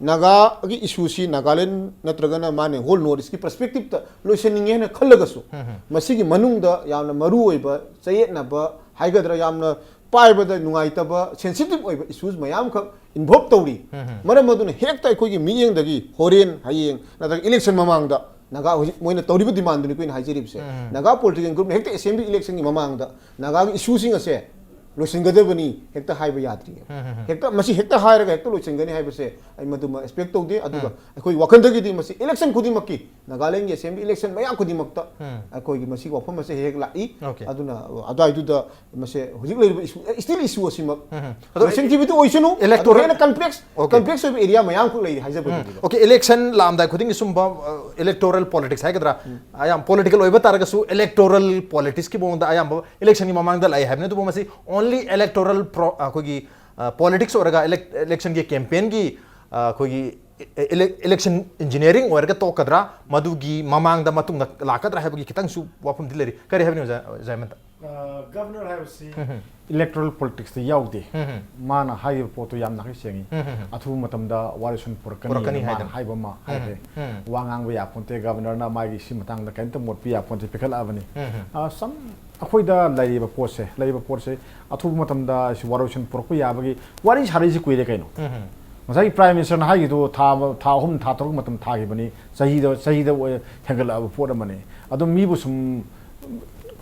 ꯅꯥꯒꯥꯒꯤ ꯏꯁꯨꯁꯤ ꯅꯥꯒꯥꯂꯦꯟ ꯅꯠꯇ꯭ꯔꯒꯅ ꯃꯥꯅꯦ ꯍꯣꯜ ꯅꯣꯔꯠ ꯏꯁꯀꯤ ꯄꯔꯁꯄꯦꯛꯇꯤꯞꯇ ꯂꯣꯏꯁꯤꯟꯅꯤꯡꯉꯦ ꯍꯥꯏꯅ ꯈꯜꯂꯒꯁꯨ, ꯃꯁꯤꯒꯤ ꯃꯅꯨꯡꯗ ꯌꯥꯝꯅ ꯃꯔꯨ ꯑꯣꯏꯕ ꯆꯌꯦꯠꯅꯕ ꯍꯥꯏꯒꯗ꯭ꯔꯥ, ꯌꯥꯝꯅ ꯄꯥꯏꯕꯗ ꯅꯨꯡꯉꯥꯏꯇꯕ, ꯁꯦꯟꯁꯤꯇꯤꯞ ꯑꯣꯏꯕ ꯏꯁꯨꯁ ꯃꯌꯥꯝꯈꯛ ꯏꯟꯚꯣꯜꯕ ꯇꯧꯔꯤ꯫ ꯃꯔꯝ ꯑꯗꯨꯅ ꯍꯦꯛꯇ ꯑꯩꯈꯣꯏꯒꯤ ꯃꯤꯠꯌꯦꯡꯗꯒꯤ ꯍꯣꯔꯦꯟ, ꯍꯌꯦꯡ ꯅꯠꯇ꯭ꯔꯒ ꯏꯂꯦꯛꯁꯟ ꯃꯃꯥꯡꯗ ꯅꯥꯒꯥ ꯍꯧꯖꯤꯛ ꯃꯣꯏꯅ ꯇꯧꯔꯤꯕ ꯗꯤꯃꯥꯟꯗꯨꯅꯤ ꯑꯩꯈꯣꯏꯅ ꯍꯥꯏꯖꯔꯤꯕꯁꯦ꯫ ꯅꯥꯒꯥ ꯄꯣꯂꯤꯇꯤꯀꯦꯜ ꯒ꯭ꯔꯨꯞꯅ ꯍꯦꯛꯇ ꯑꯦꯁꯦꯝꯕ꯭ꯂꯤ ꯏꯂꯦꯛꯁꯟꯒꯤ ꯃꯃꯥꯡꯗ ꯅꯥꯒꯥꯒꯤ ꯏꯁꯨꯁꯤꯡ ꯑꯁꯦ ꯂꯣꯏꯁꯤꯟꯒꯗꯕꯅꯤ ꯍꯦꯛꯇ ꯍꯥꯏꯕ ꯌꯥꯗ꯭ꯔꯤ꯫ ꯍꯦꯛꯇ ꯃꯁꯤ ꯍꯦꯛꯇ ꯍꯥꯏꯔꯒ ꯍꯦꯛꯇ ꯂꯣꯏꯁꯤꯟꯒꯅꯤ ꯍꯥꯏꯕꯁꯦ ꯑꯩ ꯃꯗꯨꯃ ꯑꯦꯛꯁꯄꯦꯛ ꯇꯧꯗꯦ꯫ ꯑꯗꯨꯒ ꯑꯩꯈꯣꯏ ꯋꯥꯈꯜꯗꯒꯤꯗꯤ ꯃꯁꯤ ꯏꯂꯦꯛꯁꯟ ꯈꯨꯗꯤꯡꯃꯛꯀꯤ, ꯅꯥꯒꯥꯂꯦꯟꯒꯤ ꯑꯦꯁꯦꯝꯕ꯭ꯂꯤ ꯏꯂꯦꯛꯁꯟ ꯃꯌꯥꯝ ꯈꯨꯗꯤꯡꯃꯛꯇ ꯑꯩꯈꯣꯏꯒꯤ ꯃꯁꯤꯒꯤ ꯋꯥꯐꯝ ꯑꯁꯦ ꯍꯦꯛ ꯍꯦꯛ ꯂꯥꯛꯏ꯫ ꯑꯣꯀꯦ꯫ ꯑꯗꯨꯅ ꯑꯗꯨꯋꯥꯏꯗꯨꯗ ꯃꯁꯦ ꯍꯧꯖꯤꯛ ꯂꯩꯔꯤꯕ ꯏꯁꯨ, ꯁ꯭ꯇꯤꯜ ꯏꯁꯨ ꯑꯁꯤꯃꯛ ꯑꯗꯣ ꯂꯣꯏꯁꯤꯟꯈꯤꯕꯗꯤ ꯑꯣꯏꯁꯅꯨ꯫ ꯑꯗꯨ ꯏꯂꯦꯛꯇꯣꯔꯦꯜ ꯍꯦꯟꯅ ꯀꯝꯄ꯭ꯂꯦꯛꯁ, ꯑꯣꯀꯦ꯫ ꯀꯝꯄ꯭ꯂꯦꯛꯁ ꯑꯣꯏꯕ ꯑꯦꯔꯤꯌꯥ ꯃꯌꯥꯝ ꯑꯃꯈꯛ ꯂꯩꯔꯤ ꯍꯥꯏꯖꯕꯗꯨꯅꯤꯗ꯫ ꯑꯣꯀꯦ, ꯏꯂꯦꯛꯁꯟ ꯂꯥꯛꯑꯝꯗꯥꯏ ꯈꯨꯗꯤꯡꯒꯤ ꯁꯨꯝꯕ, ꯑ, ꯏꯂꯦꯛꯇꯣꯔꯦꯜ ꯄꯣꯂꯤꯇꯤꯛꯁ ꯍꯥꯏꯒꯗ꯭ꯔꯥ? ꯑ, ꯌꯥꯝ ꯄꯣꯂꯤꯇꯤꯀꯦꯜ ꯑꯣꯏꯕ ꯇꯥꯔꯒꯁꯨ ꯏꯂꯦꯛꯇꯣꯔꯦꯜ ꯄꯣꯂꯤꯇꯤꯛꯁꯀꯤ ꯃꯑꯣꯡꯗ ꯑꯌꯥꯝꯕ ꯏꯂꯦꯛꯁꯟꯒꯤ ꯃꯃꯥꯡꯗ ꯂꯥꯛꯑꯦ ꯍꯥꯏꯕꯅꯤ꯫ ꯑꯗꯨꯕꯨ ꯃꯁꯤ ꯑꯣꯟꯂꯤ ꯏꯂꯦꯛꯇꯣꯔꯦꯜ ꯄ꯭ꯔꯣ-, ꯑ, ꯑꯩꯈꯣꯏꯒꯤ, ꯑ, ꯄꯣꯂꯤꯇꯤꯛꯁ ꯑꯣꯏꯔꯒ ꯏꯂꯦꯛ-, ꯏꯂꯦꯛꯁꯟꯒꯤ ꯀꯦꯝꯄꯦꯟꯒꯤ, ꯑ, ꯑꯩꯈꯣꯏꯒꯤ ꯏꯂꯦꯛꯁꯟ ꯏꯟꯖꯤꯅꯤꯌꯥꯔꯤꯡ ꯑꯣꯏꯔꯒ ꯇꯣꯛꯀꯗ꯭ꯔꯥ, ꯃꯗꯨꯒꯤ ꯃꯃꯥꯡꯗ ꯃꯇꯨꯡꯗ ꯂꯥꯛꯀꯗ꯭ꯔꯥ ꯍꯥꯏꯕꯒꯤ ꯈꯤꯇꯪꯁꯨ ꯋꯥꯐꯝꯗꯤ ꯂꯩꯔꯤ꯫ ꯀꯔꯤ ꯍꯥꯏꯕꯅꯤ ꯑꯣꯖꯥ, ꯑꯣꯖꯥ ꯍꯦꯃꯟꯇ? ꯒꯕꯔꯅꯔ ꯍꯥꯏꯕꯁꯤ ꯎꯝ, ꯏꯂꯦꯛꯇꯣꯔꯦꯜ ꯄꯣꯂꯤꯇꯤꯛꯁꯇ ꯌꯥꯎꯗꯦ꯫ ꯎꯝ, ꯎꯝ, ꯃꯥꯅ ꯍꯥꯏꯔꯤꯕ ꯄꯣꯠꯇꯣ ꯌꯥꯝ ꯅꯥꯈꯩ ꯁꯦꯡꯉꯤ꯫ ꯎꯝ, ꯎꯝ, ꯎꯝ꯫ ꯑꯊꯨꯕ ꯃꯇꯝꯗ ꯋꯥꯔꯤꯁꯟ ꯄꯨꯔꯛꯀꯅꯤ ꯄꯨꯔꯛꯀꯅꯤ ꯃꯥꯅ ꯍꯥꯏꯗꯅ꯫ ꯍꯥꯏꯕ ꯑꯃ ꯎꯝ, ꯍꯥꯏꯈ꯭ꯔꯦ꯫ ꯎꯝ꯫ ꯋꯥ ꯉꯥꯡꯕ ꯌꯥꯄꯣꯟꯇꯦ, ꯒꯕꯔꯅꯔꯅ ꯃꯥꯒꯤ ꯁꯤ ꯃꯇꯥꯡꯗ ꯀꯔꯤꯝꯇ ꯃꯣꯠꯄꯤ ꯌꯥꯄꯣꯟꯇꯦ, ꯄꯤꯈꯠꯂꯛꯑꯕꯅꯤ꯫ ꯎꯝ, ꯎꯝ꯫ ꯑ, ꯁꯝ ꯑꯩꯈꯣꯏꯗ ꯂꯩꯔꯤꯕ ꯄꯣꯠꯁꯦ, ꯂꯩꯔꯤꯕ ꯄꯣꯠꯁꯦ ꯑꯊꯨꯕ ꯃꯇꯝꯗ ꯁꯤ ꯋꯥꯔꯣꯏꯁꯟ ꯄꯨꯔꯛꯄ ꯌꯥꯕꯒꯤ ꯋꯥꯔꯤ ꯁꯥꯔꯛꯏꯁꯤ ꯀꯨꯏꯔꯦ ꯀꯩꯅꯣ꯫ ꯎꯝ, ꯎꯝ꯫ ꯉꯁꯥꯏꯒꯤ ꯄ꯭ꯔꯥꯏꯝ ꯃꯤꯅꯤꯁꯇꯔꯅ ꯍꯥꯏꯈꯤꯗꯨ ꯊꯥ ꯊꯥ ꯑꯍꯨꯝ, ꯊꯥ ꯇꯔꯨꯛ ꯃꯇꯝ ꯊꯥꯈꯤꯕꯅꯤ, ꯆꯍꯤꯗ ꯆꯍꯤꯗ ꯑꯣꯏ-, ꯍꯦꯟꯒꯠꯂꯛꯑꯕ ꯄꯣꯠ ꯑꯃꯅꯤ꯫ ꯑꯗꯣ ꯃꯤꯕꯨ ꯁꯨꯝ,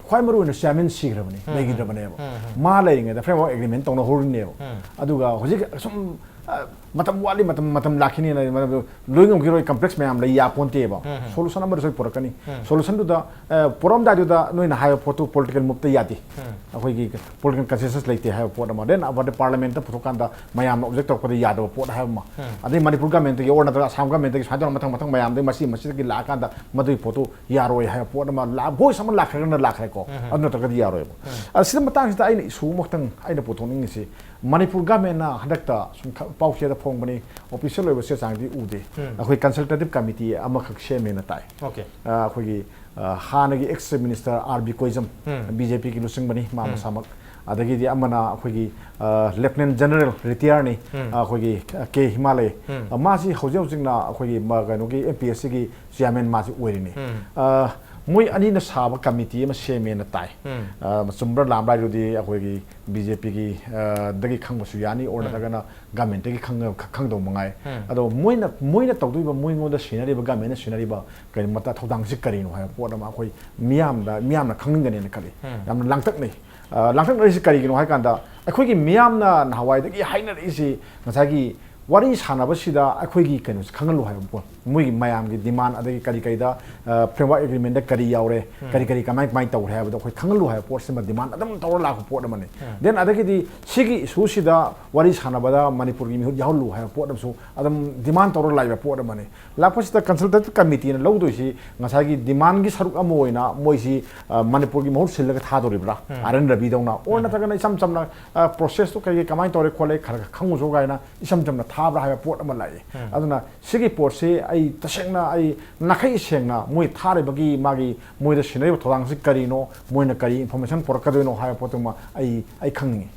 ꯈ꯭ꯋꯥꯏ ꯃꯔꯨ ꯑꯣꯏꯅ ꯆꯤꯌꯥꯔꯃꯦꯟ ꯁꯤꯈ꯭ꯔꯕꯅꯤ, ꯎꯝ, ꯂꯩꯈꯤꯗ꯭ꯔꯕꯅꯦꯕ꯫ ꯎꯝ, ꯎꯝ꯫ ꯃꯥ ꯂꯩꯔꯤꯉꯩꯗ ꯐ꯭ꯔꯦꯝꯋꯥꯔꯛ ꯑꯦꯒ꯭ꯔꯤꯃꯦꯟ ꯇꯧꯅꯍꯧꯔꯤꯅꯦꯕ꯫ ꯎꯝ꯫ ꯑꯗꯨꯒ ꯍꯧꯖꯤꯛ ꯁꯨꯝ, ꯑ, ꯃꯇꯝ ꯋꯥꯠꯂꯤ, ꯃꯇꯝ ꯃꯇꯝ ꯂꯥꯛꯈꯤꯅꯤꯅ ꯃꯇꯝ ꯂꯣꯏ ꯉꯝꯈꯤꯔꯣꯏ, ꯀꯝꯄ꯭ꯂꯦꯛꯁ ꯃꯌꯥꯝ ꯂꯩ, ꯌꯥꯄꯣꯟꯇꯦꯕ꯫ ꯎꯝ, ꯎꯝ꯫ ꯁꯣꯂꯨꯁꯟ ꯑꯃꯗ ꯁꯣꯏ ꯄꯨꯔꯛꯀꯅꯤ꯫ ꯎꯝ꯫ ꯁꯣꯂꯨꯁꯟꯗꯨꯗ, ꯑ, ꯄꯨꯔꯛꯑꯝꯗꯥꯏꯗꯨꯗ ꯅꯣꯏꯅ ꯍꯥꯏꯕ ꯄꯣꯠꯇꯨ ꯄꯣꯂꯤꯇꯤꯀꯦꯜ ꯃꯨꯞꯇ ꯌꯥꯗꯦ꯫ ꯎꯝ꯫ ꯑꯩꯈꯣꯏꯒꯤ ꯄꯣꯂꯤꯇꯤꯀꯦꯜ ꯀꯟꯁꯦꯟꯁꯁ ꯂꯩꯇꯦ ꯍꯥꯏꯕ ꯄꯣꯠ ꯑꯃ, ꯗꯦꯟ ꯑꯕꯗ ꯄꯥꯔꯂꯤꯌꯥꯃꯦꯟꯠꯇ ꯄꯨꯊꯣꯛꯀꯥꯟꯗ ꯃꯌꯥꯝꯅ ꯑꯣꯕꯖꯦꯛ ꯇꯧꯔꯛꯄꯗ ꯌꯥꯗꯕ ꯄꯣꯠ ꯍꯥꯏꯕ ꯑꯃ, ꯎꯝ꯫ ꯑꯗꯩ ꯃꯅꯤꯄꯨꯔ ꯒꯃꯦꯟꯠꯇꯒꯤ ꯑꯣꯔ ꯅꯠꯇ꯭ꯔꯒ ꯑꯁꯥꯝ ꯒꯃꯦꯟꯠꯇꯒꯤ ꯁꯨꯃꯥꯏꯅ ꯇꯧꯔꯒ ꯃꯊꯪ ꯃꯊꯪ ꯃꯌꯥꯝꯗꯒꯤ ꯃꯁꯤ ꯃꯁꯤꯗꯒꯤ ꯂꯥꯛꯑꯀꯥꯟꯗ ꯃꯗꯨꯒꯤ ꯄꯣꯠꯇꯨ ꯌꯥꯔꯣꯏ ꯍꯥꯏꯕ ꯄꯣꯠ ꯑꯃ ꯂꯥꯛ-, ꯚꯣꯏꯁ ꯑꯃ ꯂꯥꯛꯈ꯭ꯔꯒꯅ ꯂꯥꯛꯈ꯭ꯔꯦꯀꯣ꯫ ꯎꯝ꯫ ꯑꯗꯨ ꯅꯠꯇ꯭ꯔꯒꯗꯤ ꯌꯥꯔꯣꯏꯕ꯫ ꯎꯝ꯫ ꯑ, ꯁꯤꯗ ꯃꯇꯥꯡꯁꯤꯗ ꯑꯩꯅ ꯏꯁꯨ ꯑꯃꯈꯛꯇꯪ ꯑꯩꯅ ꯄꯨꯊꯣꯛꯅꯤꯡꯉꯤꯁꯤ, ꯃꯅꯤꯄꯨꯔ ꯒꯃꯦꯟꯠꯅ ꯍꯟꯗꯛꯇ ꯁꯨꯝ ꯈ-, ꯄꯥꯎꯆꯦꯗ ꯐꯣꯡꯕꯅꯤ, ꯑꯣꯐꯤꯁꯤꯌꯦꯜ ꯑꯣꯏꯕ ꯆꯦ ꯆꯥꯡꯗꯤ ꯎꯗꯦ꯫ ꯎꯝ꯫ ꯑꯩꯈꯣꯏ ꯀꯟꯁꯜꯇꯦꯇꯤꯚ ꯀꯃꯤꯇꯤ ꯑꯃꯈꯛ ꯁꯦꯝꯃꯦꯅ ꯇꯥꯏ꯫ ꯑꯣꯀꯦ꯫ ꯑ, ꯑꯩꯈꯣꯏꯒꯤ, ꯑ, ꯍꯥꯟꯅꯒꯤ ex chief minister R B Koijam, ꯎꯝ꯫ ꯕꯤ ꯖꯦ ꯄꯤꯒꯤ ꯂꯨꯆꯤꯡꯕꯅꯤ ꯃꯥ ꯎꯝ꯫ ꯃꯁꯥꯃꯛ, ꯑꯗꯒꯤꯗꯤ ꯑꯃꯅ ꯑꯩꯈꯣꯏꯒꯤ, ꯑ, ꯂꯦꯐꯇꯤꯅꯦꯟꯠ ꯖꯦꯅꯔꯦꯜ ꯔꯤꯇꯤꯌꯥꯔꯅꯤ, ꯎꯝ꯫ ꯑ, ꯑꯩꯈꯣꯏꯒꯤ ꯀꯦ ꯍꯤꯃꯥꯂꯌ꯫ ꯎꯝ꯫ ꯑ, ꯃꯥꯁꯤ ꯍꯧꯖꯤꯛ ꯍꯧꯖꯤꯛꯅ ꯑꯩꯈꯣꯏꯒꯤ ꯃ-, ꯀꯩꯅꯣꯒꯤ ꯑꯦꯝ ꯄꯤ ꯑꯦꯁ ꯁꯤꯒꯤ ꯆꯤꯌꯥꯔꯃꯦꯟ ꯃꯥꯁꯤ ꯑꯣꯏꯔꯤꯅꯤ꯫ ꯎꯝ꯫ ꯑ, ꯃꯣꯏ ꯑꯅꯤꯅ ꯁꯥꯕ ꯀꯃꯤꯇꯤ ꯑꯃ ꯁꯦꯝꯃꯦꯅ ꯇꯥꯏ꯫ ꯎꯝ꯫ ꯑ, ꯆꯨꯝꯕ꯭ꯔꯥ ꯂꯥꯟꯕ꯭ꯔꯥ ꯍꯥꯏꯗꯨꯗꯤ ꯑꯩꯈꯣꯏꯒꯤ ꯕꯤ ꯖꯦ ꯄꯤꯒꯤ, ꯑ, ꯗꯒꯤ ꯈꯪꯕꯁꯨ ꯌꯥꯅꯤ, ꯑꯣꯔ ꯎꯝ꯫ ꯅꯠꯇ꯭ꯔꯒꯅ ꯒꯃꯦꯟꯠꯇꯒꯤ ꯈꯪꯉ-, ꯈ-, ꯈꯪꯗꯧ ꯃꯉꯥꯏ꯫ ꯎꯝ꯫ ꯑꯗꯣ ꯃꯣꯏꯅ, ꯃꯣꯏꯅ ꯇꯧꯗꯣꯏꯕ, ꯃꯣꯏꯉꯣꯟꯗ ꯁꯤꯟꯅꯔꯤꯕ, ꯒꯃꯦꯟꯠꯅ ꯁꯤꯟꯅꯔꯤꯕ ꯀꯔꯤ ꯃꯇ-, ꯊꯧꯗꯥꯡꯁꯤ ꯀꯔꯤꯅꯣ ꯍꯥꯏꯕ ꯄꯣꯠ ꯑꯃ ꯑꯩꯈꯣꯏ ꯃꯤꯌꯥꯝꯗ, ꯃꯤꯌꯥꯝꯅ ꯈꯪꯅꯤꯡꯒꯅꯦꯅ ꯈꯜꯂꯤ꯫ ꯎꯝ꯫ ꯌꯥꯝꯅ ꯂꯥꯡꯇꯛꯅꯩ꯫ ꯑ, ꯂꯥꯡꯇꯛꯅꯔꯤꯁꯤ ꯀꯔꯤꯒꯤꯅꯣ ꯍꯥꯏ ꯀꯥꯟꯗ, ꯑꯩꯈꯣꯏꯒꯤ ꯃꯤꯌꯥꯝꯅ ꯅꯍꯥꯟꯋꯥꯏꯗꯒꯤ ꯍꯥꯏꯅꯔꯛꯏꯁꯤ, ꯉꯁꯥꯏꯒꯤ ꯋꯥꯔꯤ ꯁꯥꯟꯅꯕꯁꯤꯗ ꯑꯩꯈꯣꯏꯒꯤ ꯀꯩꯅꯣꯁꯤ ꯈꯪꯍꯜꯂꯨ ꯍꯥꯏꯕ ꯄꯣꯠ, ꯃꯣꯏꯒꯤ ꯃꯌꯥꯝꯒꯤ ꯗꯤꯃꯥꯟ, ꯑꯗꯒꯤ ꯀꯔꯤ ꯀꯔꯤꯗ, ꯑ, ꯐ꯭ꯔꯦꯝꯋꯥꯔꯛ ꯑꯦꯒ꯭ꯔꯤꯃꯦꯟꯗ ꯀꯔꯤ ꯌꯥꯎꯔꯦ, ꯎꯝ꯫ ꯀꯔꯤ ꯀꯔꯤ ꯀꯃꯥꯏ ꯀꯃꯥꯏ ꯇꯧꯔꯦ ꯍꯥꯏꯕꯗꯣ ꯑꯩꯈꯣꯏ ꯈꯪꯍꯜꯂꯨ ꯍꯥꯏꯕ ꯄꯣꯠꯁꯤꯃ ꯗꯤꯃꯥꯟ ꯑꯗꯨꯝ ꯇꯧꯔ ꯂꯥꯛꯄ ꯄꯣꯠ ꯑꯃꯅꯤ꯫ ꯎꯝ꯫ ꯗꯦꯟ ꯑꯗꯒꯤꯗꯤ ꯁꯤꯒꯤ ꯏꯁꯨꯁꯤꯗ ꯋꯥꯔꯤ ꯁꯥꯟꯅꯕꯗ ꯃꯅꯤꯄꯨꯔꯒꯤ ꯃꯤꯍꯨꯠ ꯌꯥꯎꯍꯜꯂꯨ ꯍꯥꯏꯕ ꯄꯣꯠ ꯑꯃꯁꯨ ꯑꯗꯨꯝ ꯗꯤꯃꯥꯟ ꯇꯧꯔ ꯂꯥꯛꯏꯕ ꯄꯣꯠ ꯑꯃꯅꯤ꯫ ꯂꯥꯛꯄꯁꯤꯗ ꯀꯟꯁꯜꯇꯦꯇꯤꯚ ꯀꯃꯤꯇꯤꯅ ꯂꯧꯗꯣꯏꯁꯤ ꯉꯁꯥꯏꯒꯤ ꯗꯤꯃꯥꯟꯒꯤ ꯁꯔꯨꯛ ꯑꯃ ꯑꯣꯏꯅ ꯃꯣꯏꯁꯤ, ꯑ, ꯃꯅꯤꯄꯨꯔꯒꯤ ꯃꯍꯨꯠ ꯁꯤꯜꯂꯒ ꯊꯥꯗꯣꯔꯤꯕ꯭ꯔꯥ? ꯎꯝ꯫ ꯑꯥꯔ ꯑꯦꯟ ꯔꯕꯤꯗꯧꯅ, ꯑꯣꯔ ꯎꯝ꯫ ꯅꯠꯇ꯭ꯔꯒꯅ ꯏꯆꯝ ꯆꯝꯅ, ꯑ, ꯄ꯭ꯔꯣꯁꯦꯁꯇꯨ ꯀꯩ ꯀꯩ ꯀꯃꯥꯏꯅ ꯇꯧꯔꯦ ꯈꯣꯠꯂꯦ ꯈꯔ ꯈꯔ ꯈꯪꯉꯨꯁꯣ ꯀꯥꯏꯅ ꯏꯆꯝ ꯆꯝꯅ ꯊꯥꯕ꯭ꯔꯥ ꯍꯥꯏꯕ ꯄꯣꯠ ꯑꯃ ꯂꯥꯛꯏ꯫ ꯑꯗꯨꯅ ꯁꯤꯒꯤ ꯄꯣꯠꯁꯤ ꯑꯩ ꯇꯁꯦꯡꯅ ꯑꯩ ꯅꯥꯈꯩ ꯁꯦꯡꯅ ꯃꯣꯏ ꯊꯥꯔꯤꯕꯒꯤ ꯃꯥꯒꯤ ꯃꯣꯏꯗ ꯁꯤꯟꯅꯔꯤꯕ ꯊꯧꯗꯥꯡꯁꯤ ꯀꯔꯤꯅꯣ, ꯃꯣꯏꯅ ꯀꯔꯤ information ꯄꯨꯔꯛꯀꯗꯣꯏꯅꯣ ꯍꯥꯏꯕ ꯄꯣꯠꯇꯨꯃ ꯑꯩ ꯑꯩ ꯈꯪꯅꯤꯡꯉꯤ꯫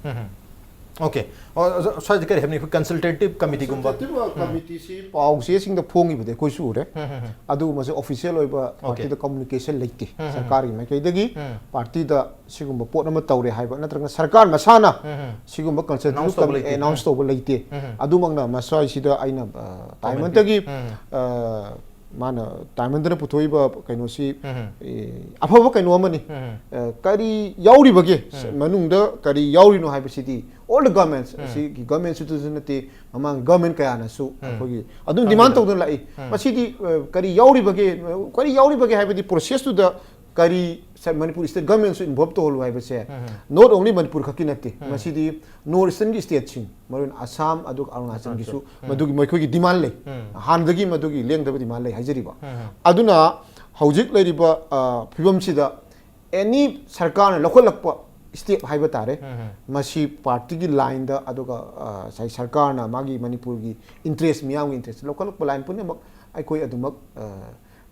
ꯑꯣꯀꯦ꯫ ꯑꯣ, ꯑꯣꯖꯥ, ꯁ꯭ꯋꯥꯏꯗ ꯀꯔꯤ ꯍꯥꯏꯕꯅꯤ? ꯑꯩꯈꯣꯏ consultative committee ꯒꯨꯝꯕ꯫ Consultative committee ꯁꯤ ꯄꯥꯎ ꯆꯦꯁꯤꯡꯗ ꯐꯣꯡꯉꯤꯕꯗꯤ ꯑꯩꯈꯣꯏꯁꯨ ꯎꯔꯦ꯫ ꯑꯗꯨꯒꯨꯝꯕꯁꯦ official ꯑꯣꯏꯕ party ꯗ communication ꯂꯩꯇꯦ ꯁꯔꯀꯥꯔꯒꯤ ꯃꯥꯏꯀꯩꯗꯒꯤ꯫ Party ꯗ ꯁꯤꯒꯨꯝꯕ ꯄꯣꯠ ꯑꯃ ꯇꯧꯔꯦ ꯍꯥꯏꯕ ꯅꯠꯇ꯭ꯔꯒ ꯁꯔꯀꯥꯔ ꯃꯁꯥꯅ ꯁꯤꯒꯨꯝꯕ consultative Announce ꯇꯧꯕ committee ꯂꯩꯇꯦ꯫ Announce ꯇꯧꯕ ꯂꯩꯇꯦ꯫ ꯑꯗꯨꯃꯛꯅ ꯃꯁ꯭ꯋꯥꯏꯁꯤꯗ ꯑꯩꯅ ꯇꯥꯏꯃꯟꯇꯒꯤ ꯃꯥꯅ ꯇꯥꯏꯃꯟꯗꯅ ꯄꯨꯊꯣꯛꯏꯕ ꯀꯩꯅꯣꯁꯤ ꯑꯦ, ꯑꯐꯕ ꯀꯩꯅꯣ ꯑꯃꯅꯤ꯫ ꯑ, ꯀꯔꯤ ꯌꯥꯎꯔꯤꯕꯒꯦ ꯃꯅꯨꯡꯗ ꯀꯔꯤ ꯌꯥꯎꯔꯤꯅꯣ ꯍꯥꯏꯕꯁꯤꯗꯤ all the governments ꯑꯁꯤꯒꯤ government ꯁꯨꯗꯁꯨ ꯅꯠꯇꯦ, ꯃꯃꯥꯡ government ꯀꯌꯥꯅꯁꯨ ꯑꯩꯈꯣꯏꯒꯤ ꯑꯗꯨꯝ demand ꯇꯧꯗꯨꯅ ꯂꯥꯛꯏ꯫ ꯃꯁꯤꯗꯤ ꯑ, ꯀꯔꯤ ꯌꯥꯎꯔꯤꯕꯒꯦ, ꯀꯔꯤ ꯌꯥꯎꯔꯤꯕꯒꯦ ꯍꯥꯏꯕꯗꯤ process ꯇꯨꯗ ꯀꯔꯤ ꯁ- ꯃꯅꯤꯄꯨꯔ state government ꯁꯨ involve ꯇꯧꯍꯜꯂꯨ ꯍꯥꯏꯕꯁꯦ not only ꯃꯅꯤꯄꯨꯔ ꯈꯛꯀꯤ ꯅꯠꯇꯦ, ꯃꯁꯤꯗꯤ North Eastern ꯒꯤ state ꯁꯤꯡ, ꯃꯔꯨ ꯑꯣꯏꯅ ꯑꯁꯥꯝ ꯑꯗꯨꯒ ꯑꯔꯨꯅꯥꯆꯜꯒꯤꯁꯨ ꯃꯗꯨꯒꯤ ꯃꯈꯣꯏꯒꯤ demand ꯂꯩ꯫ ꯍꯥꯟꯅꯗꯒꯤ ꯃꯗꯨꯒꯤ ꯂꯦꯡꯗꯕ demand ꯂꯩ ꯍꯥꯏꯖꯔꯤꯕ꯫ ꯑꯗꯨꯅ ꯍꯧꯖꯤꯛ ꯂꯩꯔꯤꯕ ꯑ, ꯐꯤꯕꯝꯁꯤꯗ any ꯁꯔꯀꯥꯔꯅ ꯂꯧꯈꯠꯂꯛꯄ step ꯍꯥꯏꯕ ꯇꯥꯔꯦ, ꯃꯁꯤ party ꯒꯤ line ꯗ ꯑꯗꯨꯒ ꯑ, ꯉꯁꯥꯏ ꯁꯔꯀꯥꯔꯅ ꯃꯥꯒꯤ ꯃꯅꯤꯄꯨꯔꯒꯤ interest, ꯃꯤꯌꯥꯝꯒꯤ interest ꯂꯧꯈꯠꯂꯛꯄ line ꯄꯨꯝꯅꯃꯛ ꯑꯩꯈꯣꯏ ꯑꯗꯨꯃꯛ ꯑ,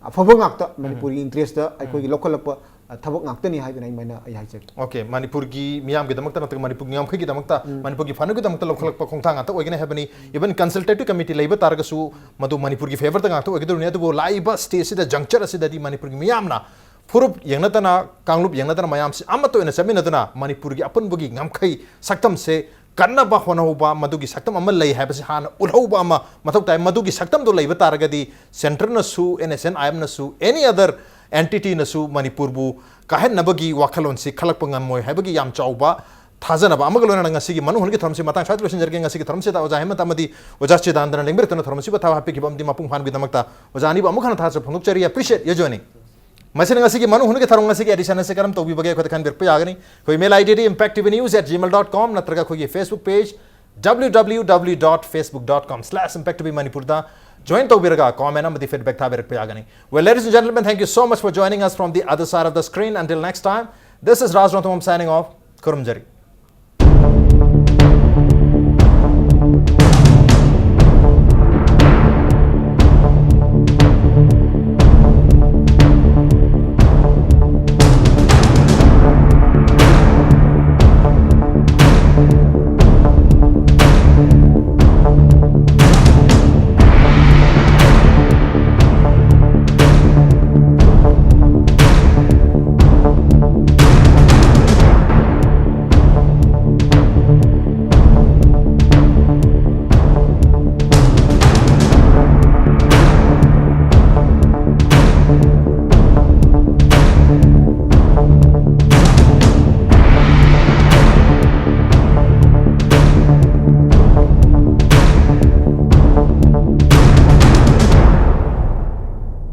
ꯑꯐꯕ ꯉꯥꯛꯇ, ꯃꯅꯤꯄꯨꯔꯒꯤ interest ꯇ ꯑꯩꯈꯣꯏꯒꯤ ꯂꯧꯈꯠꯂꯛꯄ ꯑ, ꯊꯕꯛ ꯉꯥꯛꯇꯅꯤ ꯍꯥꯏꯗꯅ ꯑꯩꯃꯥꯏꯅ ꯑꯩ ꯍꯥꯏꯖꯒꯦ꯫ ꯑꯣꯀꯦ, ꯃꯅꯤꯄꯨꯔꯒꯤ ꯃꯤꯌꯥꯝꯒꯤꯗꯃꯛꯇ ꯅꯠꯇ꯭ꯔꯒ ꯃꯅꯤꯄꯨꯔꯒꯤ ꯉꯝꯈꯩꯒꯤꯗꯃꯛꯇ, ꯃꯅꯤꯄꯨꯔꯒꯤ ꯐꯅꯕꯒꯤꯗꯃꯛꯇ ꯂꯧꯈꯠꯂꯛꯄ ꯈꯣꯡꯊꯥꯡ ꯉꯥꯛꯇ ꯑꯣꯏꯒꯅꯤ ꯍꯥꯏꯕꯅꯤ꯫ Even consultative committee ꯂꯩꯕ ꯇꯥꯔꯒꯁꯨ ꯃꯗꯨ ꯃꯅꯤꯄꯨꯔꯒꯤ favour ꯗ ꯉꯥꯛꯇ ꯑꯣꯏꯒꯗꯧꯔꯤꯅꯤ꯫ ꯑꯗꯨꯕꯨ ꯂꯥꯛꯏꯕ stage ꯁꯤꯗ, juncture ꯑꯁꯤꯗꯗꯤ ꯃꯅꯤꯄꯨꯔꯒꯤ ꯃꯤꯌꯥꯝꯅ ꯐꯨꯔꯨꯞ ꯌꯦꯡꯅꯗꯅ, ꯀꯥꯡꯂꯨꯞ ꯌꯦꯡꯅꯗꯅ, ꯃꯌꯥꯝꯁꯤ ꯑꯃꯠꯇ ꯑꯣꯏꯅ ꯆꯠꯃꯤꯟꯅꯗꯨꯅ ꯃꯅꯤꯄꯨꯔꯒꯤ ꯑꯄꯨꯟꯕꯒꯤ ꯉꯝꯈꯩ ꯁꯛꯇꯝꯁꯦ ꯀꯟꯅꯕ ꯍꯣꯠꯅꯍꯧꯕ, ꯃꯗꯨꯒꯤ ꯁꯛꯇꯝ ꯑꯃ ꯂꯩ ꯍꯥꯏꯕꯁꯤ ꯍꯥꯟꯅ ꯎꯠꯍꯧꯕ ꯑꯃ ꯃꯊꯧ ꯇꯥꯏ꯫ ꯃꯗꯨꯒꯤ ꯁꯛꯇꯝꯗꯣ ꯂꯩꯕ ꯇꯥꯔꯒꯗꯤ centre ꯅꯁꯨ, N S N I M ꯅꯁꯨ, any other entity ꯅꯁꯨ ꯃꯅꯤꯄꯨꯔꯕꯨ ꯀꯥꯏꯍꯟꯅꯕꯒꯤ ꯋꯥꯈꯜꯂꯣꯟꯁꯤ ꯈꯜꯂꯛꯄ ꯉꯝꯃꯣꯏ ꯍꯥꯏꯕꯒꯤ ꯌꯥꯝ ꯆꯥꯎꯕ ꯊꯥꯖꯅꯕ ꯑꯃꯒ ꯂꯣꯏꯅꯅ ꯉꯁꯤꯒꯤ ꯃꯅꯨꯡ ꯍꯨꯠꯀꯤ ꯊꯧꯔꯝꯁꯤ ꯃꯇꯥꯡ ꯁ꯭ꯋꯥꯏꯗ ꯂꯣꯏꯁꯤꯟꯖꯔꯒꯦ꯫ ꯉꯁꯤꯒꯤ ꯊꯧꯔꯝꯁꯤꯗ ꯑꯣꯖꯥ ꯍꯦꯃꯟꯇ ꯑꯃꯗꯤ ꯑꯣꯖꯥ ꯆꯤꯗꯥꯅꯟꯗꯅ ꯂꯦꯡꯕꯤꯔꯛꯇꯨꯅ ꯊꯧꯔꯝꯁꯤꯕꯨ ꯊꯋꯥꯏ ꯍꯥꯞꯄꯤꯈꯤꯕ ꯑꯃꯗꯤ ꯃꯄꯨꯡ ꯐꯥꯍꯟꯕꯒꯤꯗꯃꯛꯇ ꯑꯣꯖꯥ ꯑꯅꯤꯕꯨ ꯑꯃꯨꯛ ꯍꯟꯅ ꯊꯥꯒꯠꯆꯕ ꯐꯣꯡꯗꯣꯛꯆꯔꯤ꯫ Appreciate your joining꯫ ꯃꯁꯤꯅ ꯉꯁꯤꯒꯤ ꯃꯅꯨꯡ ꯍꯨꯠꯀꯤ ꯊꯧꯔꯝ ꯉꯁꯤꯒꯤ edition ꯑꯁꯤ ꯀꯔꯝ ꯇꯧꯕꯤꯕꯒꯦ ꯑꯩꯈꯣꯏꯗ ꯈꯟꯕꯤꯔꯛꯄ ꯌꯥꯒꯅꯤ꯫ ꯑꯩꯈꯣꯏ email ID D impact T V news at gmail dot com ꯅꯠꯇ꯭ꯔꯒ ꯑꯩꯈꯣꯏꯒꯤ Facebook page W W W dot facebook dot com slash impact T V Manipur ꯗ join ꯇꯧꯕꯤꯔꯒ comment ꯑꯃꯗꯤ feedback ꯊꯥꯕꯤꯔꯛꯄ ꯌꯥꯒꯅꯤ꯫ Well, ladies and gentlemen, thank you so much for joining us from the other side of the screen. Until next time, this is Raj Ranthambam signing off. ꯈꯨꯔꯨꯝꯖꯔꯤ꯫